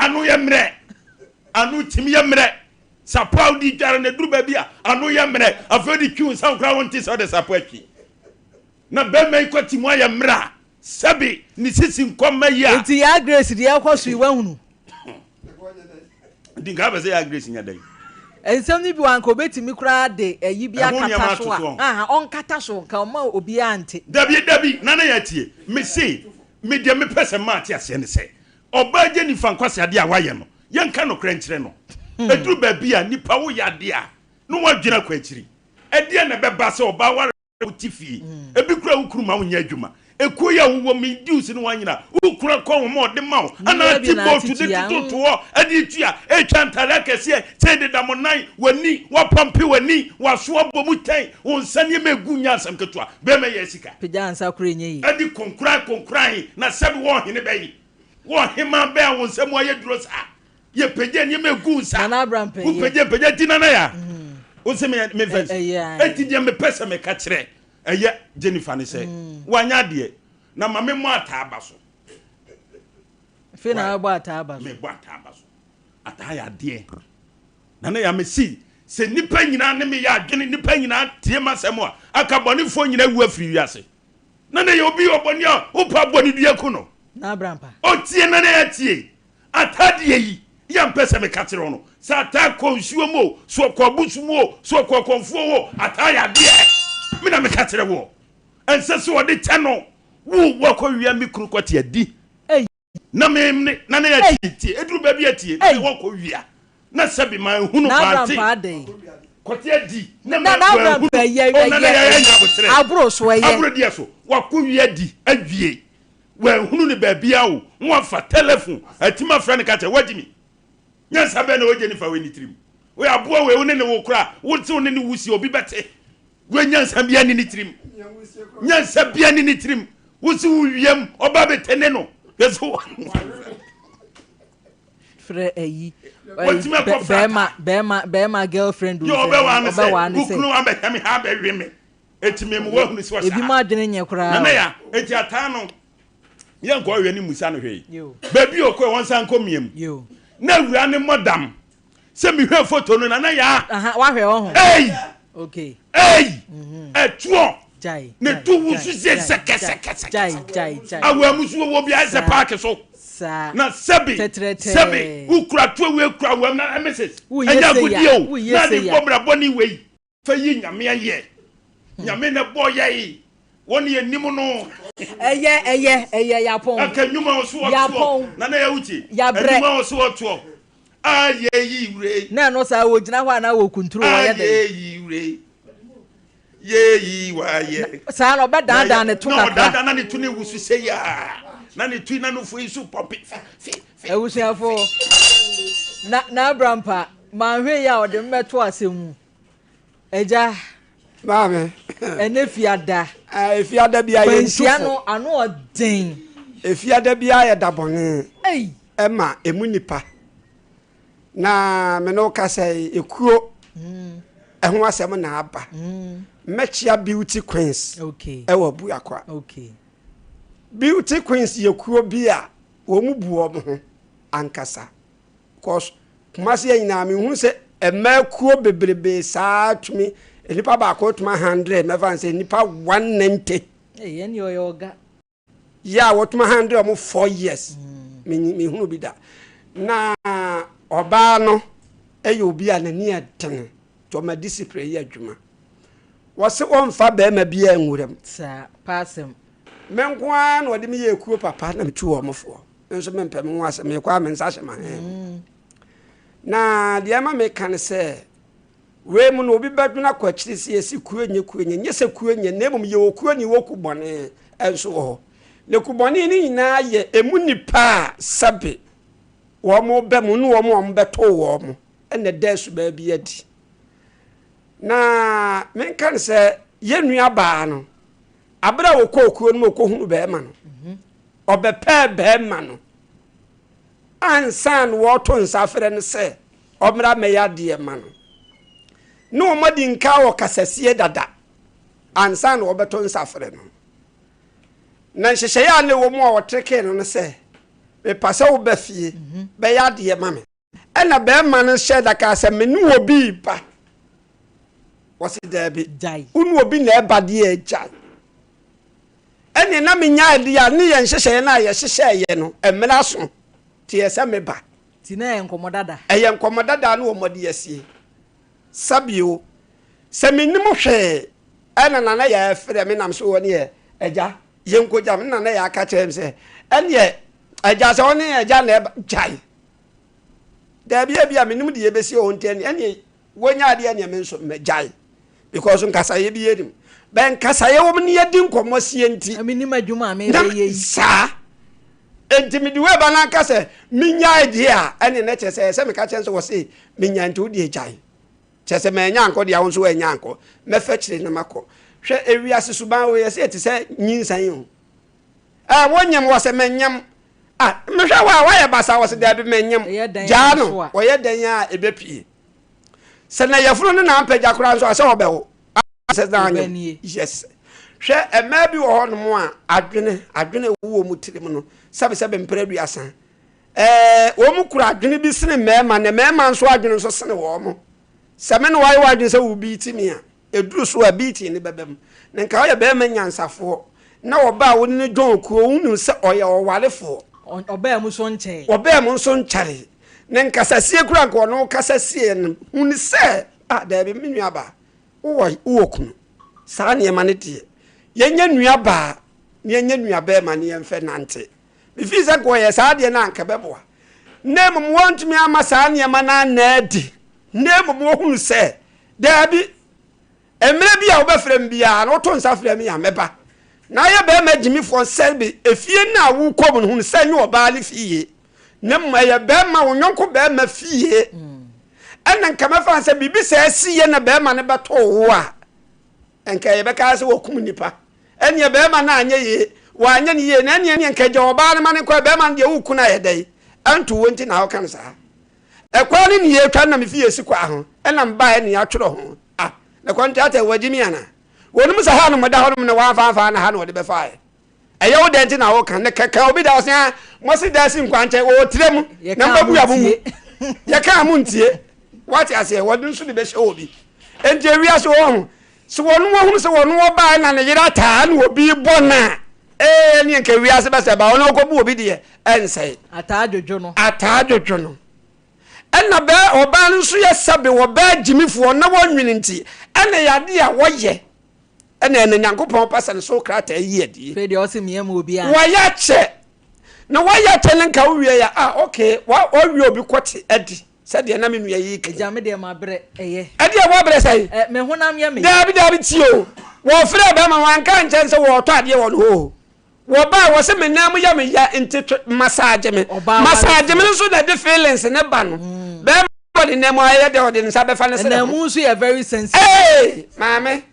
Ano yɛ mmerɛ, ano tumi yɛ mmerɛ. Sapɔ a wode dware no aduru baabi a ano yɛ mmerɛ. Afei wode twi wo nsa koraa wonte sɛ wode sapɔ atwi. Na bɛrima yi kɔte mu ayɛ mmerɛ a, sɛbe ne sisi nkɔ mma yi a. Nti Yaa Grace deɛ ɛkɔ so yi wahunu? Nti nka wopɛ sɛ Yaa Grace nya dɛn? Nsɛm no bi wɔ anka obetumi koraa de ayi bi Ɛho nneɛma akata ato so a, so ɔho. aha, ɔnkata so, nka ɔmma obiara nte. Dabi, dabi, Nana Yaa tie. Me se, me deɛ mepɛ sɛ mmaa te aseɛ ne sɛ, ɔbaa Jennifer nkwaseadeɛ a wayɛ no, yɛnka nokorɛ nkyerɛ no. Ɛduru baabi a, nipa woyɛ adeɛ a, na woadwene akɔ akyiri. Ɛdeɛn na ɛbɛba sɛ ɔbaa ware wote fie ebi kura wo kunu ma wonyɛ adwuma ekuo yi a wowɔ mu dues ne wanyina wo kunu akɔ nwoma ɔde ma wo ana ate bootu de tototo hɔ ɛde tua etwa ntare akɛseɛ kyɛn deda mo nan w'ani wapɔmpe w'ani w'aso abɔ mu tɛn wo nsa nneɛma egu nyɛ asɛm ketewa bɛrima yɛ sika Pagya nsa koro ɛnyɛ yie. ɛde konkoran konkoran na sɛbi wɔ ɔhene bɛyi wɔ ɔhemaa bɛn a wo nsa mu ayɛ duro saa Yɛpagya nneɛma egu nsa. Nana Abraham pɛ yɛ. Wopagya mpagya ti nana ya. Wo se me me fɛn. Ɛyɛ. Eti deɛ mepɛ sɛ meka kyerɛ ɛyɛ Jennifer ne sɛ wanya adeɛ na ma me mmɔ ataa ba so. Afei na wabɔ ataa ba so. Mebɔ ataa ba so. Ataa yɛ adeɛ. Nana ya mesi sɛ nipa nyinaa ne me yɛ adwene nipa nyinaa tie m'asɛm a aka bɔnefoɔ nyinaa wu afiri wiase. Nana yɛ obi ɔbɔne a wopa bɔne dua ku no. Na Abraham pa. Ɔtie nana ya tie. Ataadeɛ yi, yɛ mpɛ sɛ meka kyerɛ wo no, sɛ ataa kɔ nsuo mu o, sɛ ɔkɔ abusu mu o, sɛ ɔkɔ akɔmfoɔ o, ataa yɛ adeɛ. Me na meka kyerɛ woɔ. Ɛnsɛ sɛ ɔde kyɛ no. Wo, woakɔ wia me kunu kɔte adi. Na me ne, na ne atie, tie, ɛduru baabi atie, na wɔkɔ wia. Na sɛbi manhunu, mante. Kɔte adi, na manhunu. O, na na yɛyɛ nya aboterɛ. Aboro deɛ so, wakɔ wia di, awie. Wanhunu no baabiara o, na wafa tɛlɛfon atim afrɛ no ka kyerɛ, Wagye me. Nyansa bɛn na ɛwɔ Jennifer wei ne tirim? Wei aboa wei, wo ne ne wo koraa, wo se wo ne ne wusie, obi bɛte. Wei nyansa biara nni ne tirim. Nyansa biara nni ne tirim. Wo se wo wiam, ɔba bɛte ne no. Yɛso frɛ ayi Watumi akɔ fra bɛrima bɛrima bɛrima girlfriend o Yɛ sɛ ɔbɛwa ne sɛ, ɔbɛwa ne wo sɛ kunu abɛhwɛ me ha abɛwe me. Eti me mu wahunu sɛ ɔhyɛ Ebi mu ha. adwene nyɛ koraa Nana o. ya, eti ataa no yɛnkɔ ɔhwɛ ne musa no hwee. Yo. Baabi a ɔkɔɛ wɔnsan nkɔ mia mu. Yo. Na awura ne mmɔ dam sɛ mehwɛ foto no Nana ya. Aha, wahwɛ ɔho. Ei! Okay. Ei! Ɛtoɔ. Gyae. Ne gyae, to wusu gyae, sɛ gyae, sɛkɛsɛkɛsɛ. Gyae, gyae, gyae. Awɔ mu so wɔ bi ayɛ sɛ Saa. paaki so. Saa. Na sɛbi, Tɛtrɛtɛɛ. sɛbi, wokura to awie kura awɔ mu na Mrs. Woyɛ Ɛnyɛ sei a, agodie o. woyɛ Na de sei a. bɔ bra bɔne wei. Fa yi Nyame ayɛ. Nyame na ɛbɔɔ yɛn. Wɔn yɛ nim no. Ɛyɛ ɛyɛ ɛyɛ yapɔn. Anka nnwuma wɔ so wɔtoɔ. Yapɔn. Nana yɛ wutie. Yabrɛ. Nnwuma wɔ so wɔtoɔ. Ayɛ yi wure. Na ɛno saa wɔgyina hɔ anaa wɔkunturu wɔyɛ dɛn. Ayɛ yi wure. Yɛ yi wayɛ. Saa na ɔbɛdaadaa ne to kakra. Na ɔdaadaa na ne to ne wusu sɛ yaa. Na ne to na nufo yi so pɔmpe. Fi fi fi. Abusuafo na na abrampa manhwɛ yi a ɔde mmɛto asɛm mu. Agya. Maame. Ɛnɛ fiada. Ɛɛ fiada bi a yɛ ntufo. Kwanhyia no ano ɔden. Efiada bi a yɛ da bɔne. Ei. Ɛma emu nipa. Na me ne wo kasa yi ekuo. Ɛho asɛm na aba. Mɛkyia Beauty Queens. Okay. Ɛwɔ Abuakwa. Okay. Beauty Queens yɛ kuo bi a wɔn bu wɔn ho ankasa. Cos Kumasi yɛ nyinaa mehu sɛ mmaa kuo bebrebee saa tumi nipa baako tumi handle mɛfa no sɛ nipa 190. Ee ɛne ɔyɛ ɔga. Yɛ a wɔtumi handle ɔmo 4 years mehunu bi da na ɔbaa no yɛ obi a n'ani ɛdene nti ɔma discipline yɛ adwuma wɔse ɔmfa bɛrima biara nwuram. Saa paasɛm. Me nko ara na ɔde me yɛ kuo papa na metu wɔn foɔ. Me nso mempɛ me ho asɛm, mekɔ a me nsa hyɛ m'ahan mu. Na deɛ ɛma meka ne sɛ, wei mu no obi bɛdwene akɔ akyiri sɛ yɛsi kuo nyɛ kuo nyɛ, nyɛ sɛ kuo nyɛ, na mmom yɛwɔ kuo ne yɛwɔ ku bɔne nso wɔ hɔ. Na ku bɔne no nyinaa yɛ emu nnipa a sɛbe wɔn bɛ mu ne wɔn a wɔbɛtoo wɔn na ɛda asubaa bi adi. Na menka no sɛ yɛn nuabaa no, abere a wɔkɔɔ kuo no mu wɔkɔhunu bɛrima no, Ɔbɛpɛɛ barima no ansa na wɔreto nsa afrɛ no sɛ ɔmmra mmɛyɛ adeɛ mma no. Na wɔadi nka wɔ kasasie dada ansa na wɔbɛto nsa afrɛ no. Na nhyehyɛeɛ a na ɛwɔ mu a wɔtrekee no no sɛ, mepa sɛ woba fie bɛyɛ adeɛ ma me. Ɛna bɛrima no hyɛɛ da kaa sɛ, me ne obi reba. Wɔse daabi, wo ne obi na ɛba deɛ gyae. Ɛneɛ na menyae deɛ a ne yɛn nhyehyɛeɛ no a yɛhyehyɛeɛ no mmerɛ aso nti ɛyɛ sɛ meba. Nti na ɛyɛ nkɔmmɔ dada. Ɛyɛ nkɔmmɔ dada na wɔde asie. Sabio, sɛ mennim hwee ɛna Nana Yaa frɛ me nam so wɔ neɛ agya yɛnkɔgya me na Nana Yaa ka kyerɛ me sɛ ɛneɛ agya sɛ ɔne agya na ɛba gyae. Daabi ebia menim deɛ ɛbɛsi wɔ hɔ nti ɛneɛ Wonya adeɛ neɛ me nso mɛgyae because nkasaeɛ bi yɛnim bɛ nkasaeɛ wɔm ne yɛdi nkɔmmɔ sie nti Na menim adwuma a mebɛyɛ yi. Saa nti mede wei ba no anka sɛ menyae deɛ a ɛne na kyerɛ sɛ ɛsɛ meka kyerɛ sɛ wɔse menya nti wodeɛ gyae kyerɛ sɛ manya ankɔ deɛ wo nso woanya ankɔ mɛfa kyire na makɔ hwɛ ewiase suban wei yɛsɛ yɛte sɛ nyinsan yi o Ɛɛ wonyem? Wɔse menyem. Ah, mehwɛ wo a woayɛ basaa. Wɔse daabi menyem. Gyaa no, ɔyɛ dɛn a ɛbɛpie. Sɛ na yafunu no na ampagya koraa nso a sɛ ɔbɛwo. Sɛ na anyem. Yes. Hwɛ mmaa bi wɔ hɔnom a adwene, adwene ɛwɔ wɔn tirim no, sɛbesɛbe mpere aduasa. Ɛɛ wɔn kura adwene bi sene mmarima, na mmarima nso adwene nso sene wɔn. Sɛ me na woayɛ w'adwene sɛ wobeati me a, Ɛduru so a, beating no bɛba mu. Na nka woyɛ barima nyansafoɔ, na ɔbaa a wo ne no dwɔn kuo, wonim sɛ ɔyɛ ɔwarefoɔ. Ɔbaa mu nso nkyɛe. Ɔbaa mu nso nkyɛre. Ne nkasasie kura nka ɔno kasa sie no hu ne sɛ ah daabi me nua baa wowɔ wowɔ kunu saa nneɛma no deɛ yɛnyɛ nua baa na yɛnyɛ nua bɛrima ne yɛmfɛ nante. Mefii sɛ nka ɔyɛ saa deɛ no a nka ɛbɛboa. Na mmom wɔntumi ama saa nneɛma no anna adi. Na mmom wɔhunu sɛ daabi Mmerɛ bi a wobɛfrɛ me biara no, woto nsa frɛ me a, mɛba. Na ayɛ barima gyimifoɔ sɛbe efie no a wokɔ mu no, hunu sɛ ɛnyɛ ɔbaa no fie, na mmom ɛyɛ barima, wo yɔnko barima fie. Ɛna nka mɛfa no sɛ biribi saa siiɛ na barima no bɛtoo wo a, nka yɛbɛka sɛ wakum nipa. Ɛneɛ barima no anyɛ yie, wanyɛ no yie, na ɛneɛ nka gya ɔbaa no ma no nkɔ, barima no deɛ woku no ayɛ dɛn? Ɛnto wo nti na woka no saa. Ɛkwan no ne yɛtwa no na me fie si kwa ho, ɛna mebaeɛ ne yɛatwerɛ ho. Ah, na kɔntrata wagye me ana? Wɔnom sɛ ha nom da hɔ nom na wɔamfa amfa na ha na wɔde bɛfaeɛ. Ɛyɛ wo dɛn nti na woka ne kɛkɛ obi da ɔsɛ ah, mɔse da si nkwankyɛn wɔ tire mu na mbabu abo mu. Yɛka mo ntie. Wate aseɛ wɔde nso de bɛhyɛ obi. Enti ewiase wɔ ho sɛ wɔn wɔhunu sɛ wɔn ɔbaa na ne yere ataa na obi bɔ no a ee ne nka wiase bɛsɛ ba wɔn ɔkɔbu obi deɛ ɛnsɛe. Ataa dwodwo no. Ataa dwodwo no. Ɛna bɛ ɔbaa no nso yɛ sɛbe wɔbaa gyimifoɔ na wɔnwene nti ɛna yɛ adeɛ a wɔyɛ ɛna ɛna Nyankopɔn pɛ sɛ ne so krataa yi adie. Afei deɛ ɔse meɛ ma obiara. Wɔayɛ akyɛ na wɔayɛ akyɛ no nka wowie yɛ ah okay wɔawie obi kɔte adi sɛdeɛ na me nua yi ka yi. Agya me deɛ mabrɛ ɛyɛ. Ɛdeɛ woabrɛ sɛn? Ɛ me honam yɛ me ya. Daabi daabi tie o wɔfrɛɛ bɛrima wanka ankyɛ no sɛ wɔɔtɔ adeɛ wɔ ne hɔ o. Wɔbae wɔse me nan mu yɛ me ya nti twe massage me. Massage me no nso na ɛde feelings ne ba no. Bɛrima bɔ ne nan mu a ɛyɛ dɛ ɔde ne nsa bɛfa ne srɛ ho. Ɛnan mu nso yɛ very sensitive. Ee maame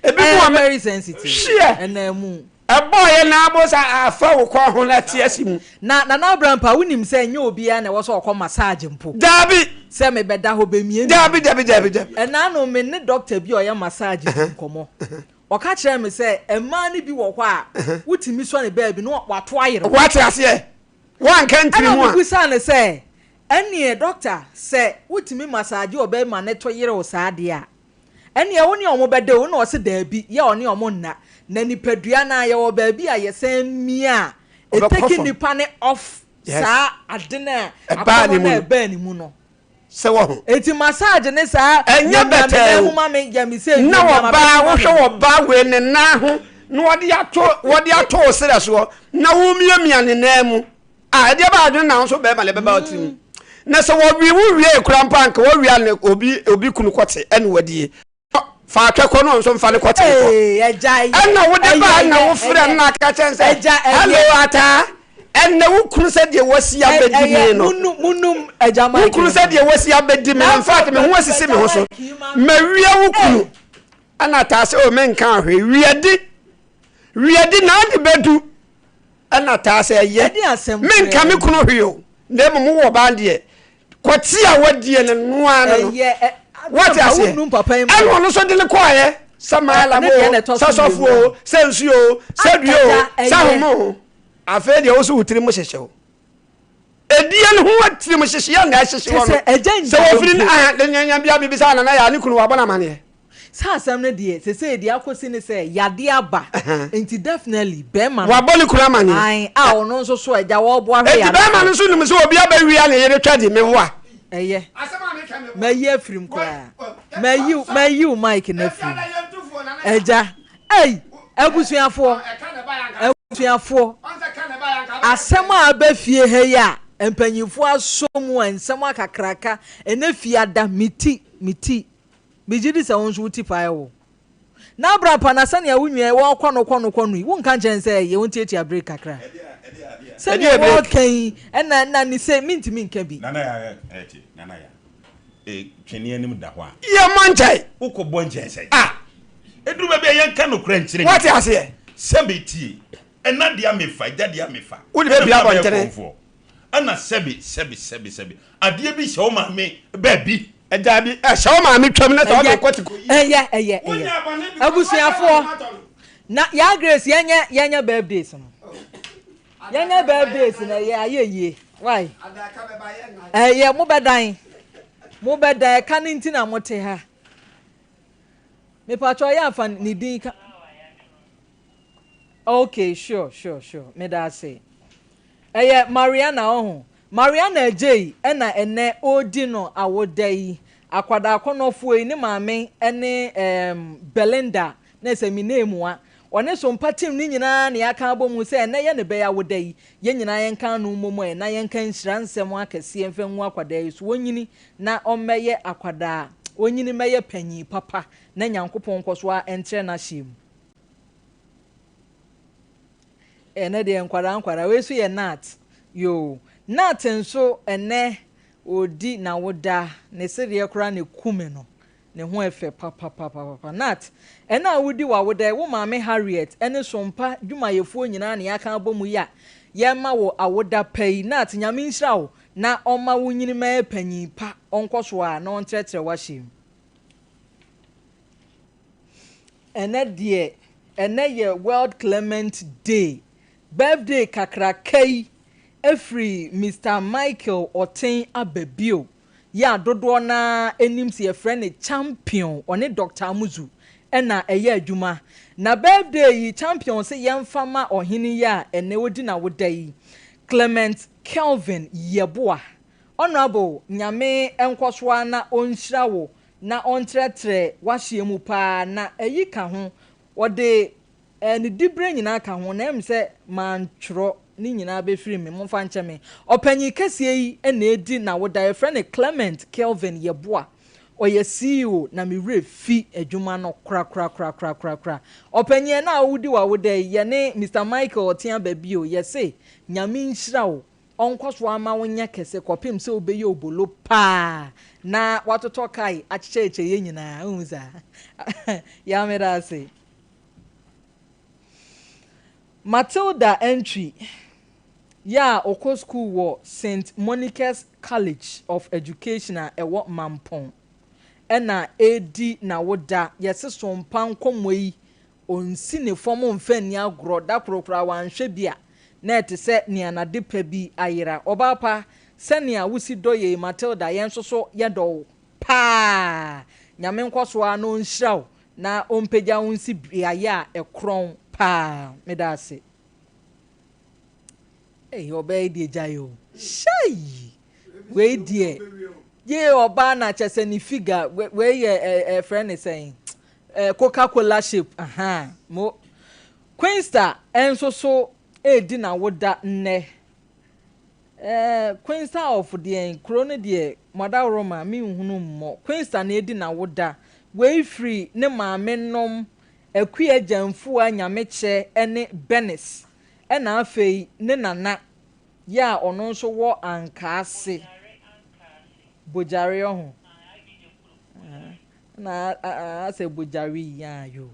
ebi mu a very sensitive. Hyeɛ ɛnan mu. Ɛbɔɔ yɛ nan abo sa afa wo kɔn ho na te asi mu. Na Nana Abrampah wonim sɛ ɛnyɛ obiara na ɛwɔ sɛ ɔkɔ massage mpo. Daabi. Sɛ mebɛda hɔ bɛmiamia. Daabi dabi dabi dabi. Ɛna ano me ne doctor bi a ɔyɛ massage di nkɔmmɔ. Ɔka kyerɛɛ me sɛ mmaa no bi wɔ hɔ a, wotumi sɔ ne baabi na wato ayere wo. Woate aseɛ? Woanka ntiri Ɛna mu a. mebisaa no sɛ, Ɛnneɛ dɔkta, sɛ wotumi masaagye ɔbaa bi ma ne to yere wo saa deɛ a, ɛnneɛ wo ne wɔn bɛda o? Ɛna ɔse, Daabi, yɛ ɔne wɔn nna. Na nipadua no ara, yɛwɔ baabi a yɛsan mia a, Ɔbɛkɔ ɛtake fam. nipa no off Yes. saa ade no a, Ɛbaa akɔnnɔ ne no mu a no. ɛbaa ne mu no. Sɛ wahu. Enti massage ne saa Ɛnyɛ miamia me bɛtɛɛ nan o. mu ma me yɛ me sei Na miamia ma ɔbaa bɛtwe ma wohwɛ me. ɔbaa wei ne nan ho na wɔde ato wɔde ato wo serɛ soɔ na womiamia ne nan mu a ɛdeɛ bɛ adwene na wo nso bɛrima na ɛbɛba wo tirim na sɛ wɔwe wo wie kora mpo anka wɔwia ne obi obi kunu kɔte ɛne wadie Fa atwɛ kɔ na ɔnso mfa ne kɔte nkɔ. Ɛna wode ba na wofrɛ no na aka kyɛn sɛ hello ataa ɛnɛ wo kunu sɛ deɛ wasi abɛdi me no wo kunu sɛ deɛ wasi abɛdi me no in fact me ho asisi me ho so mawia wo kunu ɛna ataa sɛ o menka ahwɛ wiadi wiadi na ade bɛdu ɛna taa sɛ ɛyɛ menka me kunu hwee o na mmom wowɔ baa deɛ kɔte a wadie no noa no no wate aseɛ ɛna ɔno nso de no kɔɔyɛ sɛ maalam o sɛ sɔfo o sɛ nsuo o sɛ dua o sɛ ahoma o afei deɛ wo so wo tirim hyehyɛ o edie no ho tirim hyehyeɛ na ɛhyehye wɔ no sɛ wɔfiri no aha de nyanya bia biribi sɛ anana yɛ a ne kunu wabɔ no amaneɛ Saa asɛm no deɛ sesei deɛ akɔsi ne sɛ yadeɛ aba nti definitely bɛɛma no Wabɔ ne kunu amaneɛ. Ae a ɔno nso so agya wɔɔboa hwɛ Enti yadeɛ bɛɛma no nso nim sɛ obi abɛwia ne yere twɛde meboa. Ɛyɛ mayi afirim koraa mayi mayi wo mic no afirim agya ei abusuafoɔ abusuafoɔ asɛm a aba fie ha yi a mpanyinfoɔ asɔ mu a nsɛm akakraka ɛnɛ fie ada me ti me ti Megye di sɛ wo nso wo ti pae wo. Na bra pa na sɛnea wo nua yi wɔrekɔ no kɔ no kɔ no yi, wonka nkyerɛ no sɛ yɛ wontiatia break kakra. Sɛnea wɔreka yi, ɛna na ne sei, mentumi nka bi. Nana ya ɛ te nana ya e twene anim da hɔ a. Yɛ mmɔ nkyɛn. Wokɔ bɔ nkyɛn sɛn? Ah. Eduru baabi a yɛnka nokorɛ nkyerɛ Wate aseɛ? Sɛbe tie, ɛna deɛ mefa, agya deɛ mefa. Wode bɛpia abɔntene. Ɛna sɛbe sɛbe sɛbe sɛbe adeɛ bi hyɛ wo maame baabi. Daabi, ɛhyɛ wo maame twam na sɛ ɔde kɔ te kɔ yi. Ɛyɛ ɛyɛ ɛyɛ abusuafoɔ na yaa Grace yɛnyɛ yɛnyɛ birthdays no yɛnyɛ birthdays no ɛyɛ ayɛ yie why ɛyɛ mo bɛdan mo bɛdan ɛka ne nti na mo te ha mepatwa ɔyɛ afa ne din ka okay sure sure sure meda ase. Ɛyɛ Mariana ɔho. Mariana Agyei ɛna ɛnɛ ɔredi no awoda yi. Akwadaa akɔnɔfoɔ yi ne maame ɛne ɛɛm Belinda na ɛsɛ me name a. Ɔne Sompa team no nyinaa na yɛaka abɔ mu sɛ ɛnɛ yɛ ne bɛyɛ awoda yi. Yɛn nyinaa yɛnka ano mmɔ mu ɛ na yɛnka nhyira nsɛm akɛseɛ mfa ngu akwadaa yi so. Ɔnyini na ɔmmɛyɛ akwadaa. Ɔnyini mmɛyɛ panyin papa na Nyankopɔn nkɔ so ara ntrɛ n'ahyeɛ mu. Ɛnɛ deɛ nkwadaa nkwadaa. Wei nso yɛ Nat. Yoo. Nat nso ɛnɛ ɔredi n'awoda. Ne sereɛ koraa na ɛku me no. Ne ho ɛfɛ papapapapa. Nat, ɛnɛ a wodi w'awoda yi, wo maame Harriet ne Sompa dwumayɛfoɔ nyinaa na yɛaka abɔ mu yi a yɛrema wo awoda pa yi. Nat, Nyame nhyira wo na ɔmma wo nyini mɛyɛ panyin pa, ɔnkɔ so ara na ɔntrɛtrɛ w'ahyɛm. Ɛnɛ deɛ, ɛnɛ yɛ World Clement Day. Birthday kakraka yi firi Mister Michael Ɔten aba bio. Yɛ a dodoɔ no ara nim sɛ yɛfrɛ no Champion, ɔne Doctor Amuzu na ɛyɛ adwuma. Na birthday yi, Champion se yɛmfa ma ɔhene yi a ɛnnɛ ɔdi n'awoda yi, Clement Kelvin Yeboah. Honourable, Nyame nkɔso ara na ɔnhyira wo na ɔntrɛtrɛ w'ahyeɛ mu paa na ayi ka ho, ɔde Eh, ne diberɛ nyinaa ka ho, na ɛm sɛ mantwerɔ ne nyinaa bɛfiri me, momfa nkyɛ me. Ɔpanyin kɛseɛ yi na ɛredi n'awoda, yɛfrɛ no Clement Kelvin Yeboah, ɔyɛ CEO, na me werɛ fi adwuma no korakorakorakorakora. Ɔpanyin, ɛnnɛ a woredi w'awoda yi, yɛne Mister Michael Ɔtea ba bio, yɛse Nyame nhyira wo, ɔnkɔ so ara ma wo nyɛ kɛse kɔpem sɛ wobɛyɛ obolo paa na woatotɔ kae akyekyɛkyɛ yɛn nyinaa, wohu saa? Yaa meda ase. Matilda Antwi yɛ a ɔkɔ sukuu wɔ Saint Monica's College of Education a ɛwɔ Mampong na ɛredi n'awoda. Yɛse so mpa nkɔmmɔ yi, ɔnsi ne fam mfa nni agorɔ. Da koro koraa wanhwɛ bi a, na ɛte sɛ nea n'adepa bi ayera. Ɔbaa pa, sɛnea wosi dɔ yɛn yi, Matilda, yɛn nso so yɛdɔ wo paa. Nyame nkɔ so ara na ɔnhyira wo Na ɔmpagya wo nsi beaeɛ a ɛkorɔn paa. Meda ase. Ei, ɔbaa yi deɛ gyae o. Hyɛi! Wei deɛ, yee ɔbaa na kyɛ sɛ ne figure, wei yɛ ɛfrɛ ne sɛn? Coca Cola shape, aha. Mo. Queensta nso so ɛredi n'awoda nnɛ. Eh Queensta of deɛn kuro no deɛ Madaworoma me nhunu mmɔ Queensta na edi n'awoda Wei firi ne maame nom Akua Gyanfua Nyamekyɛ ne Bernice ɛna afei ne nana yɛ a ɔno nso wɔ Ankaase Bogyare ɔho Na asɛ Bogyare yi aa yoo.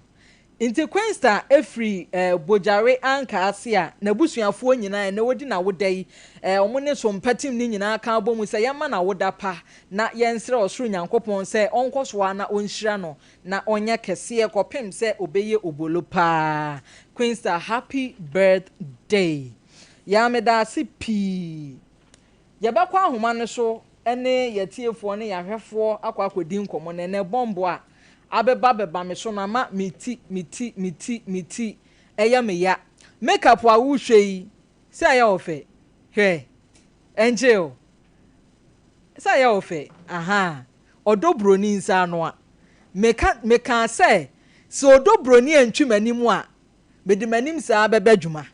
Nti Queensta firi Bogyare anka ase a n'abusuafoɔ nyinaa ɛnɛ ɔdi n'awoda yi wɔn ne Sompa team no nyinaa ka abɔ mu sɛ yɛmma no awoda pa na yɛnsrɛ ɔsoro Nyankopɔn sɛ ɔnkɔ so ara na ɔnhyira no na ɔnyɛ kɛseɛ kɔpem sɛ ɔbɛyɛ obolo paa. Queensta happy birthday. Yaa medaase pii. Yɛbɛkɔ ahoma no so ne yɛn atiefoɔ ne yɛn ahwɛfoɔ akɔ akɔdi nkɔmmɔ, na ɛnnɛ bɔmbo a abeba bɛba me so no ama me ti, me ti, me ti, me ti ɛyɛ me ya. Makeup a wohwɛ yi, sɛ ɛyɛ wo fɛ? Hwɛ, ɛnkyee o. Sɛ ɛyɛ wo fɛ? Ahaa, ɔdɔ buroni nsa ano a. Meka, mekaa sɛ, sɛ ɔdɔ buroni antwi m'anim a, mede m'anim saa bɛbɛ adwuma.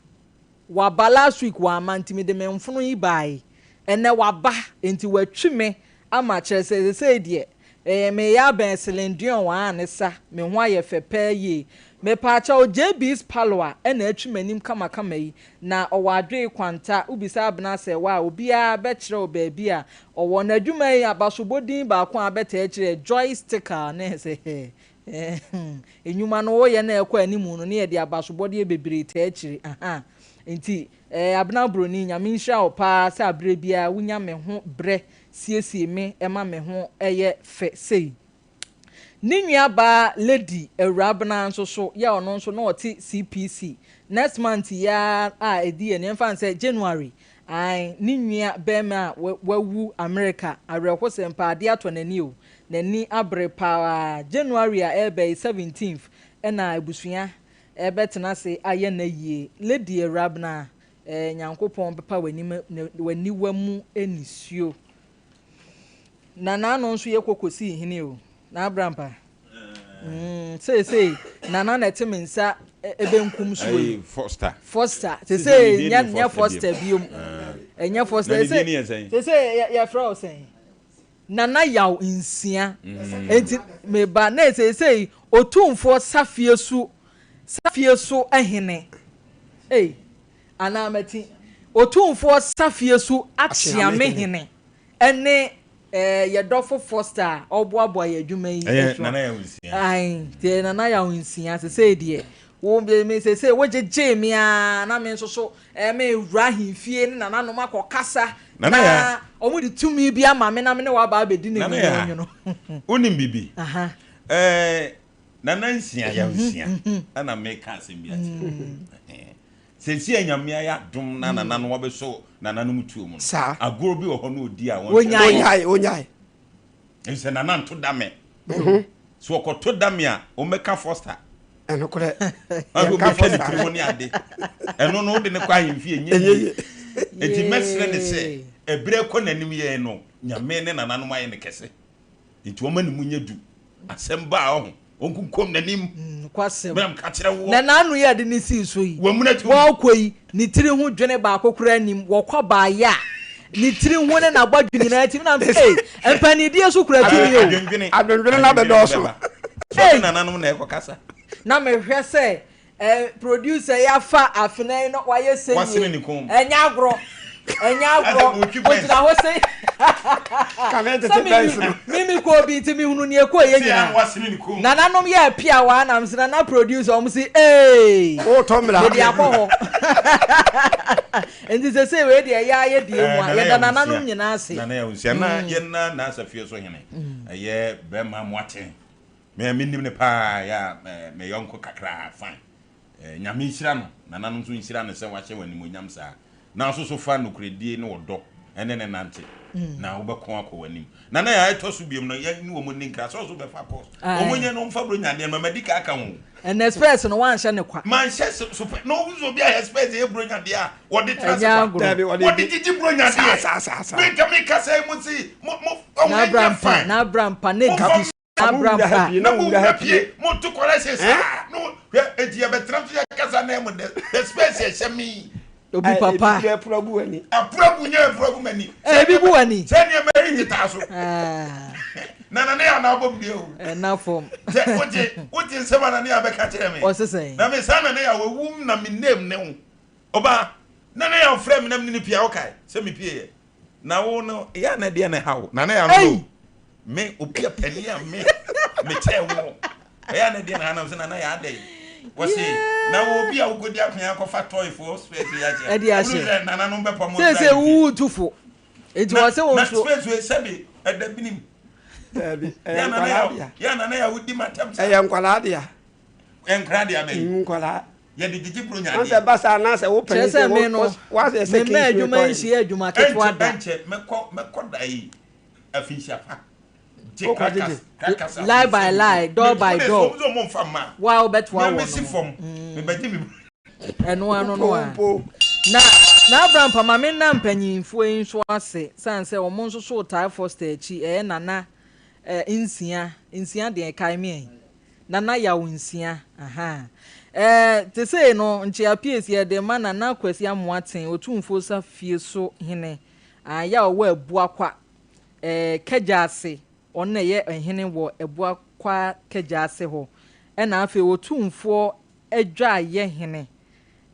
Waba last week wamma nti mede me mfono yi baae ɛnɛ waba nti watwi me ama kyerɛ sɛ sesei deɛ ɛɛ meyɛ abɛn Celine Dion aa ne sa me ho ayɛ fɛ paa yie Mepaakyɛw JB's Parlour ɛna atwi m'anim kamakama yi na ɔwɔ Adwee Kwanta wobisa Abena Asɛɛwa a obiara bɛkyerɛ wo baabi a ɔwɔ N'adwuma yi abasobɔ din baako a abɛtaa akyire yɛ Joy Sticker ne sɛ Ehem, nnwuma no woyɛ na ɛkɔ anim no ne yɛde abasobɔdeɛ bebree taa akyire, ahaa. Nti eh, Abena Broni, Nyame nhyira wo paa sɛ aberɛ biara wonya me ho berɛ siesie me ma me ho yɛ fɛ sei. Ne nua baa Lady Awurabena nso so yɛ ɔno nso na ɔte CPC. Next month yi ara a ɛdi yɛn, yɛmfa no sɛ January, ae, ne nua barima a wawu Amerika, awerɛhosɛm paa, adeɛ atɔ n'ani o. N'ani abere paa. January a ɛreba yi seventeenth na abusua rebɛtena ase ayɛ n'ayie. Lady Awurabena, Eh, Nyankopɔn bɛpa w'anim, w'aniwa mu nisuo. Na n'ano nso yɛ kɔ kɔsii hene o, na abrampa. Mm, seesei Nana na ɛte me nsa benkum soɔ yi. Ayi, Foster. Foster. Seesei Seesei ne din nyɛ ne nyɛ Foster Foster biom. biom. Ah. Ɛnyɛ Foster. Na ne din Seesei ne yɛ sɛn? seesei yɛ yɛfrɛ wo sɛn? Nana Yaw Nsia. Enti meba na seesei Otumfoɔ Safie so Safie so hene. Ei, anaa mati. Otumfoɔ Safie so Akyeame hene ne eh, yɛ dɔfo Foster a ɔboaboa yɛ adwuma yi Ɛyɛ so. Nana Yaw Nsia. Ae, nti ɛyɛ Nana Yaw Nsia. Sesei deɛ, wo me sesei wogyegyee me ara na me nso so eh, me wura ahemfie ne nananom akɔkasa Nana na Yaa. wɔn de tumi bi ama me na me ne wo aba abɛdi ne Nana Yaa, nwononwono. wonim biribi? Aha. Eh, Nana Nsia, Yaw Nsia, ɛna meka asɛm bi akyerɛ wo. Ɛhɛn. Seesei a Nyame ayɛ adom na nananom abɛsɔ nananom tuo mu no, Saa. agorɔ bi wɔ hɔ na ɔdi a wɔnhwɛ. Wɔnyae. Ɔnyae, ɔnyae. Efisɛ Nana nto dame. So ɔkɔto dame a, wɔmmɛka Foster. Ɛnokorɛ. Ɔde Yɛnka wobɛtwa ne Foster. tiri ho ne ade. Ɛno no, wode no kɔ ahemfie, ɛnyɛ Ɛnyɛ yie. yie. Enti mɛsrɛ no sɛ, ɛberɛ rekɔ n'anim yɛn no, Nyame ne nananom ayɛ no kɛse. Enti wɔmma ne mu nyɛ du. Asɛm ba a, ɔho, ɔnkunkum n'anim. Nokwasɛm. Mena meka kyerɛ woɔ. Na n'ano yi a ɛde no sii so yi, Wamuna tom. wɔrekɔ yi, ne tiri ho dwene baako koraa nnim. Wɔkɔ baeɛ a, ne tiri ho ne n'abɔdwe nyinaa tim. Nam sɛ, ei, mpanidie so kura tumi o. Adwendwene. Adwendwene no abɛdɔɔso. Adwendwene bɛba. So ɔne nananom na ɛrekɔkasa? Na mehwɛ sɛ Eh producer yi afa afena yi na wayɛ sɛ Wasene yie. ne kɔn mu. Ɛnyɛ agorɔ. Ɛnyɛ agorɔ. Asɛ ɔtwi Benz. Ogyina hɔ sɛ. Kane Sɛ tete me Benz no. me me kɔɔ bi nti mehunu nea ɛkɔɔ yɛ Sɛ ano nyinaa. wasene ne kɔn mu. Nananom yɛ pia wɔ anam sɛ nana producer wɔn si ee. Wotɔ mmara. Mede akɔ hɔ. Nti sese wei deɛ ɛyɛ ayɛ deɛ mu a Nana yɛda Yaw nananom Nsia. nyinaa ase. Nana Yaw Nsia. Na yɛn na n'asafie so hene. Ɛyɛ bɛrima Amoaten. Me a menim no paa yɛ a me yɔnko kakra fine. Nyame nhyira no, nananom nso nhyira no sɛ wahyɛ wɔn animuonyam saa. Na nso so fa nokorɛdie ne ɔdɔ ne no nante na wobɛko akɔ w'anim. Nana yɛ a ɛtɔ so biom no yɛ ne wɔn nni nkra sɛ ɔso bɛfa course. Wɔn nyɛ no wɔmfa bronya adeɛ no ma madi ka aka ho. Ɛnɛ spɛs no wanhyɛ ne kwa. Manhyɛ so pɛ na ɔhu sɛ obi ayɛ spɛs ɛyɛ bronya deɛ a wɔde tena Ɛnyɛ ase kwa. agorɔ. Dabi wɔde Wɔde gyegye bronya saa deɛ. saa saa saa. Menka meka sɛ mo se mo mo ɔho N'abra ɛnyɛ mpa fine. n'abra mpa ne Momfa di so n'abra Mo wura ha mpa. pie na na mo mo wura ha wura pie. pie mo to kɔrɛ se saa no hwɛ eti yɛbɛtena so yɛkasa na ɛmu dɛ the space ɛhyɛ me Obi Ɛ, papa. Ebi kura apura gu w'ani. apura gu nyɛ apura gu m'ani Ɛ, ebi gu w'ani. sɛ nneɛma yi nketaa so Ah, na na ne yɛ anaa bɔ mu deɛ o ɛna fam. sɛ wote wote nsɛm a na ne yɛ abɛka kyerɛ me Ɔse sɛn? na me saa na ne yɛ awum na me name ne ho ɔbaa na ne yɛ ɔfrɛ me na me ne ne pia ɔkae sɛ me pie yɛ Na wo no, yɛ a na ɛdeɛ na ɛha wo. Na na yɛ ano no. Me, obi a panin a me, me kyɛɛ wo. Ɛyɛ a na ɛdeɛ na ɛha na sɛ na na yɛ adɛ. Wɔse, na wo obi a wokɔdi akonya akɔfa toy foɔ space yi akyɛ. Ɛde ahyɛ. Wone sɛ nananom bɛpa mo Sɛ sɛ wowu tufo. Enti wɔ sɛ wo Na nso. space wei sɛbe ɛda binim. Daabi, ɛyɛ nkwadaa dea. Yɛ a na na yɛ a wodi matam saa. Ɛyɛ nkwadaa dea. Nkwadaa dea bɛn? Nkwadaa. Yɛde gyegye buronya adeɛ. Ansɛ ba saa anaasɛ wo Kyerɛ panin sɛ me no, wasɛ sɛ me mma Kingsway adwuma tɔe. nhyia adwuma ketewa da. Ɛnkyɛ mɛkɔ mɛkɔ da yi afinhyia pa. Gye Wokɔ crackers gyegye. crackers Lie by lie, door by door. Wɔn sɛ wɔn nfa mma. Wo a wobɛtoa Mɛ wɔn mesi no. fam. Mebɛgye me. Ɛno ano no a. Mpo. Na na Abraham pa ma menna mpanyinfoɔ yi nso ase sane sɛ wɔn nso so taa Foster akyi ɛyɛ Nana eh, nsia nsia deɛ kae me ɛ. Nana Yaw Nsia, ahaa. Eh, te sei no, Nkyea Pies yɛde ma Nana Kwasi Amoaten, Otumfoɔ Sa fie so hene, ah, yɛ a ɔwɔ Abuakwa, eh, Kagyaase, ɔno na ɛyɛ hene wɔ Abuakwa Kagyaase hɔ, ɛna afei Otumfoɔ Adwaayɛ hene,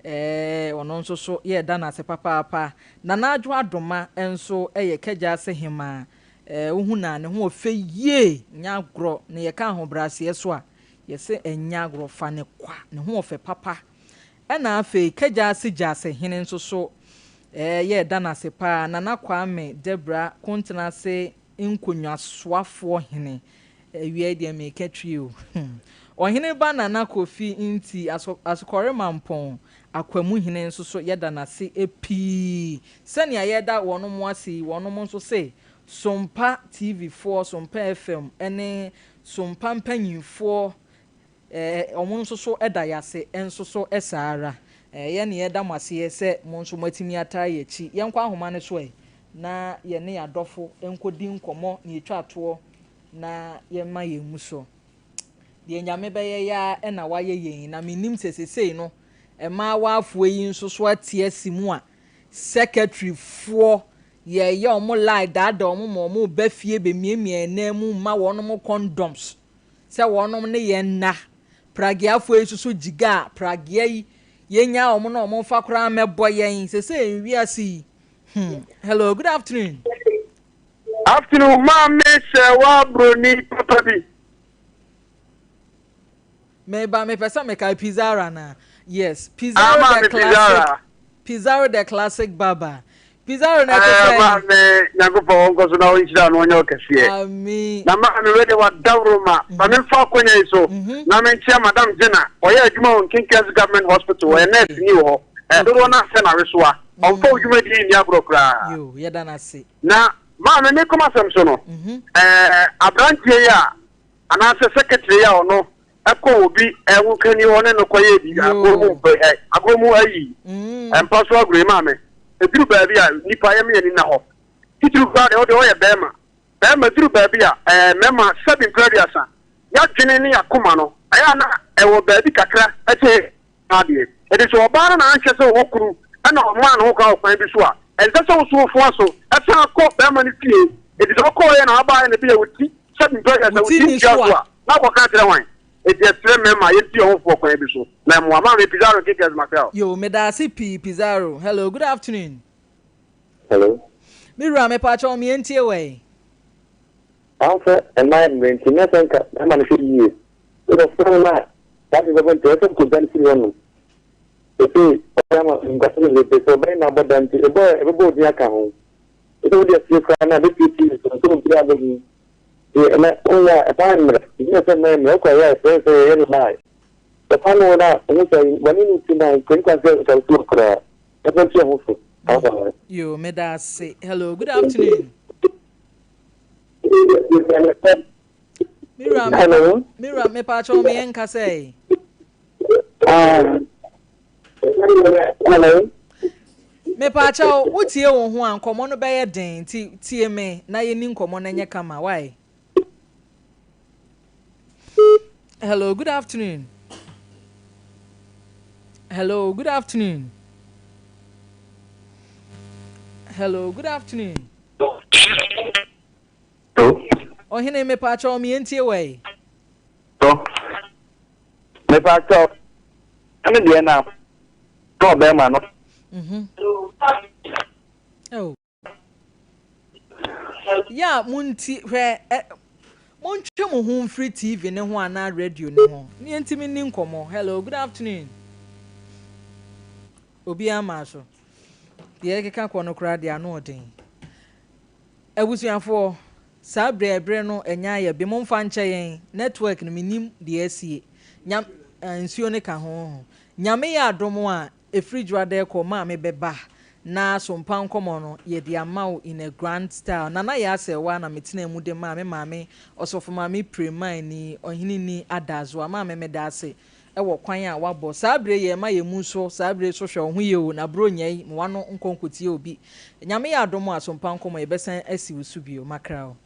eh, ɔno nso so yɛda no ase papaapa. Nana Adwo Adoma nso yɛ Kagyaase hemaa, Eh, wohu no a, ne ho ɔfɛ yie, nyɛ agorɔ, na yɛka ahobrɛaseɛ so a, yɛse ɛnyɛ agorɔ, fa no kwa, ne ho ɔfɛ papa. Ɛna afei Kagyaase Gyaase hene nso so, eh, yɛreda no ase paa, Nana Kwame Debra Kontenase Nkonnwasoafoɔ hene, Awia yi deɛ meka twi o. Ɔhene ba Nana Kofi nti Asokɔre Mampɔn Akwamu hene nso so yɛda no ase pii. Sɛnea yɛda wɔnom ase yi wɔnom nso se Sompa TV foɔ, Sompa FM ne Sompa mpanyinfoɔ wɔn nso so da yɛase nso so saa ara. Eh, yɛn ne yɛda mo aseɛ sɛ mo nso moatumi ataa yɛn akyi. Yɛnkɔ ahoma no so ɛ, na yɛne yɛn adɔfo nkɔdi nkɔmmɔ na yɛtwa toɔ na yɛmma yɛn mu so. Deɛ Nyame bɛyɛ yi ara na wayɛ yɛn yi, na mennim sɛ sesei no mmaa waafoɔ yi nso so ate asi mu a, secretary foɔ yɛyɛ wɔn lie daadaa wɔn ma wɔn ba fie bɛmiamia yɛn nan mu ma wɔn condoms sɛ wɔn ne yɛn nna. Prageafoɔ yi nso so gyiga a pragea yi yɛnyaa wɔn na wɔn mfa koraa mmɛbɔ yɛn sesei wiase yi. Hmm. Hello, good afternoon. Afternoon, maame sɛ wa broni papa bi. Meba mepɛ sɛ mekae Pizarra na. Yes, Pizarro ah, the classic. Pizarro the classic baba. Pizarro na ɛte sɛ. Maame Nyankopɔn ɔnkɔ so na ɔnhyira no ɔnyɛ ɔkɛseɛ. Amen. Na maame wei de wadaworo ma. Ma memfa akɔnya yi so mhm. na menkyia Madam Jenna. Ɔyɛ adwuma wɔ Nkinkas Government Hospital. Ɔyɛ nurse ni wɔ hɔ. Ɛdodoɔ no asɛ na awesoa. Ɔmfa wo dwumadie nni agorɔ koraa. Yo, yɛda no ase. Na maame me kɔm asɛm so no, mhm. ɛɛ aberanteɛ yi a anaasɛ sɛkɛtire yi a ɔno ɛkɔ obi ɛho kani hɔ ne no kɔyɛ bi agorɔ mu agorɔ mu ayi mm. mpa so agorɔ yi maame eduru baabi a nipa yɛ mmienu na hɔ titiri koraa deɛ ɔde ɔyɛ bɛrima bɛrima duru baabi a ɛɛ mɛma sɛbi mpere aduasa yadwene ne yakoma no ɛyɛ ana ɛwɔ baabi kakra ɛkyɛ adeɛ ɛde sɛ ɔbaa no na anhwɛ sɛ ɔwɔ kunu ɛna ɔmaa ne ho kwan wɔ kwan bi so a ɛnsɛ sɛ woso wofoa so ɛsan kɔ bɛrima no fie ɛdi sɛ ɔkɔɔyɛ na abaayɛ na bi yɛ wo ti sɛbi mpere aduasa wo ti ntua so a na akɔka akyerɛ hwan Enti ɛsrɛ mmarima yɛntu yɛn ho fo wɔ kwan bi so na ɛmmoa. Maame Pizarro Kekes Marcel. Yo, medaase pii Pizarro. Hello, good afternoon. Hello. Me wura mepaakyɛw me yɛntie wɔ ɛ. Amfa mmaa mmerɛ nti na sɛ nka bɛrima no hwɛ yie wode ɔfrɛ no no a saa de bɛbɔ nti ɛsɛ nka ɔdwane firi hɔ nom ɛsei ɔyɛ ama nkwasɛm bebree sɛ ɔbɛyɛ na abɔ da nti ɛbɔ ɛbɛbɔ odin aka ho ɛsɛ wode asie koraa na bɛpie tv so nso obiara bɛhu Deɛ ɛnɛ woyɛ a ɛma mmerɛ nti na sɛ mmerɛ mmerɛ wokɔ yɛ a ɛfrɛ sɛ yɛyɛ no lie papa no na ɔhu sɛ bɔne no ti na nkani kwan sɛ nka wotu koraa ɛfɛ nti ɛho so afa. Yo, meda ase. Hello, good afternoon. Mira, Hello. Mira, me pa cho me enka say. Hello. Me pa cho, wotie wo ho a nkɔmmɔ no bɛyɛ den nti tie me na yɛni nkɔmmɔ no nyɛ kama. Why? Hello, good afternoon. Hello, good afternoon. Hello, good afternoon. Hello. Ɔhene mepaakyɛw me yɛntie wɔ yi. So, mepaakyɛw ɛne deɛ na na ɔbɛrima no. Oh. Yɛ a monti hwɛ ɛ montwe mo ho mfiri TV ne ho anaa radio ne ho ne yɛntumi nni nkɔmmɔ. Hello, good afternoon. Obiara maa so. Deɛ ɛkeka kɔ no koraa deɛ ano ɔden. Abusuafoɔ, saa berɛ berɛ no ɛnya ayɛ bi momfa nkyɛ yɛn network no menim deɛ asie. Nyam nsuo no ka ho. Nyame yɛ adom a ɛfiri dwoada kɔ maame bɛba na sompa nkɔmmɔ no yɛde ama wo in a grand style. Nana yɛ asɛwa na metena mu de maa me maame ɔsɔfo maame Premani ɔheneni Adazoa maame meda ase ɛwɔ kwan a wabɔ saa bere yɛ ma yɛ mu so saa bere so hwɛ wo ho yie o na buro nya yi mo wano nkɔ nkotie obi. Nyame yɛ adom a sompa nkɔmmɔ yɛbɛsan asi wo so bio makra o.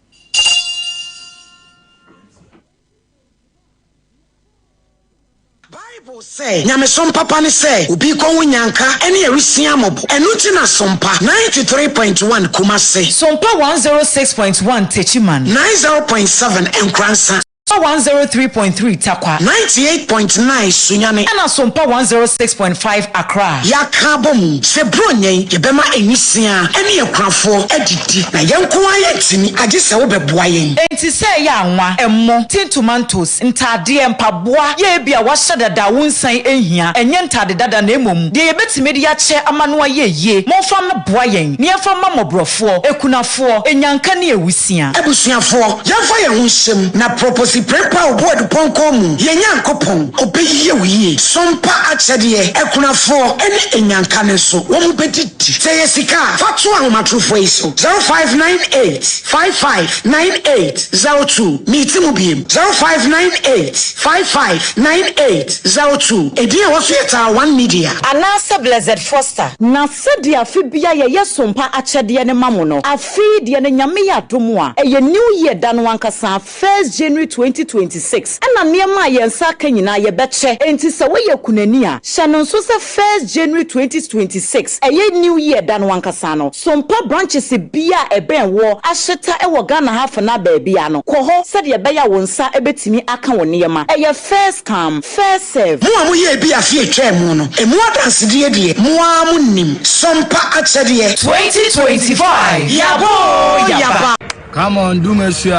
Bible sɛ, Nyamesom papa ne sɛ obi kɔ ho nyanka ne awisia mmɔbɔ. Ɛno nti na Sompa 93.1 Kumase. Sompa 106.1 Techiman. 90.7 Nkoransa. Sompa 103.3 Tarkwa. 98.9 Sunyani. Ɛna Sompa 106.5 Accra. Yɛaka abɔ mu sɛ buronya yi yɛbɛma nwisia ne akunafoɔ adidi na yɛn nko ara yɛntumi agye sɛ wobɛboa yɛn. Enti sɛ ɛyɛ anwa, ɛmo, tin tomatoes, ntaadeɛ, mpaboa, yɛ ebi a wahyɛ dada a wonsan nhia, ɛnyɛ ntaade dada na mmom deɛ yɛbɛtumi de akyɛ ama no ayɛ yie, momfa mmɛboa yɛn na yɛmfa mma mmɔborɔfoɔ, akunafoɔ, enyanka ne awusia. Abusuafoɔ, yɛmfa yɛn ho nhyɛm na proposi. Prempeh a ɔbɔ adupɔnkɔ mu, yɛn Nyankopɔn, ɔbɛyɛ wo yie. Sompa akyɛdeɛ, akunafoɔ ne anyanka no nso, wɔbɛdidi. Sɛ ɛyɛ sika a, fa to ahomatorofoɔ yi so, 0598 55 98 02. Meti mu biem, 0598 55 98 02. Edin a ɛwɔ so yɛ Taa One Media. Anaasɛ Blessed Foster. Na sɛdeɛ afe biara yɛyɛ sompa akyɛdeɛ no ma mo no, afe yi deɛ no Nyame yɛ adom a, ɛyɛ New Year da no ankasa, First January 2026, ɛna nneɛma a yɛn nsa aka nyinaa yɛbɛkyɛ. Enti sɛ woyɛ kunani a, hyɛ no nso sɛ First January 2026, ɛyɛ New Year da no ankasa no, Sompa branches biara a ɛbɛn woɔ ahyeta wɔ Ghana ha afenaa baabiara no, kɔ hɔ sɛdeɛ ɛbɛyɛ a wo nsa bɛtumi aka wo nneɛma. Ɛyɛ first come, first serve. Mo a moyɛɛ bi afe a etwaa mu no, emu adansedie deɛ, mo ara monim. Sompa akyɛdeɛ. 2025 Yaba oo yaba. Come on, do me sua.